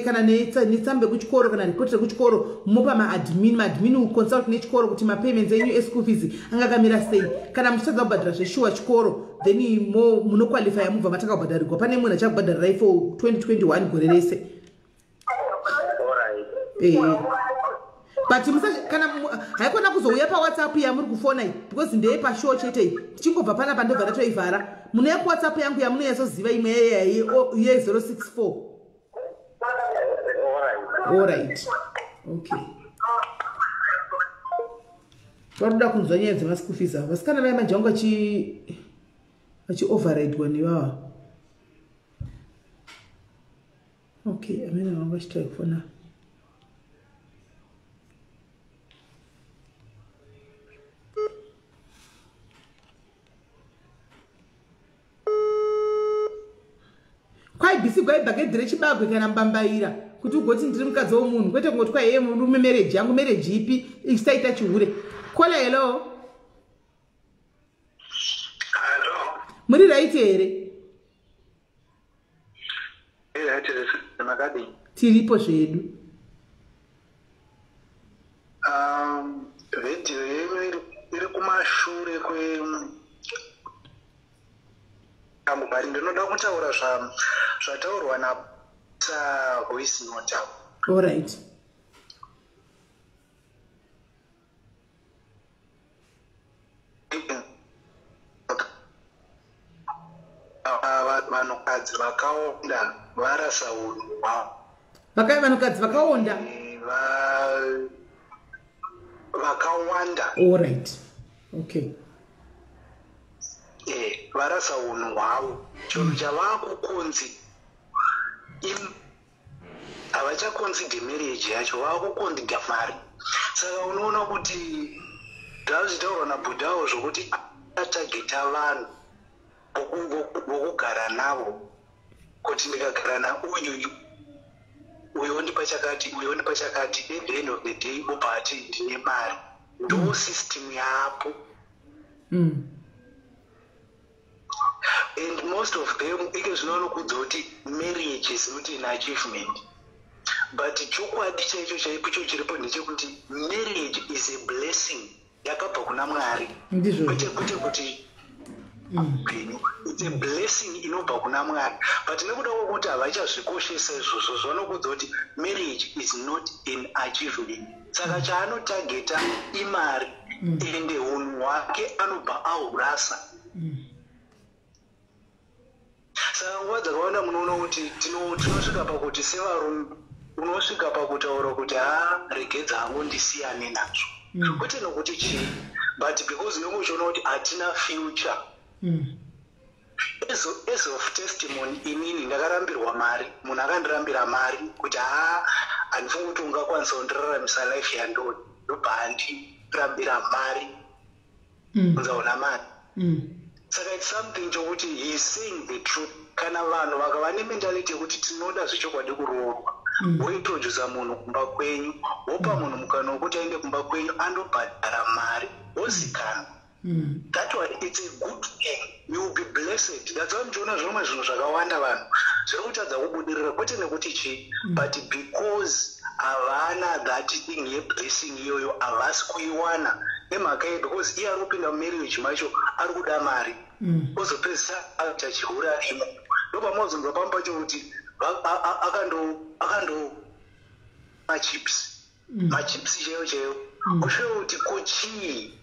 kana netsamba yekuchikoro kana ripoti rekuchikoro, mopa maadmin. Maadmin consult nechikoro kuti mapayments enyu eschool fees angakamira sei. Kana muchitadza kubhadhara zveshuwa chikoro, then munoqualifya, mubva matanga kubhadharirwa. Pane munhu achakubhadharirai for 2021 gore rese. But kana haikona kuzouya paWhatsApp yamuri kufona iyi, because ndeye pashow chete iyi. Tichingobva panapa ndobva ndatoivhara. Munouya kuWhatsApp yangu yamunonyatsoziva, imwe ye064. Allright, okay. Varoda kunzwa nyaya dzemaschool fees avo vasikana vaya manje vangu vachioverridwa nevava. Okay, amene vanga vachitrai kufona. Kwaibhisigwa ibhagedhi rechibagwe kana mbambaira kuti ugoti ndiri mukadzi womunhu, kwete kungoti kwaiye murume marriage yangu. Marriage ipi isaita chihure? Caller, hello. Hello. Muri right here? Makadii? Tiripo zvedu. Vhidhiyo yenyu iri kumashure kwe but ndinoda kutaura zvataurwa na voice note. Allright. Vanhukadzi vakaonda varasa unhu hwavo. Vanhukadzi vakaonda? Vakawanda. Allright, okay. Varasa unhu hwavo. Chinhu chavakukonzi, havachaconsider marriage yacho, vakuconsider mari. Saka unoona kuti zvazvitaurwa nabhudhawo zvokuti atargeta vanhu vokugara navo, kuti ndikagara nauyu, uyu ondipa chakati, uyu ondipa chakati, at the end of the day obva ati ndine mari. Ndo system yaapo. And most of them ike zvino vanokudza kuti marriage is not an achievement, but chokwadi chaicho chaipo cho chiripo ndechekuti marriage is a blessing yakabva kuna Mwari. Kwete kuti upenyu, it's a blessing inobva kuna Mwari, but nekuda kwokuti havachazvikoshesa izvozvo, zvanokudza kuti marriage is not an achievement. Saka chaanotargeta imari, ende unhu hwake anobva ahurasa. Saka nguva dzakawanda munoona kuti tinosvika pakuti sevarume unosvika pakutaura kuti, "Ha, regedza hangu ndisiyane nazvo," kwete nokuti chii, but because unenge uchiona kuti hatina future. As of testimony, inini ndakarambirwa mari. Munhu akandirambira mari kuti, "Ha, handifungi kuti ungakwanisa kundiraramisa life yandoni." Ndobva andirambira mari, unzaona mari. Saka it's something chokuti he is saying the truth. Kana vanhu vakava nementality yekuti tinoda zvechokwadi kuroorwa, wointrodusa munhu kumba kwenyu, wopa munhu mukana wekuti aende kumba kwenyu andobhadhara mari, wozikanwa, that one, it's a good thing, you will be blessed. That's why muchiona zvimwe zvinhu zvakawanda vanhu zviri kutadza kubudirira, kwete nekuti chii, but because havana that thing yeblessing iyoyo, havasi kuiwana nemhaka ye because iye ari kupinda mumarriage macho ari kuda mari, ozopedzisa aita chihure arimo. Ndopamazonzwa pamwe pacho kuti akando machips, machips chaiyo chaiyo, kusvika kuti kuchii,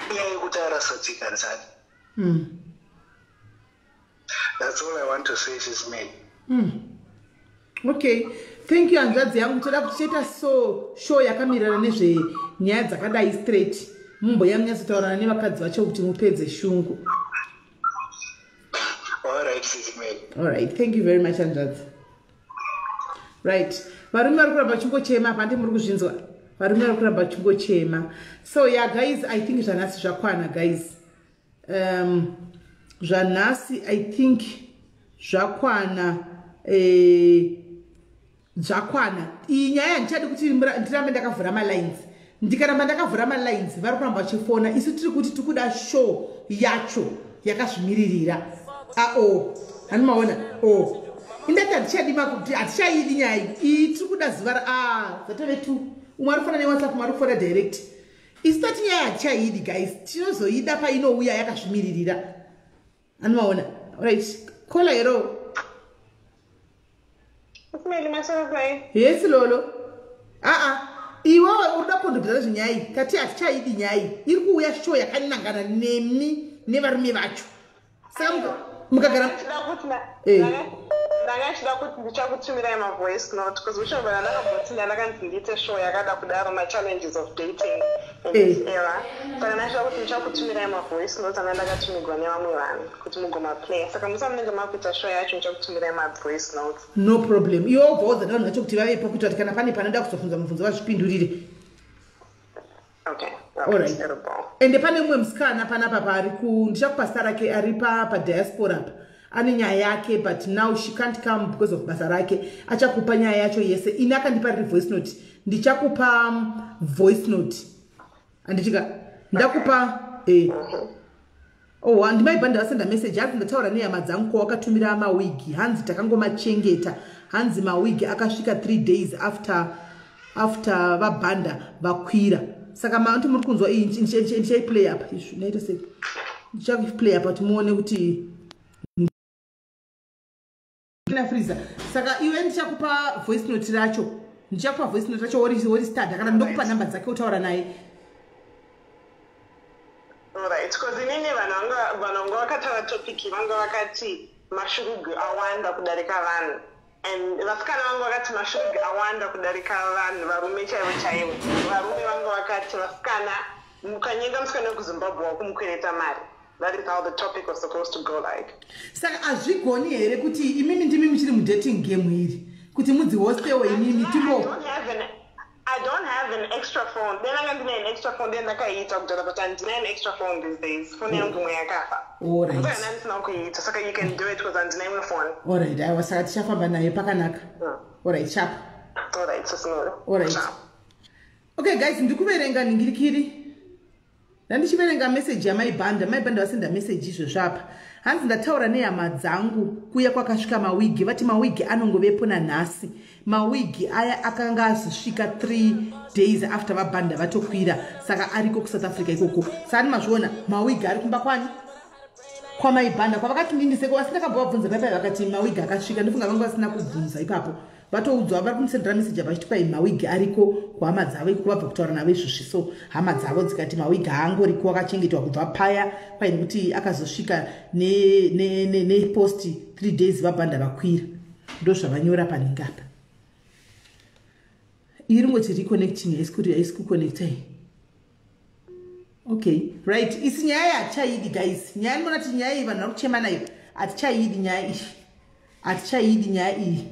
inyaya yekuti arasa tsika dzake. That's all I want to say, Sis Melly. Okay, thank you, hanzvadzi yangu. Toda kuti tichaita so show yakamirirana nezvenyaya dzakadai straight. Mumboya munyatsotaurana nevakadzi vacho kuti mupedze shungu. All right. Alright, Sisi Mary. Alright, thank you very much, hanzvadzi. Right, varume vari kuramba vachingochema apa, handi muri kuzvinzwa? Varume vari kuramba vachingochema. So yeah guys, I think zvanhasi zvakwana, guys. Zvanhasi I think zvakwana. Zvakwana. Iyi nyaya handichadi kuti ndirambe ndakavhura malines. Ndikaramba ndakavhura malines, vari kuramba vachifona. Isu tiri kuti tikuda show yacho yakazvimiririra. Ao hanimaona o indati hatichadi, hatichaidi nyaya iyi. Tiri kuda zuva ra a dzatove two. Umwe ari kufona neWhatsApp, umwe ari kufona direct. Isu tati nyaya hatichaidi, guys. Tinozoida painouya yakazvimiririra, hanimaona? Right, caller, hello. Meli, masoro. Yes, Lolo. Aa, iwewe uri kuda kukondobvira zvenyaya iyi. Tati hatichaidi nyaya iyi. Iri kuuya show yakanangana nemi nevarume vacho. Saka mukagara Ndanga chida kuti ndichakutumirai mavoice note, because uchobvana ndakamboti ndakanzi ndiite show yakada kudaro, machallenges of dating in this era. Saka ndachida kuti ndichakutumirai mavoice note anga ndakatumigwa nevamwe vanhu kuti mugomaplay. Saka musa munenge makuita show yacho, ndichakutumirai mavoice notes. No problem. Iwe wobva udza nevanhu vacho kuti vavepo, kuitira kuti kana pane panoda kuzofunza mubvunzo vazvipindurire. Okay. Alright. Terrible. Ende pane mumwe musikana panapa paari ku, ndichakupa zita rake, ari padiaspora apa, ane nyaya yake, but now she can't come because of basa rake. Achakupa nyaya yacho yese. Ini akandipa riri voice note. Ndichakupa voice note, handitika? Ndakupa. Oh, ndimaibva ndavasenda message. Hanzi ndataura nehama dzangu kwawakatumira mawigi. Hanzi takangomachengeta. Hanzi mawigi akasvika 3 days after vabhanda vakwira. Saka manti muri kunzwa iyi, ndichaiplay apa. Izvi ndaita sei? Ndichaplay apa kuti muone kuti freezer. Saka iwe ndichakupa voice note racho, ndichakupa voice note racho, woristadha, kana ndokupa namba dzake utaura naye. Alright, because inini vanhu vanga vakataura topic, vanga vakati mashurugu awanda kudarika vanhu, and vasikana vanga vakati mashurugu awanda kudarika vanhu, varume chaivo chaivo. Varume vanga vakati vasikana, mukanyenga musikana wekuZimbabwe, wakumukwereta mari. That is how the topic was supposed to go like. Saka hazvigoni here kuti imimi ndimi muchiri mudating game iri, kuti mudzihostewo imimi timbo? I don't have an extra phone. Then anga ndine an extra phone, then ndakaiita kudhara, but handina an extra phone these days. Phone yangu imwe yakafa. Alright. Saka ndandisina kuiita. Saka you can do it because handina imwe phone. Alright, aiwa, saka tichafamba naye pakanaka. Alright, sharp. Alright, Sisimelo. Alright. Okay guys, ndikuverenga ningirikiri. Ndandichiverenga meseji yamaibhanda. Maibhanda vasenda meseji izvozvo apa. Hanzi ndataura nehama dzangu kuya kwakasvika mawigi. Vati mawigi anongovepo nanhasi. Mawigi aya akanga azosvika 3 days after vabhanda vatokwira. Saka ariko kuSouth Africa ikoko. Saka ndimazviona, mawigi ari kumba kwani, kwamaibhanda, kwavakati ndindiseko. Vasina kambovabvunza paipai, vakati mawigi akasvika. Ndofunga vanga vasina kubvunza ipapo, vatoudzwa. Vari kumusendera meseji apa vachiti kwai mawigi ariko kuhama dzavo iko, vabva kutaura navo izvozvi. So hama dzavo dzikati mawigi haangoriko, akachengetwa kubva paya paine kuti akazosvika nepost 3 days vabhanda vakwira. Ndo zvavanyora panhingi apa. Iri ngoti reconnecting, haisi kuconnecta iyi. Okay, right, isi nyaya hatichaidi, guys. Nyaya ndinoona kuti nyaya iyi vanhu vari kuchema nayo. Hatichaidi nyaya iyi, hatichaidi nyaya iyi.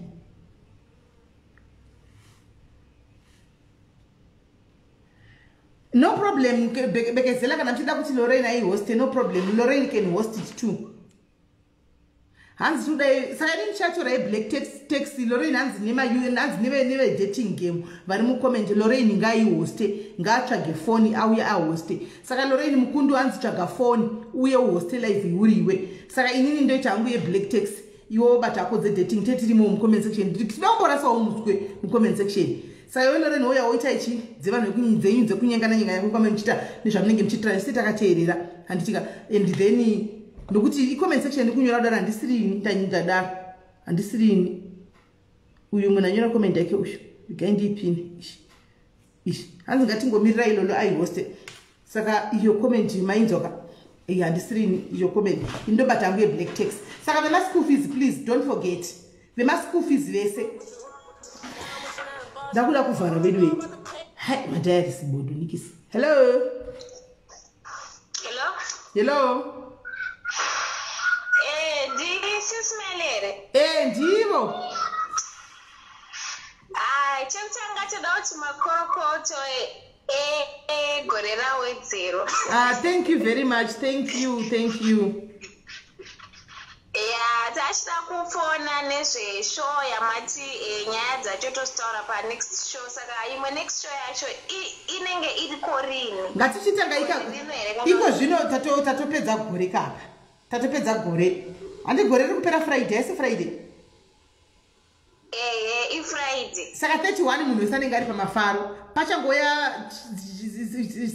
No problem, bekezela. Kana muchida kuti Lorraine aihoste, no problem, Lorraine can host it too. Hanzi todai, saka ini ndichatorai black taxi. Lorraine, hanzi hanzi nevedating game vari mucomment, Lorraine ngaihoste, ngaatsvage foni auye ahoste. Saka Lorraine Mukundu, hanzi tsvaga foni uye uhoste live iuriwe. Saka inini ndoita hangu yeblack taxi, iwe wobata hako dzedating. Tetirimo mucomment section, tinoda kumborasawo muswe mucomment section. Saka iwe Lorraine wouya woita ichi dzevanhu dzenyu dzekunyengana nyengana kwame muchiita nezvamunenge muchiitira, isi takateerera, handitika? And then nokuti icomment section ikunyora kudaro, handisirini ndadaro, handisirini. Uyu munhu anyora comment yake uyu, regai ndiipine. Ishi ishi, hanzi ngatingomirirai ilolo aihoste. Saka iyo comment mainzwaka iyi, handisirini iyo comment. Indobata hangu yeblack taxi. Saka vemaschool fees, please don't forget, vemaschool fees vese. Ndakuda kuvhara vedu vei. Hai, madiaries bodo nikisi. Hello. Hello. Hello. Ndisisi. Seiko? Chekutanga toda kuti makorokoto egore rawedzero. Thank you very much. Thank you, thank you. Ya, tachida kufona nezveshow yamati nyaya dzacho tozitaura panext show. Saka imwe next show yacho inenge iriko rini? Ngatichitanga iko zvino. Tatopedza gore kapa, tatopedza gore. Handi gore riri kupera Friday? Haisi Friday? Ehe, iFriday. Saka 31 munhu wese anenge ari pamafaro. Pachangoya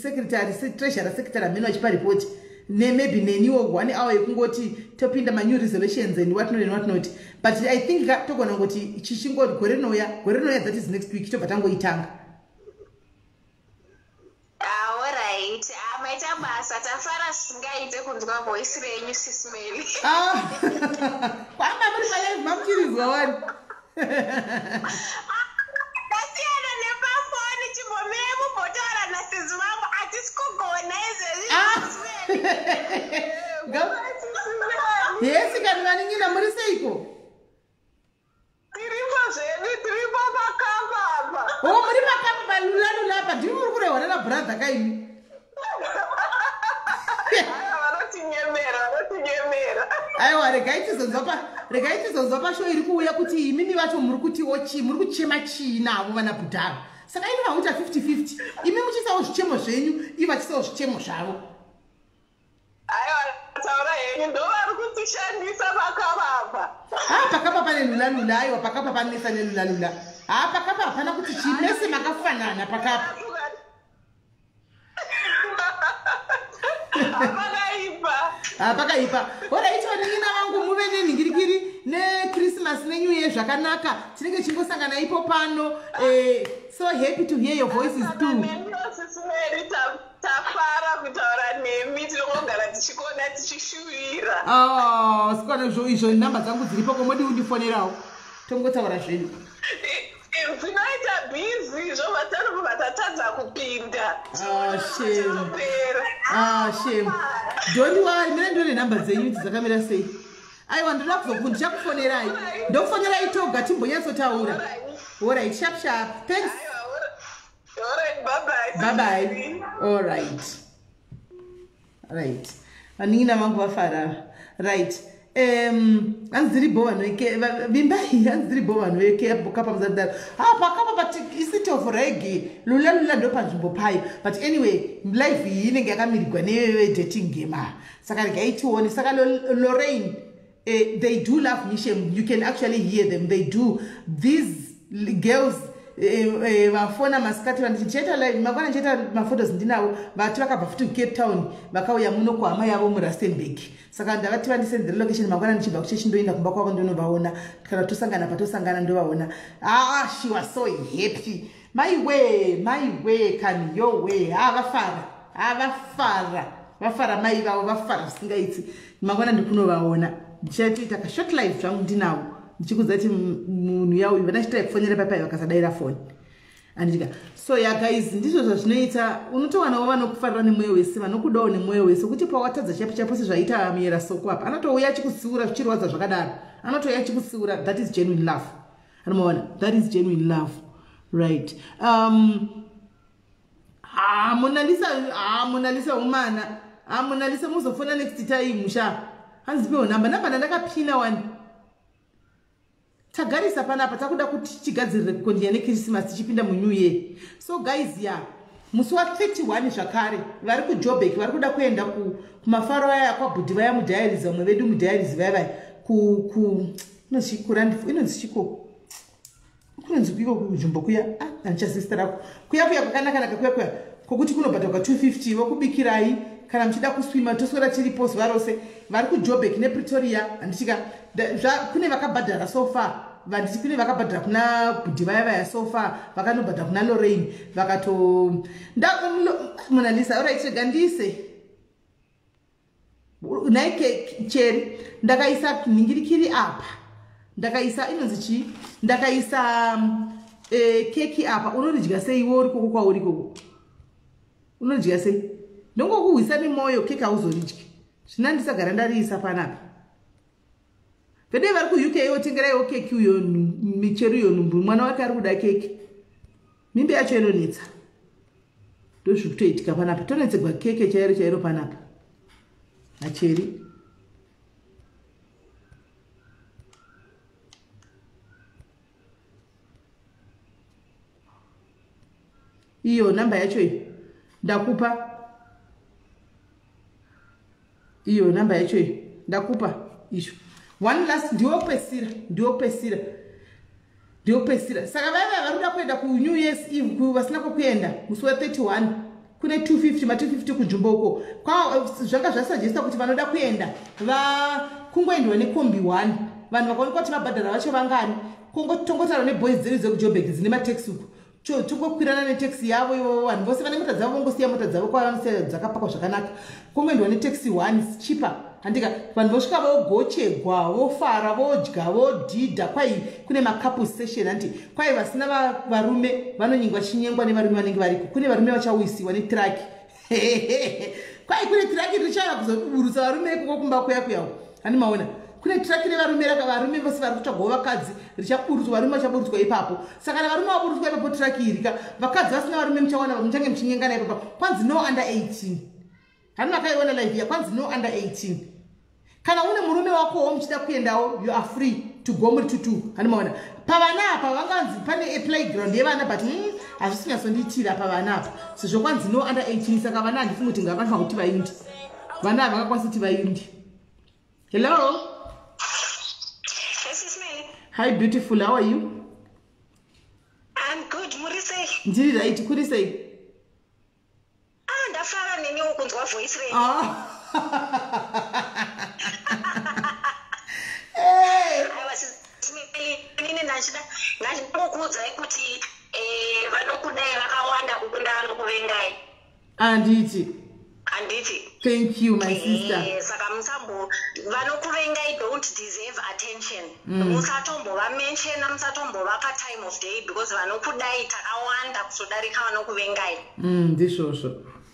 secretary, treasurer, secretary amene vachipa ripoti, nemaybe neniwo one hour yekungoti topinda manew resolutions and what not and what not. But I think togona kungoti chichingoti gore rinouya, gore rinouya, that is next week, tobva tangoitanga. Alright, maita basa. Tafara zvisingaite kunzwa voice renyu, Sis Melly. Kwamba muri palive, mamuchirizwa wani. Ndasiyana nepafoni. Chimbomire mumbotaura nasisi vangu, hatisi kugona izvezvi. Yes, kani vanin'ina, muri seiko? Tiripo zvedu, tiripo pakamba apa. O, muri pakamba palulalula apa. Ndimi muri kurehwa nanabrother kaimi? Vanotinyemera, vanotinyemera. Aiwa, regai tizonzwa pashow iri kuuya kuti imimi vacho muri kutiwo chii, muri kuchema chii navo vana bhudhava. Saka ini vakuita 50-50, imi muchiisawo zvichemo zvenyu, ivo vachiisawo zvichemo zvavo. Aiwa, taura henyu, ndo vari kutishandisa pakavapa. Ha, pakapa pane lulalula. Aiwa, pakapa panesa nelulalula. Ha, pakapa hapana kuti chii, mese makafanana pakapa. Pakaipa. Ha, pakaipa. Alright, vanin'ina vangu, muve nenhingirikiri nechristmas nenew year zvakanaka. Tinenge chingosangana ipo pano. So happy to hear your voices too. Sis Melly, tafara kutaura nemi. Tinongogara tichikuona, tichishuvira. Oh, sikwana izvo namba dzangu dziripo, komodi undifonerawo, tongotaura zvedu. Dzinoita busy, zvobva tanobva tatadza kupinda. Ah, shame. Topera. Ah, shame. Don't worry, mina ndine nhamba dzenyu kuti dzakamira sei. Aiwa, ndoda kuzoku ndichakufonerai, ndokufonerai toga timbonyatsotaura. Alright, sharp sharp, thanks. Alright, bye bye. Bye bye. Alright, right, vanin'ina vangu vafara. Right, hanzi dziri bo vanhu vimbai, hanzi dziri bo vanhu vekapa musadaro. Ha, pakapa but icity of reggae, lula lula ndo panzvimbo payo. But anyway, live iyi inenge yakamirigwa nevedating game ava, saka regai tione. Saka Lorraine, they do love me, shame. You can actually hear them, they do. These girls vafona masikati vanditi ndichaita live mangwana, ndichaita maphotos ndinawo. Vati vakabva futi kuCape Town, vakauya muno kuhama yavo muRustenburg. Saka ndavati vandisendere location. Mangwana ndichibva kuchechi ndoenda kumba kwavo, ndonovaona. Kana tosangana patosangana, ndovaona. Ah, she was so happy. My way, my way, kani yo way. Ha, vafara. Ha, vafara, vafara mai vavo, vafara zvisingaitsi. Mangwana ndikunovaona, ndichatoita kashort live zvangu ndinavo, ndichikudza kuti munhu yauyu vanachitrai kufonera papai, vakasadaira foni anditika. So ya guys, ndizvo zvazvinoita. Unotowanawo vanokufarira nemwoyo wese, vanokudawo nemwoyo wese, kuti pawatadza chapo chapo, sezvaita muyera soko apa, anotouya achikutsiura zvichirwadza zvakadaro, anotouya achikutsiura. That is genuine love, anomaona. That is genuine love, right? Ah, Monalisa. Ah, Monalisa umana. Ah, Monalisa, muzofona next time sha. Hanzi piwo namba. Namba ndandakapina wani. Tagarisa panapa, takuda kuti tigadzirire kukondinya nechristmas, tichipinda munew year. So guys, ya, musi wa31 zvakare, vari kuJobek, vari kuda kuenda kumafaro aya kwabhudhi vaya mudiaries, vamwe vedu mudiaries vaya vaya inonzi chiko, kunonzi kuiko kunzvimbo kuya. Ah, handichazista rako. Kuya kuya kwakanakanaka kuya kuya kwokuti kunobhadharwa 250, vokubikirai. Kana muchida kuswima, toswera tiripo zuva rose. Vari kuJobek nePretoria, handichika kune vakabhadhara so far. Vanditi kune vakabhadhara kuna bhudhi vaya vaya so far, vakanobhadhara kuna Lorraine, vakato Monalisa. Alright, rega ndiise naike cheri. Ndakaisa nhingirikiri apa, ndakaisa inonzi chii, ndakaisa keki apa. Unoridya sei iwe uri koko kwauri koko? Unoridya sei? Ndongokuhwisa nemwoyo, keki hauzoridyi. Zvina ndisagara ndariisa panapa. Vedei vari kuUK otengeraiwo keki uyo michero iyo nhumbu mwana wake ari kuda keki. Mimba yacho inonetsa. Ndozviri kutoitika panapa. Tonetsegwa keke chairo chairo panapa. Acheri. Iyo namba yacho iyo ndakupa. Iyo namba yacho iyo ndakupa isho. One last ndiwopesira ndiwopesira ndiwopesira. Saka vaiva vari kuda kuenda ku New Year's Eve vasina kwekuenda musi wa 31 kune 250 ma 250 kunzvimbo uko. Zvanga zvasugesta kuti vanoda kuenda va kungoendwa nekombi 1. Vanhu vakaonekwa kuti vabhadhara vacho vangani. Tongotaura neboys dzedu dzekuJoburg dzine mataxi uko. Tongokwirana netaxi yavo ivo vanhu vose vane mota dzavo vongosiya mota dzavo kwavanosiya dzakapakwa zvakanaka. Kungoendwa netaxi 1 is cheaper. Handika vanhu vosvika vogochegwa vofara vodya vodhidha. Kwai kune macouple session hanti kwai vasina varume vanonyengwa chinyengwa nevarume vanenge variko. Kune varume vachauyisiwa netiraki. Kwai kune tiraki richauya kuzoburutsa varume ikoko kumba kuya kuya. Handi maona kune tiraki revarume varume vose vari kutsvagawo vakadzi richaburutswa varume vachaburutswa ipapo. Saka kana varume vaburutswa ipapo tiraki irika vakadzi vasina varume muchawana muchange muchinyengana ipapo. Kwanzi no under 18. Handi makaiona live ya kwanzi no under 18. Kana une murume wakowo muchida kuendawo you are free to go muri tutu. Handi maona pavana apa vanganzi pane a playground yevana but hazvisi kunyatsondiitira pavana apa sezvo kwanzi no under 18. Saka vana handifungi kuti ngavafanira kuti vaindi. Vana havangakwanisi kuti vaindi. Hello. Hi beautiful, how are you? I'm good, muri sei? Ndiri right, kuri sei? Ah, ndafara neniwo kunzwa voice renyu. Ah. Hey. Aiwa inini ndachingokuudzai kuti vanokudai vakawanda kukunda vanokuvengai. Anditi. Anditi. Thank you my sister. Saka musambo vanokuvengai don't deserve attention. Musatombova mention, musatombovapa time of day because vanokudai takawanda kutodarika vanokuvengai. Ndizvozvo.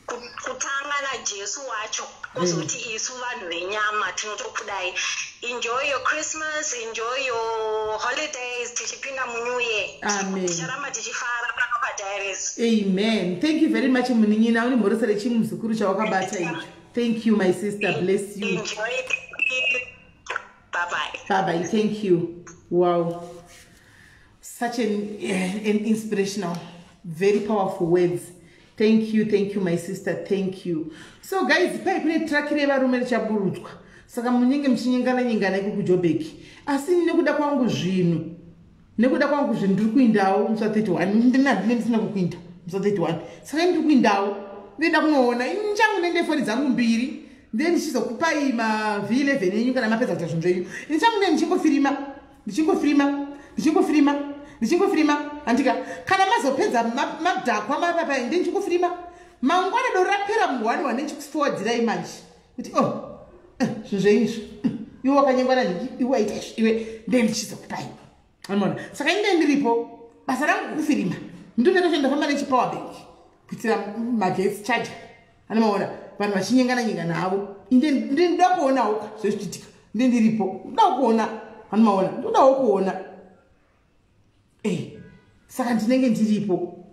Kutanga naJesu wacho kuzoti isu vanhu venyama tinotokudai. Enjoy your Christmas, enjoy your holidays, tichipinda muNew Year. Amen. Ticharamba tichifara pano paDiaries. Amen. Thank you very much munin'ina uri mhoresa rechimuzukuru chawakabata icho. Thank you my sister, bless you. Enjoy it. Bye bye. Bye bye. Thank you. Wow. Such an inspirational, very powerful words. Thank you my sister, thank you. So guys, pai kune track revarume richaburutswa. Saka munenge muchinyengana nyengana iko kuJoburg. Asi nekuda kwangu zvinhu. Nekuda kwangu zvinhu ndiri kuindawo musi wa 31. Ndina ndisina kukuinda musi wa 31. Saka ndiri kuindawo. Ndinoda kunoona inchangu nende foni dzangu mbiri. Ndiye ndichizokupai ma V11 enyu kana mapedza kuita zvinhu zvenyu. Inchangu ndiye ndichingofirima. Ndichingofirima. Ndichingofirima. Ndichingofirima. Andika kana mazopedza madhakwa mapapa ndiye ndichingofirima. Mangwana doro rapera muhwani wane ndichikuforwardirai manje. Kuti oh zvinhu zvenyu izvi. Iwe wakanyengwa nanhingi, iwe waita izvi, iwe ndiye ndichizokupai. Unoona? Saka ini ndiripo basa rangu kufirima. Ndinoda ndafamba nechipower bank kuitira magetsi charger. Anomaona vanhu vachinyengana nyengana havo. Ndinoda kuonawo zvezvichiitika. Ndiye ndiripo. Ndoda kuona. Anomaona. Ndodawo kuona. Saka ndinenge ndiripo.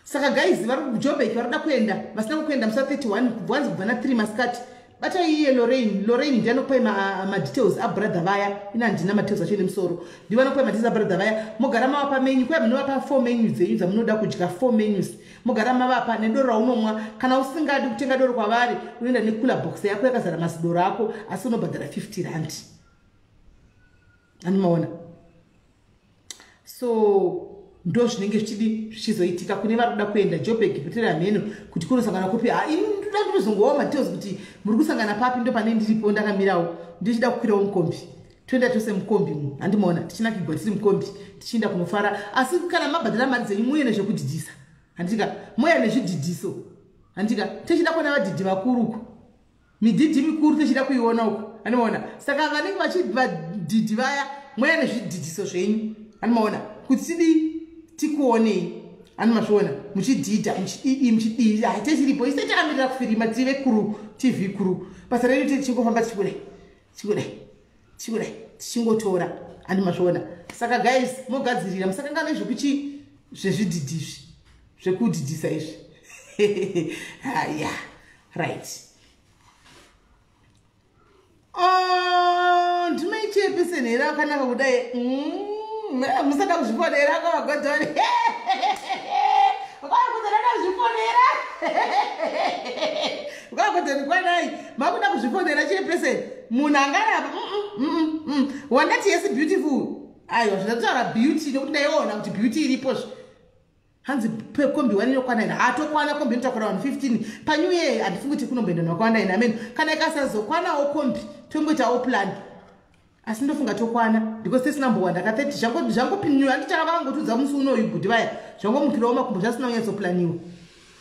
Saka guys vari kuJoburg vari kuda kuenda vasina kuenda musi wa 31 kubvanzi kubva na 3 masikati. Batai iye Lorraine. Lorraine ndiye anokupai madetails abrother vaya. Ina handina madetails acho nemusoro. Ndiye anokupai madetails abrother vaya. Mogara mavapa menu. Kuya munovapa 4 menus dzenyu dzamunoda kudya 4 menus. Mogara mavapa nedoro raunomwa. Kana usingadi kutenga doro kwavari unoenda necooler box yako yakazara mazidoro ako asi unobhadhara 50 rand. Animaona. So ndo zvinenge zvichidi zvichizoitika kune vari kuda kuenda Joburg Pretoria mheno kuti kunosangana kupi. Ini ndoda ndinozongowa madetails kuti muri kusangana papi ndo pane ndiripo ndakamirawo ndichida kukwirawo mukombi. Toenda tose mukombi mu handimaona tichinakigwa tiri mukombi tichienda kunofara. Asi kana mabhadhara mari dzenyu muye nezvekudhidhisa. Handika muye nezvidhidhiso. Handika tichida kuona vadhidhi vakuru uko. Midhidhi mikuru tichida kuiona uko. Handimaona. Saka vanenge vachivadhidhi vaya muye nezvidhidhiso zvenyu. Handimaona kuti tidii tikuonei. Animazviona muchidhidha muchidii muchidii hatechiripo ise takamirira kufirima tiri vekuru TV kuru. Basa redu tichingofamba tichikudai tichikudai tichikudai tichingotora andi mazviona. Saka guys, mogadzirira, musakanganwe zvekuchi zvezvidhidhi izvi, zvekudhidhisa izvi. Haya, right. Oh, ndimaichepeseni here akanaka kudai? Musada kuzvifonera kwavagodhoni. Kwavagodhoni kuzvifonera. Kwavagodhoni kwanai. Makuda kuzvifonera chepeseni. Munhu angarapa. Wandati yes beautiful. Aiwa, zvinotaura beauty nekuti ndaiona kuti beauty iripo zve. Hanzi kombi 1 inokwana here? Hatokwana kombi inotakura vanhu 15. Panew year handifungi kuti kunomboenda vanhu vakawanda ine amen. Kana ikasazokwanawo kombi tongoitawo plan. Asi ndofunga tokwana because tisina mbowanda ka 30 zvangopinyiwa handichaka vakangotudza musi unoyu bhudhi vaya zvangomukirawo makumbo zvasina kunyatsoplaniwa.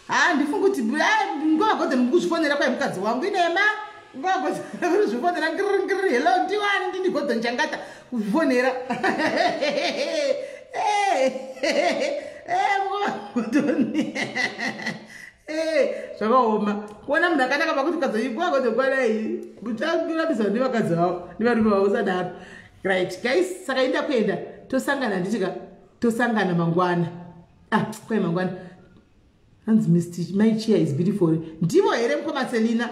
Handifungi kuti ngovagodze kuzvifonera kwai mukadzi wangu inema ngovagodze kuzvifonera ngirr hello ndiwani ndini Godho Njangata kuzvifonera. Godhoni zvakaoma kuona munhu akanaka pakuti ukadzoigodho kwanai mucharambiswa nevakadzi vavo nevarume vavo usadaro. Right guys, saka inda kuenda tosangana nditika tosangana mangwana. Kwai mangwana hanzi Mr. My chair is beautiful. Ndivo here mukoma Selina?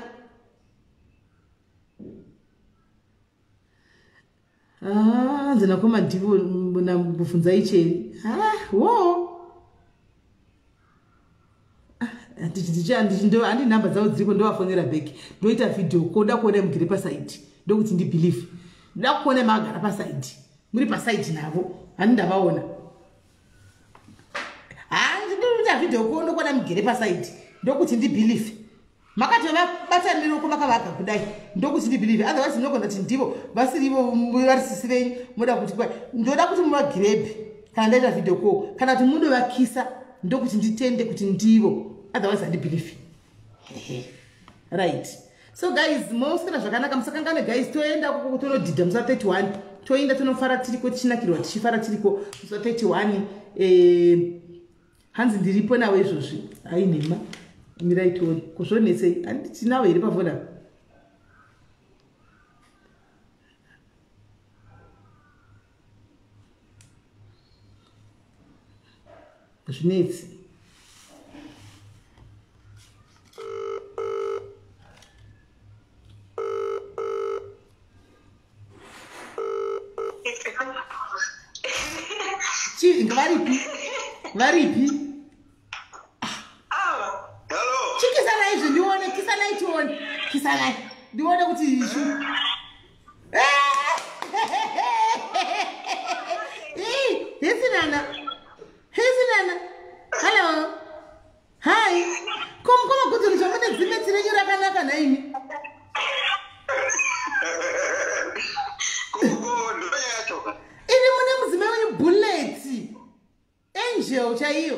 Hanzi nakoma ndivo nakubvunzai cheri. Wo handi nhamba dzavo dziriko, ndovafonera back, ndoita video koda kuona mugere pasaidi ndokuti ndibelieve. Ndoda kuona makagara pasaidi, muri pasaidi navo, handi ndavaona. Handinoita video ko ndokuona mugere pasaidi ndokuti ndibelieve. Makati vabataniroko makavaga kudai ndokuti ndibelieve, otherwise ndinogona kuti ndivo vasirivo vari sisi venyu. Moda kuti kwai ndoda kuti muvagirebe kana ndaita video call, kana kuti mundovakisa ndokuti nditende kuti ndivo, otherwise handibelieve. Right, so guys, moswera zvakanaka, musakangane guys, toenda tonodhidha musi wa31, toenda tonofara tiriko, tichinakirwa tichifara tiriko musi wa31. Hanzi ndiripo nawo izvozvi, ainhema mirai tione kuzvonetsei. Handitinawo here pafoni apa? Zvinetsi. Varipi? Varipi? Chikisanai izvi ndione, kisanai tione, kisanai ndione kuti ishu. Hesi Nana, hesi Nana, hello, hi. Komukoma kuti zvamune dzimeti renyu rakanaka nhaimi. Ini mune mudzimai wenyu bullet angel chaiyo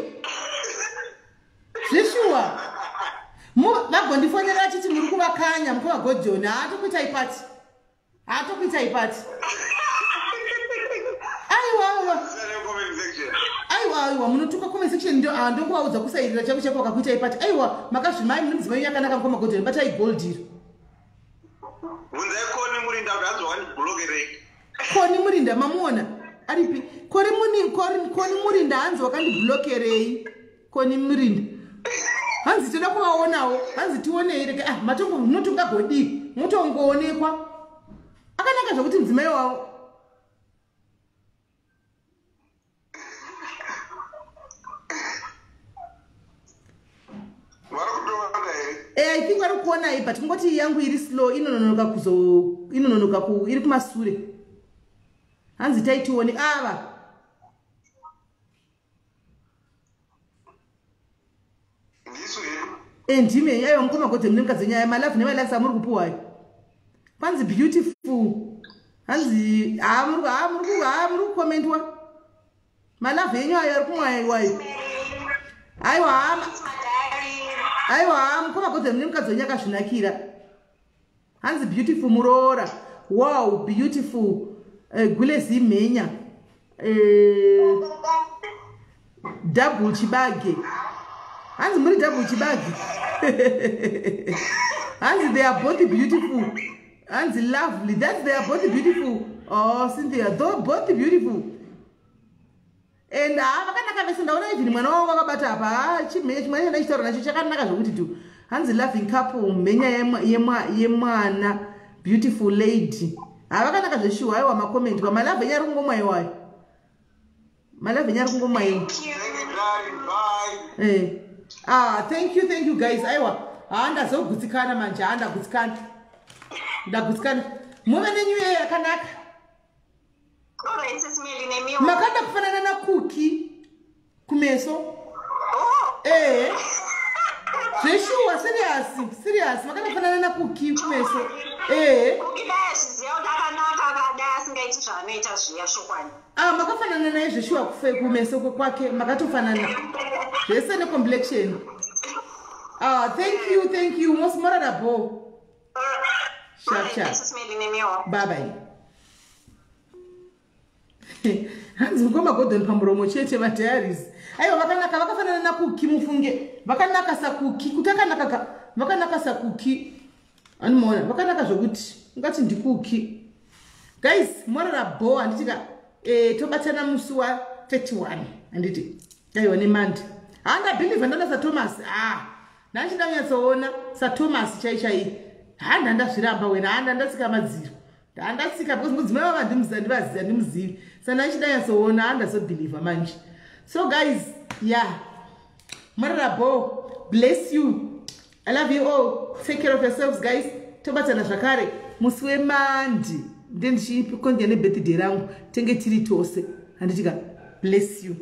zveshuwa. Vagondifonera achiti muri kuvakanya mukoma Godhoni. Haatokuitai pati, haatokuitai pati. Aiwa aiwa aiwa aiwa, munotuka comment section ndongovaudza kusairira chako chako vakakuitai pati. Aiwa, makazvimai mune mudzimai wenyu yakanaka mukoma Godhoni, batai gold iro. Bvunzai Koni Murinda kuti hanzi wakandibhulokerei. Koni Murinda mamuona aripi? Koni Murinda hanzi wakandibhulokerei. Koni Murinda hanzi toda kuvaonawo, hanzi tionei reke. Matongo munotongagodii mutongoonekwa akanaka zvokuti mudzimai wavo. Vari kutoona here? I think vari kuonai, but kungoti yangu iri slow, inononoka kuzo inononoka ku iri kumasure. Hanzi taitione ava. Ndisu hedu. Ndime aiwa mukoma Godhe mune mukadzi wenyaya malove nemalikes amuri kupuwayo. Kwanzi beautiful, hanzi muri kukomendwa malove enyu ayo ari kumwaiwayo. Aiwa aiwa, mukoma Godhe mune mukadzi wenyu akazvinakira. Hanzi beautiful muroora, wow beautiful. Gulezi mhenya, double chibage. Hanzi muri double chibage. Hanzi they are both beautiful. Hanzi lovely. That's, they are both beautiful. Oh, Cynthia, though both beautiful. And ha, vakanaka vese. Ndaona even mwana wavo vakabata apa. Ha, chimhenya chimwana chandaichitaura nacho chakanaka zvokuti tu. Hanzi loving couple, mhenya yemwana, beautiful lady. Ha, vakanaka zveshuwa. Aiwa, macomments kwa malove enyu ari kungomwaiwayo, malove enyu ari kungomwaiwa. Bye. Ah, thank you, thank you guys. Aiwa, ha, ndazogutsikana manje. Ha, ndagutsikana, ndagutsikana. Muve nenew year yakanaka. Alright, Sis Melly, nemiwo. Makada kufanana naKuki kumeso. Oh. Ee, zveshuwa, serious, serious, makada kufanana naKuki kumeso, ee. Kuki dai achiziva kuti akanaka akadai, asingaiti zvaanoita zviya, shokwani. Ah, makafanana naye zveshuwa, kufe kumeso kwake makatofanana zvese necomplexion. Ah, thank you, thank you. Most morarabo. Sharp, sharp. Sis Melly, nemiwo. Bye bye. Hanzi mukoma Godon pamuromo chete, madiaries. Aiwa, vakanaka, vakafanana naKuki, mufunge. Vakanaka saKuki, kuti akanaka ka, vakanaka saKuki. Anomaona vakanaka zvokuti ungati ndiKuki. Guys, morara bo, handiti ka? Tobatana musi wa31, handiti? Aiwa, neMonday. Handabhilivha, ndana saThomas. Ah, ndanchida kunyatsoona saThomas chai chai. Handa ndazviramba wena, handa ndatsika madziro, ndandatsika because mudzimai wava ndivaziva, ndimuzivi, saka ndachida nyatsoona. Handazobhilivha manje. So guys, yeah, morara bo, bless you, I love you all. Take care of yourselves, guys. Tobatana zvakare musi weMonday, nde ndichikonja nebirthday rangu, tenge tiri tose, handitika? Bless you.